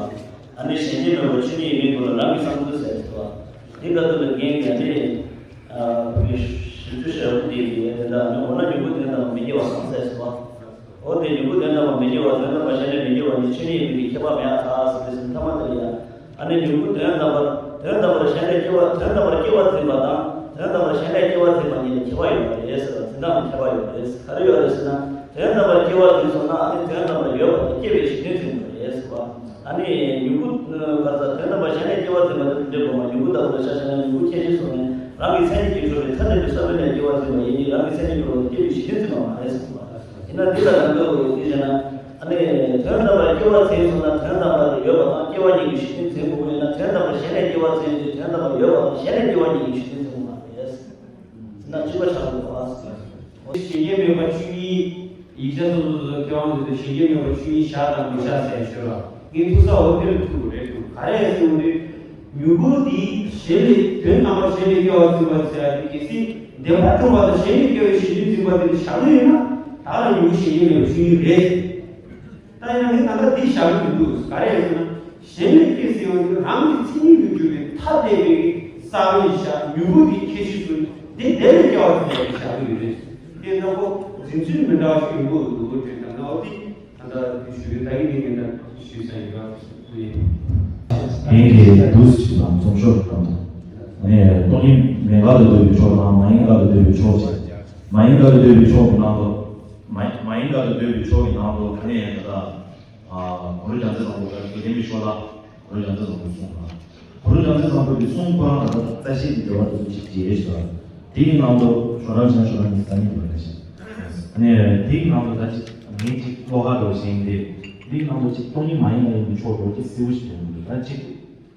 ཨ་ནི་གཞན་སྐྱེ་མེད་པར་ཆོས་ཉིད་ཡིན་མིན་ཀུན་ལ་རང་གི་བསམ་གཏན་ཟེར་སོང་བ། དེ་ག་དུས་ལ་རྒན་གྱིས་ཨ་ནི་ཞིབ་ཏུ་བཞག་གི་འདུག་པ། དེ་འདྲ་ཨ་ནི་འོ་ན་མྱུ་གུ་དོན་དམ་པར་མི་སྐྱེ་བ་གང་ཟེར་སོང་བ། འོ་དེ་མྱུ་གུ་དོན་དམ་པར་མི་སྐྱེ་བ་དོན་དམ་པར་གཞན་ལས་མི་སྐྱེ་བ་ནི་ཆོས་ཉིད་ཡིན་མིན་གྱི་ཁྱད་པར་མེད་པར་ཐལ་ཟེར་བའི་ཐ་མ་དེ་ལ་ཡང་། ཨ་ནི་མྱུ་གུ་དོན་དམ་པར་དོན་དམ་པར་གཞན་ལས་སྐྱེ་བ་དོན་དམ་པར་སྐྱེ་བ་འཛིན་པ་དང་དོན་དམ་པར་གཞན་ལས་སྐྱེ་བ་འཛིན་པ་གཉིས་ལ་ཁྱད་པར་ཡོད་པ་རེད་ཟེར་བ། འཛིན་སྟངས་ལ་ཁྱད་པར་ཡོད་པ་རེད་ཟེར། ག་རེ་ཡོད་རེད་ཟེར་ན། དོན་དམ་པར་སྐྱེ་བ་འཛིན་སོང་ན་ཨ་ནི་དོན་དམ་པར་ཡོད་པ་དང་སྐྱེ་བའི་གཞི་མཐུན་འཛིན་པ་རེད་ཟེར་བ། ཨ་ནི་མྱུ་གུ་ག་ས་དོན་དམ་པར་གཞན་ལས་སྐྱེ་བ་འཛིན་པ་དེ་འདྲ་དགོས་མ། མྱུ་གུ་ལྟ་བུ་ལ་ཆ་བཞག་ན་མྱུ་གུ་ཁྱད་ཆོས་སོང་ནས་རང་གི་མཚན་ཉིད་ཀྱིས་གྲུབ་པའི་མཐར་གནས་པའི་ས་བོན་ལས་སྐྱེ་བ་འཛིན་པ་ཡིན་གྱི་རང་གི་མཚན་ཉིད་ཀྱིས་གྲུབ་པ་སྐྱེ་བའི་གཞི་མཐུན་འཛིན་པ་མ་རེད་ཟེར་བ། ཡིན་ན་འདི་ལ་ལམ་འདོད་དགོས་ཀྱི་ཟེར་ན། ཨ་ནི་དོན་དམ་པར་སྐྱེ་བ་འཛིན་སོང་ན་དོན་དམ་པར་ཡོད་པ་དང་སྐྱེ་བ་གཉིས་ཀྱི་གཞི་མཐུན་འཛིན་དགོས་ཡིན་ན། དོན་དམ་པར་གཞན་ལས་སྐྱེ་བ་འཛིན་དུས་དོན་དམ་པར་ཡོད་པ་དང་གཞན་ལས་སྐྱེ་བ་གཉིས་ཀྱི་གཞི་མཐུན་འཛིན་དགོས་པ་རེད། ན་གཅིག་པ་ཆགས་འདུག་པ། གཞན་སྐྱེ་མེད་པ་ཆོས་ཉིད། ཡིག་ཆ་སོ་སོ་སོ་སོ་མཁས་དབང་ཚོས་གཞན་སྐྱེ་མེད་པ་ཆོས་ཉིད་བཞག་དང་མི་བཞག་ཟེར་ཞུ་ལ། ངས་ཐུག་ས་འོ་དེ་ལ་ཐུག་རེད་འདུག་ག་རེ་ཟེར་བ་རེད། མྱུ་གུ་འདི་གཞན་ལས་དོན་དམ་པར་གཞན་ལས་སྐྱེ་བ་འཛིན་པ་ཟེར་ཡ་དེ་གལ་སྲིད་བདེན་པར་གྲུབ་པ་དང་གཞན་ལས་སྐྱེ་བའི་གཞི་མཐུན་འཛིན་པ་དེ་ལ་བཞག་གི་ཡོད་ན་བདག་ལ་མྱུ་གུ་གཞན་སྐྱེ་མེད་པ་ཆོས་ཉིད་རེད། ད་ཡིན་ན་ངས་ད་ལྟ་འདི་བཞག་གི་མི་འདུག་ག་རེ་ཟེར་ན། གཞན་ལས་སྐྱེ་ཟེར་བ་ནི་རང་གི་མཚན་ཉིད་དུ་གྱུར་པའི་ཐ་དད་པའི་ རྩ་བའི་ཞག་མྱུ་གུ་དེ་ཁྱད་གཞི་བཟུང་། དེ་དེ་ལས་སྐྱེ་བ་ཐོབ་པའི་ཞག་དེ་ཡོད་རེད། དེ་ལྟ་བུ་འཛིན་ཚུལ་མི་འདྲ་བ་ཞིག་ཡོང་གི་འདུག་དྲན་དང་ན། འོ་དེ་ད་ལྟ་དེ་ཞུ་རྒྱུ་ད་ཡིན་མིན་ངན་ད་ཞུས་ས་ཡིན་པ་ཡིན། ངེད་ཀྱིས་འདུག་ཅིག་དང་འཛོམས་ཤོག་དང་། ནས་སྟོང་ཉིད་མེད་དགག་ཏུ་འདོད་པའི་ཕྱོགས་དང་མ་ཡིན་དགག་ཏུ་འདོད་པའི་ཕྱོགས་བྱས། མ་ཡིན་དགག་ཏུ་འདོད་པའི་ཕྱོགས་ཀྱི་ནང་དུ། མ་མ་ཡིན་དགག་ཏུ་འདོད་པའི་ཕྱོགས་ཀྱི་ནང་དུ་ད་ནས་ད་ལྟ་གོ་རུ་རྒྱལ་མཚན་བཟང་པོ་དང་དགེ་ལྡན་པའི་ཕྱོགས་ལ། གོ་རུ་རྒྱལ་མཚན་བཟང་པོའི་གསུང་དང་། གོ་རུ་རྒྱལ་མཚན་བཟང་པོའི་གསུང་ཁོ་རང་ལ་ད་རྩ་ཤེས་ཀྱི་འབྲེལ་བ་དེ་ཚོ་ཅིག་བྱེད་ཤོག་དེའི་ནང་དུ་ཞོ་རང་ཆེན་ཞོ་རང་གཉིས་ས་གཉིས་འདུག་ལ་ཤེས། ཨ་ནི་དེའི་ནང་དུ་ད་ཅིག་ངེད་ཅིག་བློ་ཁ་འགྲོ་བཞིན་ཏེ། དེའི་ནང་དུ་ཅིག་སྟོང་ཉིད་མ་ཡིན་ལ་ཡིན་པའི་ཕྱོགས་འགྲོ་ཅིག་གསལ་པོ་ཞིག་དྲན་གྱི་འདུག་ད་ཅིག་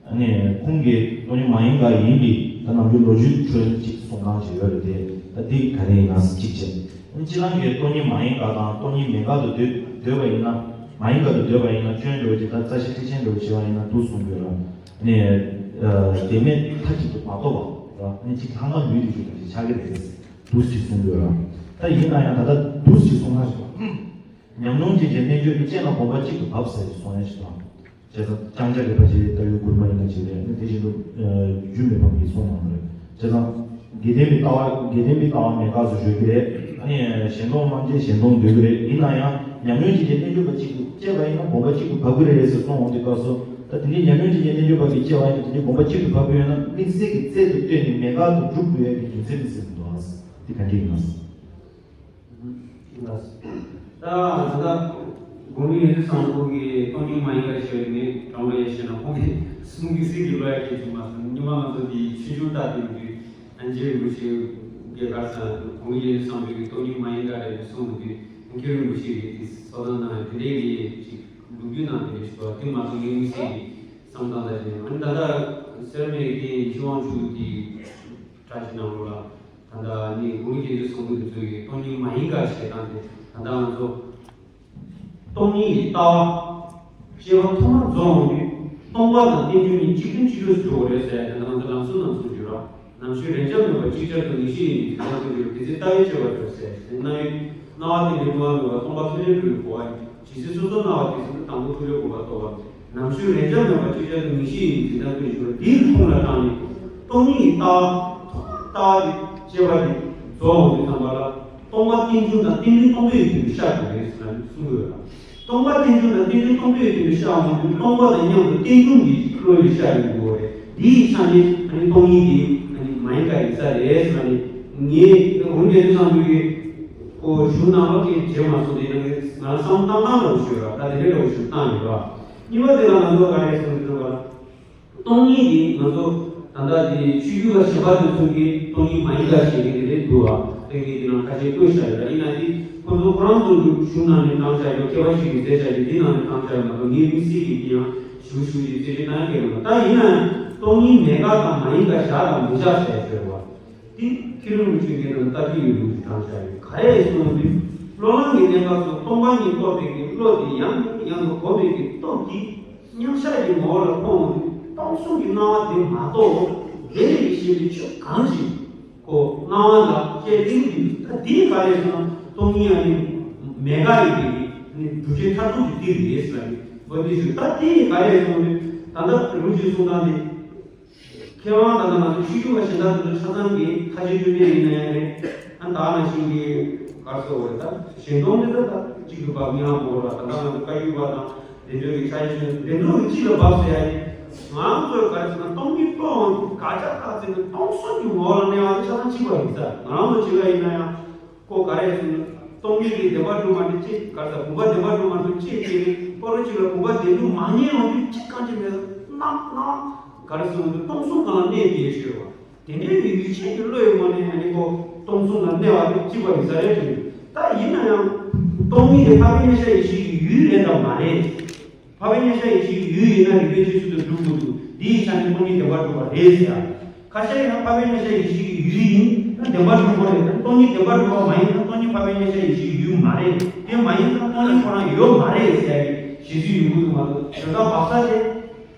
ཨ་ནི་ཁོང་གིས་སྟོང་ཉིད་མ་ཡིན་པ་ཡིན་པའི་ད་ནམ་རྒྱུན་ལོ་རྒྱུས་ཁྲོད་ཅིག་གསུང་སྟངས་ཅིག་ཡོད་རེད་དེ། ད་འདི་ག་རེ་ཡིན་ན་གཅིག་བྱས། ཨ་ནི་སྤྱིར་བཏང་གི་སྟོང་ཉིད་མ་ཡིན་དགག་དང་སྟོང་ཉིད་མེད་དགག་ཏུ་འདོད་འདོད་པ་ཡིན་ན། མ་ཡིན་དགག་ཏུ་འདོད་པ་ཡིན་ན་སྐྱོན་འགྲོ་ཅིག་ད་རྩ་ཤེས་ཐེག་ཆེན་འགྲོ་བྱེད་པ་ཡིན་ན་འདུག་གསུང་དགོས་ར། ཨ་ནི་བདེན་མེད་མཐའ་གཅིག་ཏུ་མ་རྟོགས་པ་ར། ཨ་ནི་གཅིག་ལྷག་མ་ལུས་ཏེ་བཞུགས་པ་ཞིག་ཆགས་ཀྱི་རེད། འདུག་ཅིག་གསུང་དགོས་ར། ད་ཡིན་ན་ཡང་ད་ལྟ་འདུག་ཅིག་གསུང་ན་ཞིག་ཉམས་མྱོང་ཅན་གྱི་རྣལ་འབྱོར་གྱི་སྤྱན་ལ་སྒོམ་པ་གཅིག་ཏུ་བབས་ཟེར་གསུང་ཡ་ཞིག་དང་། བྱས་ཙང་། ལྕང་སྐྱ་རིག་པ་ཅན་ལྟ་བའི་མགུར་མ་ཡིན་ན་ཅི་རེད། ཨ་ནི་དེ་བཞིན་དུ་རྒྱུད་སྨད་འབུམ་གྱི་གསུང་ནང་རེད། བྱས་ཙང་། དགེ་ལྡན་པའི་ལྟ་བ། དགེ་ལྡན་པའི་ལྟ་བ་མེད་དགག་ཏུ་བརྗོད་ཀྱི་རེད། ཨ་ནི་གཞན་སྟོང་རྣམ་འབྱེད་གཞན་སྟོང་འདོད་ཀྱི་རེད། ཡིན་ན་ཡང་ཉམས་མྱོང་ཅན་གྱི་རྣལ་འབྱོར་པ་གཅིག་ཏུ་སྐྱེས་པ་ཡིན་ན་སྒོམ་པ་གཅིག་ཏུ་བབས་ཀྱི་རེད་ཟེར་གསུངས་འོང་དུས་སྐབས་སུ། ད་དེ་འདྲའི་ཉམས་མྱོང་ཅན་གྱི་རྣལ་འབྱོར་པ་གིས་སྐྱེས་པ་ཡིན་ན་དེ་འདྲའི་སྒོམ་པ་གཅིག་ཏུ་བབས་ཀྱི་ཡོད་ན། དམིགས་བསལ་གྱི་རྩལ་དུ་བཏོན་ནས་མེད་དགག་ཏུ་སྒྲུབ་དགོས་ཡ་གི་རྒྱུ་མཚན་མི་སྲིད་འདུག་ཨ། དེ་ག་འདྲ་ཡིན་ན། ད་ད་ལྟ་དགོངས་ཡུལ་བཟང་པོ་གི་སྟོང་ཉིད་མ་ཡིན་པ་ཞེས་ནི་དྲང་མོ་ཡ་བཤད་ན་ཁོང་གིས་གསུང་གི་སྲིད་ཀྱི་བློ་ཡ་སྐྱེ་ཐུབ་མ་སོང་། སྔོན་མ་ང་ཚོ་འདི་ཆོས་འབྱུང་ལྟ་དུས་འདི་ཨན་ཇེ་རིན་པོ་ཆེ་གི་གར་ས་དགོངས་ཡུལ་བཟང་པོ་གི་སྟོང་ཉིད་མ་ཡིན་པ་རེད་གསུངས་འདུག་མཁན་རིན་པོ་ཆེ་གི་དེ་གསོལ་སྟོན་གནང་དེ་འདྲའི་གི་ཅིག་ལོ་རྒྱུས་ནང་དེ་འདྲ་ཞིག་འདུག་དེ་མ་གཏོགས་ངའི་དམིགས་བསལ་གྱི་བསམ་སྟངས་ལ་བྱས་ཨ་ནི་ད་ལྟ་སེར་སྨད་ཀྱི་ཡེ་ཤེས་དབང་ཕྱུག་གི་བཀྲ་ཤིས་སྣང་ལོ་ལ། ད་ལྟ་ནི་དགོངས་རྒྱན་དུ་སོང་གི་ཚུལ་གྱི་སྟོང་ཉིད་མ་ཡིན་དགག་བྱེད་སྟངས་དེ། ད་ལྟ་ང་ཚོ་སྟོང་ཉིད་ཀྱི་ལྟ་བ། སྐྱེ་བ་ཐོག་མར་རྫོགས་འོང་དུས་སྟོང་པ་དང་རྟེན་འབྱུང་གཉིས་གཅིག་མཐུན་གཅིག་གྲོགས་སུ་འགྲོ་དགོས་རེད་ཟེར་ཡ་དེ་ང་ཚོ་ལམ་སྲོལ་ནང་གསུངས་ཡོད་ར། ནམ་ཞིག་རེས་འཇམ་མེད་པར་ཅིག་ཅར་དུ་ངེས་ཤེས་ཡིན་གྱི་དེ་ལྟ་བུ་གྱུར་དེ་ཚེ་ལྟ་བའི་དཔྱད་པ་གྲོལ་ཟེར་ཟེར་སྣང་བའི་སྣང་བ་དེ་ནི་སྟོང་པ་མེད་པ་སྟོང་པ་ཐོབ་པའི་སྒྲུབ་པའི་གོ་བ་ཡིན། ཇི་སྲིད་སོ་སོར་སྣང་བ་དེ་སྲིད་དུ་དང་པོ་ཐོབ་པའི་གོ་བ་རྟོགས་པ། ནམ་ཞིག་རེས་འཇམ་མེད་པར་ཅིག་ཅར་དུ་ངེས་ཤེས་ཡིན་གྱི་དེ་ལྟ་བུ་གྱུར་དེའི་ཁོང་ལ་དྲངས་ནས་སྟོང་ཉིད་ཀྱི་ལྟ་བ། ལྟ་བ་དེ་དཔྱད་པ་དེ་རྫོགས་འོང་དུས་ཙམ་པ་ལ་སྟོང་པ་རྟེན་འབྱུང་དང་རྟེན་འབྲེལ་སྟོང་པའི་དོན་དུ་ཤར་དགོས་རེད་ཟེར་ནས་གསུངས་ཡོད་ལ། སྟོང་པ་རྟེན་འབྱུང་དང་རྟེན་འབྲེལ་སྟོང་པའི་དོན་དུ་ཤར་འོང་དུས་སྟོང་པ་དང་མཉམ་དུ་རྟེན་འབྱུང་གི་བློ་ཡིས་ཤར་ཡོང་དགོས་རེད། འདི་ཡི་ཆ་ནས་ཨ་ནི་སྟོང་ཉིད་དེ་ཨ་ནི་མ་ཡིན་པ་ཡིན་ས་རེད་ཟེར་ནས་ངས་དགོངས་རྒྱན་དུ་བཟང་པོའི་ཁོ་ཞུ་ནང་ལོགས་ཀྱི་བྱེད་མ་སོང་དེ་ནང་གི་ང་བསམ་བཏང་སྟངས་ལ་ཞུ་ར། ད་དེ་འདྲའི་ལོག་ཞུ་བཏང་ཡོད་ར། གཉིས་པ་དེ་ལ་ང་ཚོ་ག་རེ་གསུངས་ཟེར་བ། སྟོང་ཉིད་དེ་ང་ཚོ་ད་ལྟ་དེ་ཆོས་བརྒྱུད་པ་གཞན་པ་དེ་ཚོ་གིས་སྟོང་ཉིད་མ་ཡིན་པ་ཞེས་པའི་དེ་འདྲའི་འདུག་བ། དེ་གའི་དེ་ནང་ཁ་ཤས་བཀོད་བཞག་ཡོད་ར། ཡིན་ན་དེ་ཁོ་ཚོ་ཁོ་རང་ཚོ་གི་གཞུང་ནང་ནས་བཏང་བཞག་ཡོད། མཁས་པ་ཞིག་གིས་མཛད་བཞག་ཡོད། དེ་ནང་ནས་བཏང་བཞག་ཡོད་མ་གཏོགས་ངའི་དམིགས་བསལ་གྱི་དེ་ཡང་ཞུ་ཞུ་ཡི་རྩད་གཅོད་གནང་ཡ་གལ་མི་འདུག་ད་ཡིན་ན་ཡང་སྟོང་ཉིད་མེད་དགག་དང་མ་ཡིན་པ་བཞག་དང་མི་བཞག་ཟེར་ཡ་ཡོད་ར་བ། དེ་མཁན་རིན་པོ་ཆེ་གིས་ནང་ལྟ་གི་ཡོད་ལུགས་ཀྱི་བཏང་བཞག་ཡོད། ག་རེ་གསུངས་དུས་བློ་སྣང་གི་གནས་སྐབས་སུ་སྟོང་པ་ཉིད་རྟོགས་པའི་གི་བློ་དེ་ཡང་ཡང་དུ་གོམས་པའི་གི་སྟོབས་ཀྱིས་མཉམ་གཞག་གི་ངོ་བོ་ལ་མཐོང་འོང་དུས་སྟོང་གསུམ་གྱི་སྣང་བ་དེ་མ་གཏོགས་དེ་ལས་གཞན་པའི་ཆོས་གང་ཞིག་ཁོ་སྣང་བ་ལ་བཅས་ཏེ་ཡིན་དུས་ད་དེ་ག་རེ་ཟེར་ན་སྟོང་ཉིད་ཨ་ནི་མེད་དགག་ཡིན་པའི་གི་ནི་སྒྲུབ་བྱེད་མཐར་ཐུག་གི་དེ་རེད་ཟེར་ནས་འོ་དེ་ཞུ། ད་དེ་ག་རེ་ཟེར་ན་ད་ལྟ་རིན་པོ་ཆེའི་གསུང་སྟངས་དེ། མཁས་དབང་དང་ནང་ཆོས་བརྒྱུད་པ་གཞན་དག་དེ་ཚོ་ཆ་ཚང་གི་ཁ་ཆེ་ཆོས་དཔེ་ཡིན་ན་ཡང་རེད། ཨ་ད་ནང་བཞིན་གྱི་ག་རེ་ཟེར་དགོས་རེད། ད་གཞན་སྟོང་དེ་ད་ད་གཅིག་ཏུ་བབས་ངེས་པ་མ་རེད། ད་ལྟ་ང་ཚོ་བཀའ་བརྒྱུད་པ་དང་དེ་ཚོའི་གི་ཁ་ཆེ་ཆོས་དེ་ཚོ་གི་གཅིག་ལ་བབས་ཟེར་ཡ་ཡིན། ང་ཚོས་ག་རེ་ཟེར་ན་སྟོང་ཉིད་རྟོགས་འོང་དགག་བྱ་བཏགས་ཟེར་ན་སྟོང་གསུམ་གྱི་ངོ་བོ་ལ་གནས་པ་དེ་ཆ་ཚང་གཅིག་པ་ཡིན་ས། ང་རང་ཚོ་གཅིག་པ་ཡིན་ན་ཡང་། ཁོ་ག་རེ་ཟེར་ན། སྟོང་ཉིད་ཀྱི་བདེན་པ་གྲུབ་མ་ཐུབ་ཅེས་ག་རེ་ཟེར། བུམ་པ་བདེན་པ་གྲུབ་མ་ཐུབ་ཅེས་བྱས་ནས་སྤོ་རོ་གཅིག་ལ་བུམ་པ་བདེན་ལུགས་མ་རྙེད་འོང་དུས་གཅིག་གང་ཅི་མེད་སྣང་སྣང་ག་རེ་ཟེར་འོང་དུས་སྟོང་གསུམ་གང་ལ་གནས་ཏེ་ཡོད་ཞུ་བ། དེ་འདྲའི་གི་ཡུལ་ཅན་གྱི་བློ་ཡི་ངོ་ནས་ཨ་ནི་ཁོ་སྟོང་གསུམ་ལ་གནས་པ་དེ་གཅིག་པ་ཡིན་ས་རེད་དྲན། ད་ཡིན་ན་ཡང་སྟོང་ཉིད་དེ་འཕགས་པའི་མཉམ་གཞག་ཡེ་ཤེས་ཀྱི་ཡུལ་རེད་དམ་མ་རེད། འཕགས་པའི་མཉམ་གཞག་ཡེ་ཤེས་ཀྱི་ཡུལ་ཡིན་ན་རིགས་པས་ཆོས་ཚུལ་དུ་སྒྲུབ་དགོས་འདུག་འདི་ཡི་ཆ་ནས་སྟོང་ཉིད་བདེན་པར་གྲུབ་པ་རེད་ཟེར། ཁ་ཤས་ཡིན་ན་འཕགས་པའི་མཉམ་གཞག་ཡེ་ཤེས་ཀྱི་ཡུལ་ཡིན་ན་བདེན་པར་གྲུབ་པ་རེད། སྟོང་ཉིད་བདེན་པར་གྲུབ་པ་མ་ཡིན་ན་སྟོང་ཉིད་འཕགས་པའི་མཉམ་གཞག་ཡེ་ཤེས་ཀྱི་ཡུལ་མ་རེད། དེ་མ་ཡིན་ན་སྟོང་ཉིད་ཁོ་རང་ཡོད་མ་རེད་ཟེར་ཡ་གི་བཞེད་ཚུལ་ཡོང་གི་འདུག་མ་གཏོགས་དོན་དག་བབས་ས་དེ།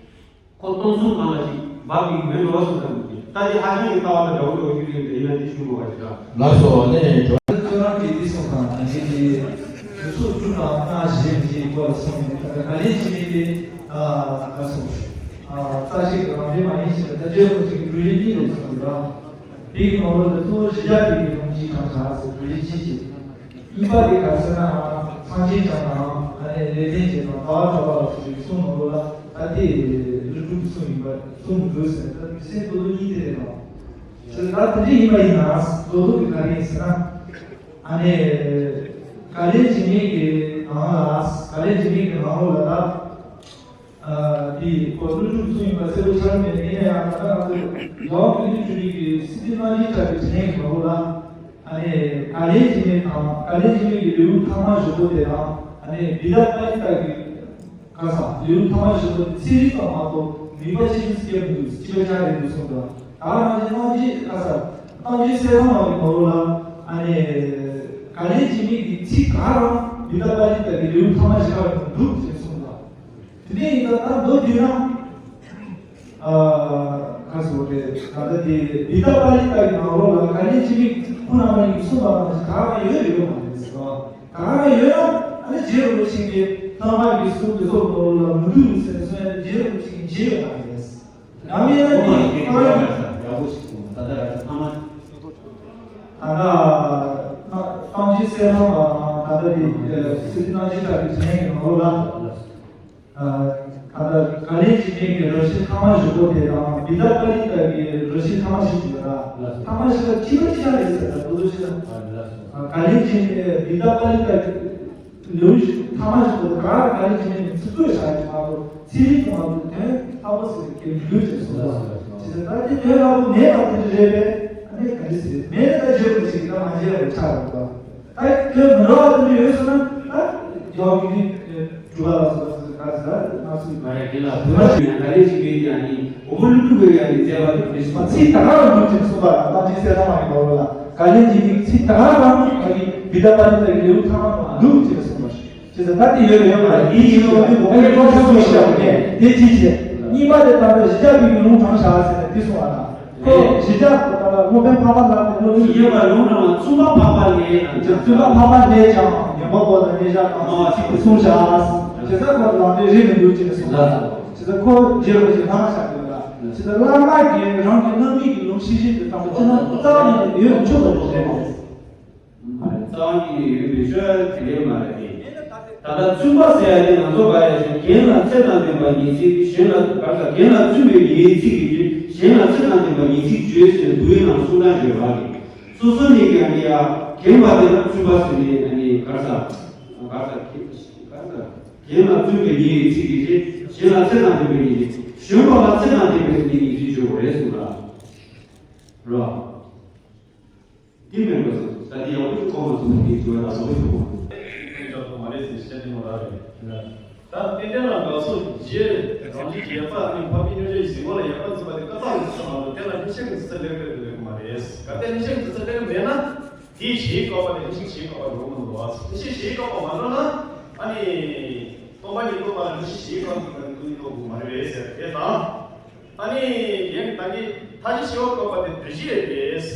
ཁོ་སྟོང་གསུམ་གང་ལ་ཞིག་འབབ་པའི་མེད་འགྲོ་བ་སོང་ཙམ་གྱིས་ད་དེ་ཧ་ཅང་གི་ལྟ་བ་དང་འདྲ་བོ་འདྲ་བོ་ཞིག་རེད་དེ་ཡིན་ན་དེ་ཞུ་དགོས་པ་ཞིག་ལ། ལགས་སོ་ནས་འགྲོ། ཁྱོད་རང་གིས་འདི་གསུངས་དང་ནང་བཞིན་གྱི་དུས་ཚོད་བཅུ་དང་ལྔ་བཞི་གི་སྐོར་ལ་གསུངས་ནས་ད་ག་ལེ་ཞིག་ནས་དེ་ཨ་ག་སོང་ཨ་རྩ་ཞིག་རང་འདྲེན་མ་ཡིན་ཞེས་པ་ད་ལྟའི་ཁོ་ཅིག་འགྲོ་ཡིན་གྱི། དེའི་ནང་ལོགས་ལ་གཙོ་བོ་བཞི་བརྒྱ་པའི་ལུང་གཅིག་དང་བྱ་ཟེར་བའི་གཅིག་བྱས། གཉིས་པ་དེ་ག་ཟེར་ན་ཚངས་ཆེན་བྱ་དང་ཨ་ནི་ལེགས་ལྡན་འབྱེད་དང་ཟླ་བ་གྲགས་པ་ལ་སོགས་པའི་གསུང་ནང་ལོགས་ལ་ད་ལྟའི་ཀླུ་སྒྲུབ་གསུང་ཡིན་པ་གསུང་དགོས་ཟེར་ན་ད་མི་སེམས་རྡོག་རྡོག་གཉིས་དེ་རེད་དང་། ད་དེ་འདྲ་ཡིན་པ་ཡིན་ན་རྡོག་རྡོག་གི་ག་རེ་ཡིན་ཟེར་ན། ཨ་ནི་ག་ལེར་འབྱེད་མེད་ཀྱི་ནང་ལ་ག་ལེར་འབྱེད་མེད་ཀྱི་ནང་ལོགས་ལ་ད། དེའི་སྐོར་ཀླུ་སྒྲུབ་གསུང་ཡིན་པ་གསལ་པོ་ཆགས་མེད། ཡིན་ན་ཡང་ད་ལྟ་ང་ཚོས་ཡང་ཀླུ་སྒྲུབ་ཀྱི་སྲིད་པའི་རྣམ་འགྱུར་གྲགས་པའི་དྲན་གྱི་ནང་ལོགས་ལ་ཨ་ནི་ག་ལེར་འབྱེད་མེད་དང་ག་ལེར་འབྱེད་མེད་ཀྱི་ལེའུ་ཐ་མ་བཞི་པོ་དེ་དང་ཨ་ནི་བི་དྷ་པཱ་ལི་ཏ་གི་ག་ས་ལེའུ་ཐ་མ་བཞི་པོ་དེ་ཚིག་རིས་ཙམ་མ་གཏོགས་མིན་པ་ཅི་ཡང་སྐྱེ་མི་འདུག་གཅིག་པ་ཆགས་རེད་འདུག་གསུངས་འདུག་ད་ག་རང་གི་རྣམ་འབྱེད་ག་ས་རྣམ་འབྱེད་གསལ་ཐང་ལ་གི་ནོར་ལ་ཨ་ནི་ག་ལེར་འབྱེད་མེད་ཀྱི་ཚིག་ག་རང་བི་དྷ་པཱ་ལི་ཏ་གི་ལེའུ་ཐ་མ་བཞི་པ་ལ་འདུག་ཅེས་གསུངས་འདུག་དེ་ནས་ཡིན་ད་ད་མདོར་བསྡུས་ན། ཨ་ག་ས་རེད་ད་ལྟ་དེ་བི་དྷ་པཱ་ལི་ཏ་གི་ནང་ལོགས་ལ་ག་ལེར་འབྱེད་མེད་ཀྱི་ཁོང་རྣམ་པ་གཉིས་ཀྱིས་གསུངས་པ་ནང་བཞིན་ག་རང་ཡོད་ཡོད་མ་རེད་ཟེར་བ། ག་རེ་ཡོད་ན་ཨ་ནི་རྗེ་རིན་པོ་ཆེ་གིས་ཐ་མ་གི་གསུང་དེ་ཚོ་ལ་མི་འདུག་ཟེར་ནས་གསུང་ཡ་རྗེ་རིན་པོ་ཆེ་གིས་མཇལ་ཡོད་མ་རེད། ནམ་ཡིན་ན་ཁོ་མ་ནི་ཡིན་ཁོ་རང་ཡག་པོ་ཞིག་གསུངས་ད་ལྟ་ར་ཐ་མ། ད་ལྟ་གཏམ་རྒྱུད་གསལ་ཐང་ལ་ད་ལྟ་དེ་སྲིད་རྣམ་འགྱུར་གྲགས་པའི་དྲན་གྱི་ནང་ལོགས་ལ། ད་ལྟ་ག་ལེར་འབྱེད་མེད་ཀྱི་རབ་བྱེད་ཐ་མ་བཞི་པོ་དེ་དང་བི་དྷ་པཱ་ལི་ཏ་གི་རབ་བྱེད་ཐ་མ་བཞི་ཅིག་ཡོད་ལ། ཐ་མ་བཞི་ལ་ཁྲིད་པ་ཅི་ཡང་རེད་ཟེར་ད་དུ་དུ་ཞེ་ན། ག་ལེར་འབྱེད་མེད་བི་དྷ་པཱ་ལི་ཏ་གི་ལེའུ་ཐ་མ་བཞི་པོ་དེ་ག་རེ་ག་ལེར་འབྱེད་མེད་ནས་ཚིག་བཀོད་བཞག་ཅིག་མ་གཏོགས་ཚིག་རིས་དུ་མ་གཏོགས་དོན་ལྷག་པོ་ཟེར་གྱི་འདུག་ཅེས་གསུངས་པ། ཅེས་ཟེར་ད་དེ་དོན་ལྷག་པོ་མེད་པ་དེ་འདྲ་རེད་པས་ཨ་ནི་ག་རེ་ཟེར་མེད་ན་ད་བརྗོད་པ་ཅིག་ད་མ་བརྗོད་པ་ཆགས་རོགས་པ། ད་དེ་མི་འགྲོ་བ་དེ་འདྲ་ཡོད་སོང་ན་ད་མགྱོགས་ཀྱི་གྲུབ་པ་ལ་སོགས་སུ་ག་ཟེར་ང་ཚོས་མ་རེད་དེ་ལ་བུ་མ་ཞིག་ཡང་ག་རེ་ཞིག་ཡོད་ཀྱང་ནི་འོ་མ་ལུ་ལུ་བའི་ཡང་ནི་མཛད་པ་དེ་མི་སྲིད་པ་ཚིག་ད་ག་རང་འདུག་ཅེས་གསུངས་པ་ལ་ད་ཅི་ཟེར་ན་མ་ཡིན་པ་ལ་ག་ལེར་འབྱེད་མེད་ཚིག་ད་ག་རང་ཨ་ནི་བི་དྷ་པཱ་ལི་ཏ་གི་ལེའུ་ཐ་མ་འདུག་ཅེས་གསུངས་པ་ཞིག་ཅེས་ཟེར་ད་དེ་ཡོད་ཡོད་མ་རེད་དེ་ཡིན་ཡོད་མ་རེད་འོ་མ་ལུ་ལུ་ཞིག་ཡང་ནི་དེ་ཅི་བྱེད་གཉིས་པ་དེ་ད་ལྟ་བཞི་བརྒྱ་པའི་ལུང་དྲངས་བཞག་ཟེར་ནས་དེ་གསུངས་པ་ན། ཁོ་གཞི་བཅའ་ལ་སློབ་དཔོན་འཕགས་པ་ལྷ་དང་སློབ་དཔོན་ཡོད་པ་ལུང་དྲངས་བཙུན་པ་འཕགས་པ་ལས་བཙུན་པ་འཕགས་པ་ལས་ཀྱང་ཡོན་པ་པོ་དང་ཉེ་ཞག་དང་མ་བ་ཚིག་ཏུ་གསུངས་བཞག་ཇི་ལྟར་ཁོ་ལམ་འབྲས་རིགས་མི་འདུག་ཅེས་གསུངས་པ། ཇི་ལྟར་ཁོ་རྗེ་རིན་པོ་ཆེ་ལྷ་མ་ཆགས་ཡོད་ལ། ཇི་ལྟར་བླ་མ་གིས་རང་གི་རྣམ་སྨིན་གྱི་ལུང་ཤེས་བཞིན་དུ་བཏང་བ་ཅི་ན་རྩ་བ་ཉིད་ནས་ཡོད་མི་ཆོག་པ་ཞིག་རེད། རྩ་བ་ཉིད་ནས་ཡོད་མི་ཆོག་དེ་འདྲའི་མ་རེད་དེ། ད་ལྟ་བཙུན་པ་ཟེར་ཡ་དེ་ང་ཚོ་ག་ཡ་ཞིག་རྒན་ལ་ཚད་དང་ལྡན་པ་ཉིད་ཚིག་གཞན་ལ་ག་ས་རྒན་ལ་བཙུན་པའི་ཉིད་ཚིག་གི་རྒྱུ་གཞན་ལ་ཚད་དང་ལྡན་པ་ཉིད་ཚིག་བརྗོད་ཟེར་འདུལ་བའི་ནང་གསུང་སྟངས་ཡོད་པ་རེད། སོ་སོ་ནས་ཀྱང་ཡ་རྒན་པ་དེ་ལ་བཙུན་པ་ཟེར་ནས་ཨ་ནི་ག་ས་ག་ས་ག་ས་རྒན་ལ་བཙུན་པའི་ཉིད་ཚིག་གི་རྒྱུ་གཞན་ལ་ཚད་དང་ལྡན་པའི་ཉིད་ཚིག་གཞོན་པ་ལ་ཚད་དང་ལྡན་པའི་ཉིད་ཚིག་བརྗོད་དགོས་རེད་གསུངས་ལ། རོ། དེ་མིན་པ་སོ་ད་དེ་ཡག་པོ་ཞིག་གོ་མ་སོང་ན་དེ་བརྗོད་ཡག་པོ་ཞིག་གོ་མ་སོང་། ད་རྟེན་འབྲེལ་ལ་དགའ་ཚོར་རྗེས་རང་རྒྱུད་ཡོད་པ་ཨ་ནི་འཕགས་པའི་སྙིང་རྗེ་གཟིགས་པ་ལ་ཡག་པ་འཛིན་པ་དེ་ཀ་དག་གི་ཚུལ་མ་གཏོགས་དེ་ལ་ནི་ཤེས་ཀྱི་འཛིན་ས་ལེགས་པའི་དེ་ལེགས་མ་རེད། གལ་ཏེ་ནི་ཤེས་ཀྱི་འཛིན་ས་ལེགས་མེད་ན་དེའི་གཞིའི་བཀག་པ་དེ་ནི་ཤེས་ཀྱི་བཀག་པ་འགྲོ་གི་མི་འདུག་བ། ནི་ཤེས་གཞིའི་བཀག་པ་མ་འགྲོ་ན་ཨ་ནི་སྟོང་པ་ཉིད་རྟོགས་པ་ལ་ནི་ཤེས་གཞིའི་བཀག་པ་དེ་ནི་ཀུན་རྟོག་དགོས་མ་རེད་ཟེར་དེ་དང་། ཨ་ནི་ཡང་ད་གིན་མཐའ་བཞི་ཤེས་པ་བཀག་པ་དེ་བདུད་བཞི་རེད།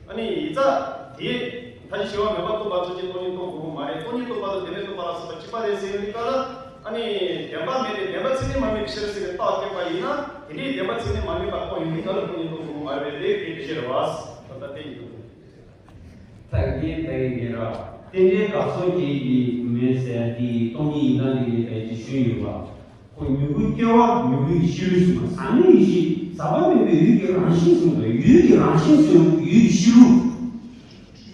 ཨ་ནི་ཡིག་ཚགས་དེ་མཐའ་བཞི་ཤེས་པ་མེད་པར་རྟོགས་པ་ཚོ་ཅིག་སྟོང་ཉིད་རྟོགས་དགོས་ཀྱི་མ་རེད། སྟོང་ཉིད་རྟོགས་པ་དང་བདེན་མེད་རྟོགས་པ་ལ་སོགས་པ་གཅིག་པ་རེད་ཟེར་ཡོང་དུས་སྐབས་ལ་ཨ་ནི་བདེན་པ་མེད་དེ་བདེན་པ་ཚད་མས་མ་དམིགས་པའི་ཕྱིར་ཟེར་བའི་རྟགས་བཀོད་པ་ཡིན་ན་དེ་འདྲའི་བདེན་པ་ཚད་མས་མ་དམིགས་པ་རྟོགས་ཡོང་དུས་སྐབས་ལ་སྟོང་ཉིད་རྟོགས་དགོས་ཀྱི་མ་རེད་དེ་དེ་བདུད་བཞི་རེད་བ། ད་ལྟ་དེ་ཡིན་འདུག་ད་གིན་ད་གིན་ཡིན་ར། རྟེན་འབྲེལ་དགའ་ཚོར་རྗེས་ཀྱི་མེད་ཟེར་དེ་སྟོང་ཉིད་ཡིན་སྟངས་དེ་ངས་ད་ཅིག་ཞུས་ཡོད་པ། ཁོ་མྱུ་གུ་སྐྱེ་བ་མྱུ་གུའི་གཤིས་ལུས་གསུངས་པ་ཟག་མེད་ཡེ་ཤེས་ཟག་པ་མེད་པའི་འོད་ཀྱི་རང་བཞིན་གསུངས་པ་འོད་ཀྱི་རང་བཞིན་གསུངས་འོད་ཀྱི་གཤིས་ལུས།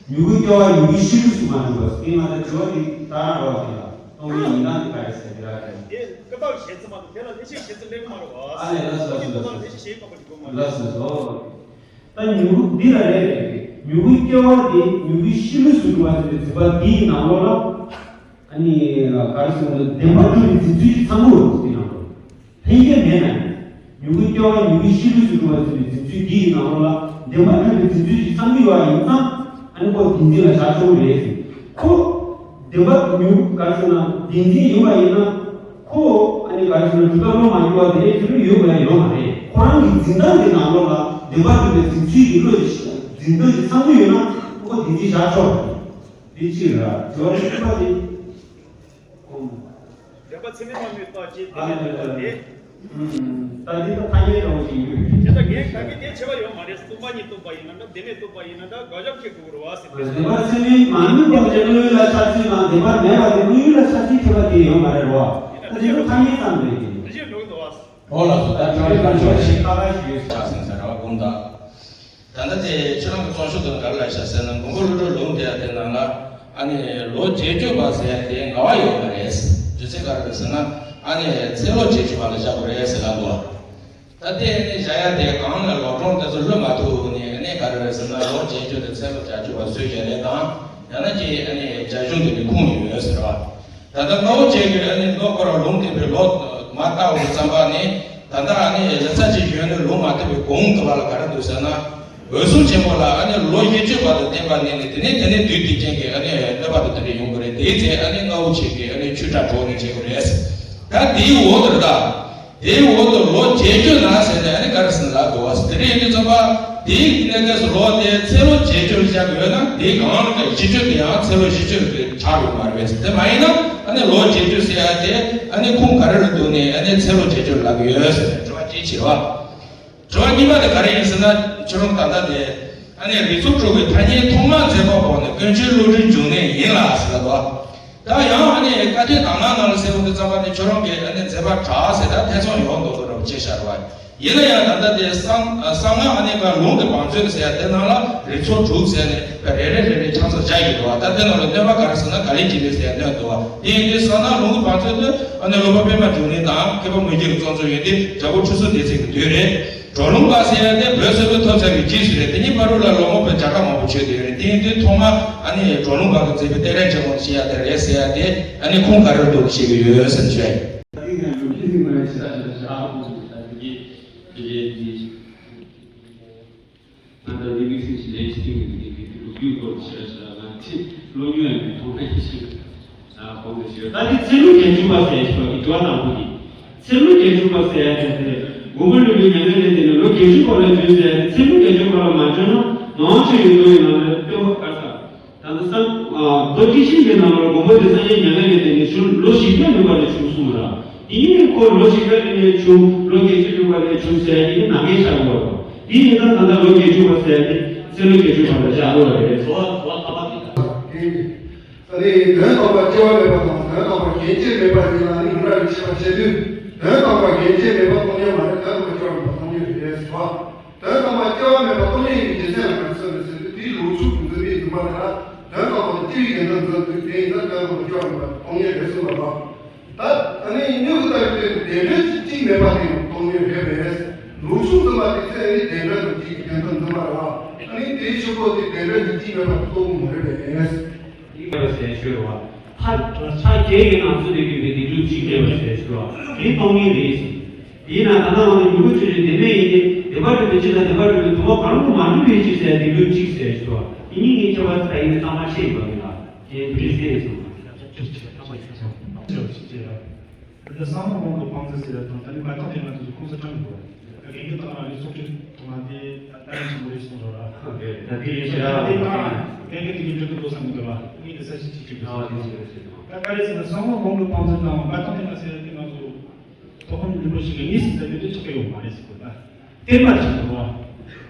མྱུ་གུ་སྐྱེ་བ་མྱུ་གུའི་གཤིས་ལུས་གསུངས་པ་འདུག་པ་དེ་ང་ཚོ་དྲི་བ་དེ་ད་རང་རོགས་དེ་ལ་སྟོང་ཉིད་ཡིན་སྟངས་དེ་ག་རེ་ཟེར་དེ་ར་དེ། དེ་ཀ་དག་གི་བྱེད་ཚུལ་མ་གཏོགས་དེ་ལ་ལྷན་སྐྱེས་ཀྱི་བྱེད་ཚུལ་ལེགས་མ་རེད་བ། ཨ་ལས་ལ་སོ་སོ་སོ་སོ། ལ་སོ་སོ། ད་མྱུ་གུ་འདི་ལ་རེད་རེད་རེད། མྱུ་གུ་སྐྱེ་བ་དེ་མྱུ་གུའི་གཤིས་ལུས་སུ་གྱུར་པ་ཟེར་བའི་འཛིན་པ་འདིའི་ནང་ལོགས་ལ། ཨ་ནི་ག་རེ་ཟེར་ན་བདེན་པར་གྲུབ་པའི་འཛིན་ཚུལ་གྱི་ཚང་མ་ཡོད་དེ་ནང་ལོགས། ལྷན་སྐྱེས་མེད་ན་ནི། མྱུ་གུ་སྐྱེ་བ་མྱུ་གུའི་གཤིས་ལུས་སུ་གྱུར་པ་ཟེར་བའི་འཛིན་ཚུལ་འདིའི་ནང་ལོགས་ལ་བདེན་པར་གྲུབ་པའི་འཛིན་ཚུལ་གྱི་ཚང་མ་ཡོད་པ་ཡིན་ཙང་ཨ་ནི་ཁོ་བདེན་འཛིན་ལ་བཞག་ཆོག་གི་རེད་ཟེར། ཁོ། བདེན་པ་མྱུ་གུ་ག་རེ་ཟེར་ན་བདེན་འཛིན་ཡིན་པ་ཡིན་ན། ཁོ་ཨ་ནི་ག་རེ་ཟེར་ན་གྲུབ་མཐའ་བློ་མ་འགྱུར་བ་དེ་འདྲའི་དེ་འདྲ་ཡོད་པ་ཡང་ཡོད་མ་རེད། ཁོ་རང་གི་འཛིན་སྟངས་ཀྱི་ནང་ལོགས་ལ་བདེན་པ་གྲུབ་པའི་འཛིན་ཚུལ་གྱི་བློ་ཡི་འཛིན་སྟངས་ཀྱི་ཚང་མ་ཡོད་ན་ཁོ་བདེན་འཛིན་བཞག་ཆོག་རེད། དེ་གཅིག་ར་དྲི་བ་གཉིས་པ་དེ། བདེན་པ་ཚད་མས་མ་དམིགས་པ་ཅེས་བདེན་མེད་འདོད་པ་དེ། ད་འདི་ད་ཐ་སྙད་འདྲ་བོ་ཞིག་ཡོད། དེ་ད་ངས་ད་གི་དེ་བྱེད་པ་ཡོད་མ་རེད། སྟོང་པ་ཉིད་རྟོགས་པ་ཡིན་ན་འདྲ། བདེན་མེད་རྟོགས་པ་ཡིན་ན་འདྲ། དགག་བྱ་འཁྱེར་དགོས་རེད་བ་ཟེར། བདེན་པར་སེམས་ཉིད་མ་དམིགས་པ་བཞིན་དུ་ལ་ཆགས་ཚུལ་དང་། བདེན་པར་མེད་པ་དེ་དངོས་ཡུལ་ལ་ཆགས་ཚུལ་འཁྱེར་བ་དེ་ཡོད་མ་རེད་བ། ད་དེ་ཚོ་ཐ་སྙད་ཙམ་རེད། དེ་བཞིན་འགྲོ་གི་འདུག་བ། འོ་ལགས་སོ། ད་དྲང་པོའི་སྐར་ཆ་ཞིག་ཁ་ཁ་ཞིག་ཡོད་ཆགས་ཟིན་ཟེར་བ་དགོངས་དག་ད་ལྟ་དེ་ཁྱེད་རང་གི་རྩོམ་ཤོག་དེ་ལ་ག་རེ་ལབ་ཤག་ཟེར་ན། མགོན་པོ་ཀླུ་སྒྲུབ་ལུང་དེ་དེ་ནང་ལ་ཨ་ནི་ལོ་བརྒྱད་ཅུ་པ་ཟེར་ཡ་དེ་ངག་པ་ཡོད་མ་རེད། རྒྱུ་མཚན་ག་རེ་རེད་ཟེར་ན། ཨ་ནི་ཚེ་ལོ་བརྒྱད་ཅུ་པ་ལ་བཞག་དགོས་རེད་ཟེར་ལབ་འདུག་ད་དེ་ཨ་ནི་བཞག་ཡ་དེ་གང་ལ་ལོ་གྲངས་དེ་ཚོ་ལྷོད་མ་ཐུབ་ནས། ཨ་ནི་ག་རེ་རེད་ཟེར་ན། ལོ་བརྒྱད་ཅུ་དེ་ཚེ་ལོ་བརྒྱད་ཅུ་པ་བཟོས་བཞག་རེད་དང་། ཡང་ན་ཅིག་ཨ་ནི་རྒྱ་གཞུང་དེ་ནས་ཁུངས་ཡོད་ཟེར་བ། ད་ལྟ་རྔ་བོ་ཆེ་གི་ཨ་ནི་ལོ་སྐོར་ལུང་བསྟན་པའི་ལོ་མ་བལྟ་བ་ཙམ་པ་ནི། ད་ལྟ་ཨ་ནི་ལེ་ཚ་ཅིག་ཡོད་ནི་ལུང་མ་བསྟན་པའི་གོང་དུ་བ་ལ་ག་རེ་འདུག་ཟེར་ན། འོད་སྲུང་ཆེན་པོ་ལ་ཨ་ནི་ལོ་བཞི་བཅུ་བར་དུ་བསྟན་པ་ནི་ནི། དེ་ནས་དེ་ནས་བདུད་སྡིག་ཅན་གྱི་ཨ་ནི་གནོད་པ་དང་དེ་འདྲ་ཡོང་གི་རེད། དེའི་ཚེ་ཨ་ནི་རྔ་བོ་ཆེ་གི་ཨ་ནི་ཆོས་གྲྭ་གྲོགས་ནས་བྱེད་དགོས་རེད། ད་དེའི་འོག་ཏུ་རེད་ད། དེའི་འོག་ཏུ་ལོ་བརྒྱད་ཅུ་ན་ཟེར་ནས་ཨ་ནི་ག་རེ་ཟེར་ན་ལབ་འདུག་བ། དེ་འདྲ་ཡིན་དུས་ཙམ་པ་དེའི་གནས་སྐབས་སུ་ལོ་དེ་ཚེ་ལོ་བརྒྱད་ཅུར་བཞག་དགོས་ན། དེའི་གང་ལ་བཞི་བཅུ་དེ་ཡང་ཚེ་ལོ་བཞི་བཅུ་དེ་ཆགས་ཡོད་མ་རེད། དེ་མ་ཡིན་ན་ཨ་ནི་ལོ་བརྒྱད་ཅུ་ཟེར་ཡ་དེ་ཨ་ནི་ཁུངས་ག་རེ་ལ་འདུག་ནས་ཨ་ནི་ཚེ་ལོ་བརྒྱད་ཅུར་ལབ་ཀྱི་ཡོད་ཟེར་ནས་དྲི་བ་གཅིག་བྱས་པ། དྲི་བ་གཉིས་པ་དེ་ག་རེ་ཡིན་ཟེར་ན། ཁྱོད་རང་ད་ལྟ་དེ་ཨ་ནི་རིགས་ཚོགས་དྲུག་གི་ཐ་སྙད་ཐོག་མར་མཛད་པ་འོག་ནས་དཀོན་མཆོག་བློ་གྲོས་འབྱུང་གནས་ཡིན་ལ་ཟེར་ལབ་འདུག་ད་ཡང་ཨ་ནི་བཀའ་བསྟན་དག་སྣང་ནང་ལ་གསལ་པོ་འདི་ཙམ་པ་ནི་ཁྱོད་རང་གིས་ཨ་ནི་མཛད་པ་གྲགས་ཟེར། ད་ཐེ་ཚོམ་ཡོང་མདོག་མདོག་འདྲ་པོ་བྱས་ཤག་རེད་བ། ཡིན་ན་ཡང་ད་ལྟ་དེ་གསང་གསང་སྔགས་ཨ་ནི་ག་ལུང་གི་བང་མཛོད་ཟེར་ཡ་དེ་ནང་ལ་རིགས་ཚོགས་དྲུག་ཟེར་ནས་རེ་རེ་རེ་རེ་ཆ་ཚང་བཞག་ཡོད་རེད་བ། ད་དེ་ནང་ལ་གནོད་པ་ག་རེ་ཟེར་ན། ག་ལེ་གི་ལེ་ཟེར་ཡ་གནོད་འདུག་བ། དེ་ཡིན་དུས་གསང་སྔགས་ལུང་གི་བང་མཛོད་དུ་ཨ་ནི་སློབ་དཔོན་པད་མ་འབྱུང་གནས་དང་མཁས་པ་མུ་ཁྱུད་ཀྱི་གཙོ་འཛིན་ཡོད་དེ། རྒྱལ་པོ་ཁྲི་ཟུར་སྡེ་ཚན་གྱི་དུས་རེད། གྲོ་ལུང་པ་ཟེར་ཡ་དེ་བོད་སིལ་བུ་ཐོབ་ཚར་བའི་རྗེས་སུ་རེད། དེ་གཉིས་བར་དུ་ལ་ལོ་ངོ་བོད་བརྒྱ་ཕྲག་མང་པོ་བྱོན་བསྡད་ཡོད་རེད། དེ་ཡིན་དུས་ཐོག་མ་ཨ་ནི་གྲོ་ལུང་པ་གི་མཛད་པའི་གཏེར་ལས་ཆེན་མོ་ཞེས་ཡ་དེ་རེད་ཟེར་ཡ་དེ་ཨ་ནི་ཁུངས་ག་རེ་འདུག་བཤད་ཀྱི་ཡོད་ཟེར་བཤད། ད་ལྟ་འདི་དམིགས་བསལ་གྱི་ལས་ཅིག་དེ་གི་ལུགས་རྒྱུད་སྐོར་ཞེས་བྱ་ལ་ཅིག་བློ་ཉུང་ཡང་མི་མཐོང་ན་ཡིན་ཞིང་། ཨ་གོང་དུ་ཞུས། ད་དེ་ཚེ་ལོ་བརྒྱད་ཅུ་པ་ཟེར་ཞིག་གི་དྲི་བ་དང་པོ་དེ། ཚེ་ལོ་བརྒྱད་ཅུ་པ་ཟེར་ཡ་དེ་དེ་མགོན་པོ་ཀླུ་སྒྲུབ་མྱ་ངན་ལས་འདས་ནས་ལོ་བརྒྱད་ཅུ་པ་ལ་བྱོན་ཟེར་ཡ་དེ། ཚེ་ལོ་བརྒྱད་ཅུ་པ་ལ་མ་བྱོན་ན་མང་ཆེ་བའི་མདོ་ཡི་ནང་ལ་སྟོན་པ་ག་ས། ད་ལྟ་སང་མདོ་སྡེ་བཞི་གི་ནང་ལ་མགོན་པོ་དེ་སངས་རྒྱས་མྱ་ངན་ལས་འདས་ནས་བྱོན་ལོ་བཞི་བརྒྱ་ལོན་པ་ལ་བྱོན་གསུངས་ར། དེ་ནས་ཁོ་ལོ་བཞི་བརྒྱ་ལོན་ནས་བྱོན་ལོ་བརྒྱད་ཅུ་ལོན་པ་ལ་བྱོན་ཟེར་ཡ་དེ་ནི་ནམ་མཁའི་ཤར་བ་རེད། དེ་ཡིན་ཙང་ད་ལྟ་ལོ་བརྒྱད་ཅུ་པ་ཟེར་ཡ་དེ་ཚེ་ལོ་བརྒྱད་ཅུ་པ་ལ་བཞག་དགོས་པ་རེད། གསོལ་བ་གསོལ་བ་ཐ་མ་དེ་ལ། ཨ་ནི་དོན་དམ་པར་སྐྱེ་བ་མེད་པ་དང་དོན་དམ་པར་རྒན་བྱིས་མེད་པ་གཉིས་ལ་ནི་ཡུམ་ར་རིགས་ཆད་པ་བྱེད་དུས། དོན་དམ་པར་རྒན་བྱིས་མེད་པ་སྟོང་ཉིད་མ་རེད། དོན་དམ་པར་སྐྱེ་བ་མེད་པ་སྟོང་ཉིད་རེད་ཟེར་བ། དོན་དམ་པར་སྐྱེ་བ་མེད་པ་སྟོང་ཉིད་ཡིན་པའི་རྒྱུ་མཚན་ལ་ག་རེ་མཚོན་རེད་ཟེར་དུས། དེའི་ལོངས་སྤྱོད་ཀྱི་འཛིན་པའི་འཛིན་པ་དེ་ལ་དོན་དམ་པར་སྐྱེ་བའི་དགེ་འདུན་འཛིན་དུས། དེ་ཡིན་ན་དོན་དམ་པར་སྐྱེ་བ་མེད་པ་སྟོང་ཉིད་རེད་གསུངས་པ་དང་། ད་ཨ་ནི་སྨྱུ་གུ་ལྟ་བུའི་སྟེང་དུ་བདེན་འབྲེལ་གྱི་སྟེང་མེད་པ་དེ་ཡང་སྟོང་ཉིད་རེད་པས། ལོངས་སྤྱོད་འཛིན་པ་དེ་ཚེ་ཨ་ནི་བདེན་འབྲེལ་དང་སྐྱེ་བའི་དགེ་འདུན་འཛིན་པ་རེད་བ། ཨ་ནི་དེའི་ཕྱིར་ཁོ་དེ་བདེན་འབྲེལ་གྱི་སྟེང་མེད་པ་དེ་རྟོགས་དགོས་མ་རེད་པས། ཡིན་པར་ཟེར་ཞུ་རོགས། ཕར་ཕྱག་རྒྱའི་ནང་ཚུད་དེ་ཡོད་པའི་བདེན་གྲུབ་གཅིག་མེད་པར་ཟེར་ཞུ་རོགས། དེ་སྟོང་ཉིད་རེད་ཟེར། ཡིན་ན་ད་ལྟ་འོ་ན་མྱུ་གུ་ཆོས་ཅན་བདེན་མེད་ཡིན་ཏེ། བདེན་པར་གྲུབ་པའི་ཕྱིར་དང་བདེན་པར་གྲུབ་པའི་དོན་གོ་བ་གང་རུང་མ་གྲུབ་པའི་ཕྱིར་ཟེར་བདེན་གྲུབ་གཅིག་ཟེར་ཞུ་རོགས། དེ་གཉིས་ཀྱི་ཁྱད་པར་ད་ཡིན་ན་གཙང་མ་ཤེས་དགོས་པ་ཡིན་ལ། དེ་བྲིས་ཟེར་སོང་། འདི་གསང་སྔགས་སྒོམ་གྱི་བང་མཛོད་ཟེར་ཡ་དང་། ད་ནི་མ་བཏང་དེ་ང་ཚོ་ཚོ་ཁོང་ས་ཁྲང་གི་རེད། ད་རྒན་གྱི་ཐོག་ལ་ལས་ཚོགས་ཀྱི་ཐོག་ལ་དེ་ད་ལྟ་ཡིན་ཞིག་རེད་གསུངས་རོགས་ར། ད་དེ་ཡིན་ཞེ་ར། དེ་ད་རྒན་གྱི་དེ་གི་འགྲོ་གི་འགྲོ་བསམ་གི་འདུག་ལ། ངས་དེ་ས་ཞིག་ཅིག་ཅིག་ཨ་དེ་ཞིག་རེད་ཟེར། ད་ག་རེ་ཟེར་ན་གསང་སྔགས་སྒོམ་གྱི་བང་མཛོད་དང་མ་བཏང་དེ་ང་ཟེར་ཡ་དེ་ང་ཚོ་ཐོག་ཁང་རིན་པོ་ཆེ་གི་དངོས་སུ་མཛད་པའི་དུས་ཆགས་ཀྱི་ཡོད་མ་རེད་ཟེར་གི་ད། བསྟན་པ་ཅིག་འདུག་བ།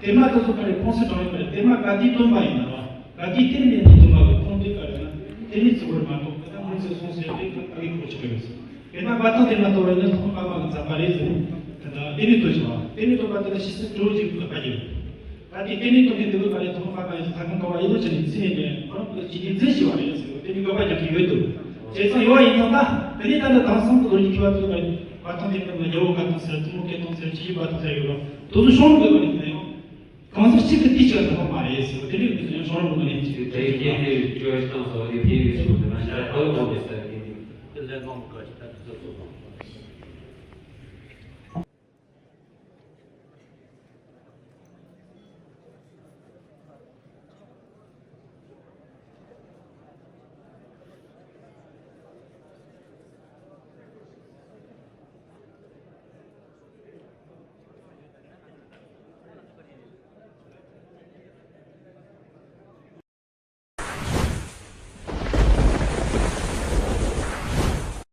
བསྟན་པ་དེ་ཚོ་ག་རེ་ཁོངས་སུ་གྲངས་ཡོད་པ་རེད། བསྟན་པ་ག་དུས་སྟོན་པ་ཡིན་ན་བ། ག་དུས་བསྟན་པའི་གནས་སྟོན་པ་གི་ཁོངས་དེ་ག་རེ་ན། དེ་ནི་ཚིག་པར་མ་གཏོགས་ད་སྔོན་ཚེ་སོང་ཟེར་དེ་ག་གི་ཁོ་ཆགས་ཡོད་ཟེར། བསྟན་པ་བ་དང་བསྟན་པ་གཏོར་བ་ནི་ཐོག་པ་པ་གི་མཛད་པ་རེད་ཟེར། དེ་ད་བསྟན་པའི་སྟོན་ཞིག་བ། བསྟན་པའི་སྟོན་པ་དེ་ལ་ཤི་སེར་གྲོལ་གྱི་བཀོད་པ་རྒྱབ། ད་དེ་བསྟན་པའི་སྟོན་པའི་འདི་ག་རེ་ཐོག་པ་པ་ཡིན་ཟེར་ཐ་གང་ག་བ་ཡིན་ནོ་ཅི་ནི་ཚིག་ནས་ནས་ཁོ་རང་གི་ཅི་ནི་མཛད་ཞིག་བ་རེད་ཟེར་བ། བསྟན་པའི་བཀོད་པ་རྒྱབ་ཀྱི་ཡོད་དོ། བྱས་ཙང་ཡོད་བ་ཡིན་ཙང་ད་དེ་ནི་ད་ནི་དེང་སང་གི་ལོ་རྒྱུས་ཁྱད་པར་ཚོ་ག་རེ། བ་དང་བསྟན་པ་ན་རྒྱལ་པོ་བ་དང་ཟེར། བཙུན་མོ་སྐལ་དང་ཟེར། ཆོས་བ་དང་ཟེར་ཡོད་ར། དེ་ཚོ་ཤོང་དགོས་པ་རེད་ཟེར། གང་ཟག་གཅིག་གི་དུས་གཅིག་ལ་འདོགས་པ་མ་རེད་ཟེར་བ་དེ་འདྲའི་དུས་སུ་ཡང་ཤོར་འགྲོ་གི་རེད་ཟེར། དེའི་རྐྱེན་དེ་བཅོས་སྟངས་སོགས་དེ་ཕན་ཡོན་ཞིག་ཏུ་མ་ཤར་ཐོག་ཏུ་དེ་ཟེར་གྱི་འདུག་དེ་ལས་ལོངས་དཀར་གྱི་ལྟ་གྲུབ་སོགས་སོ།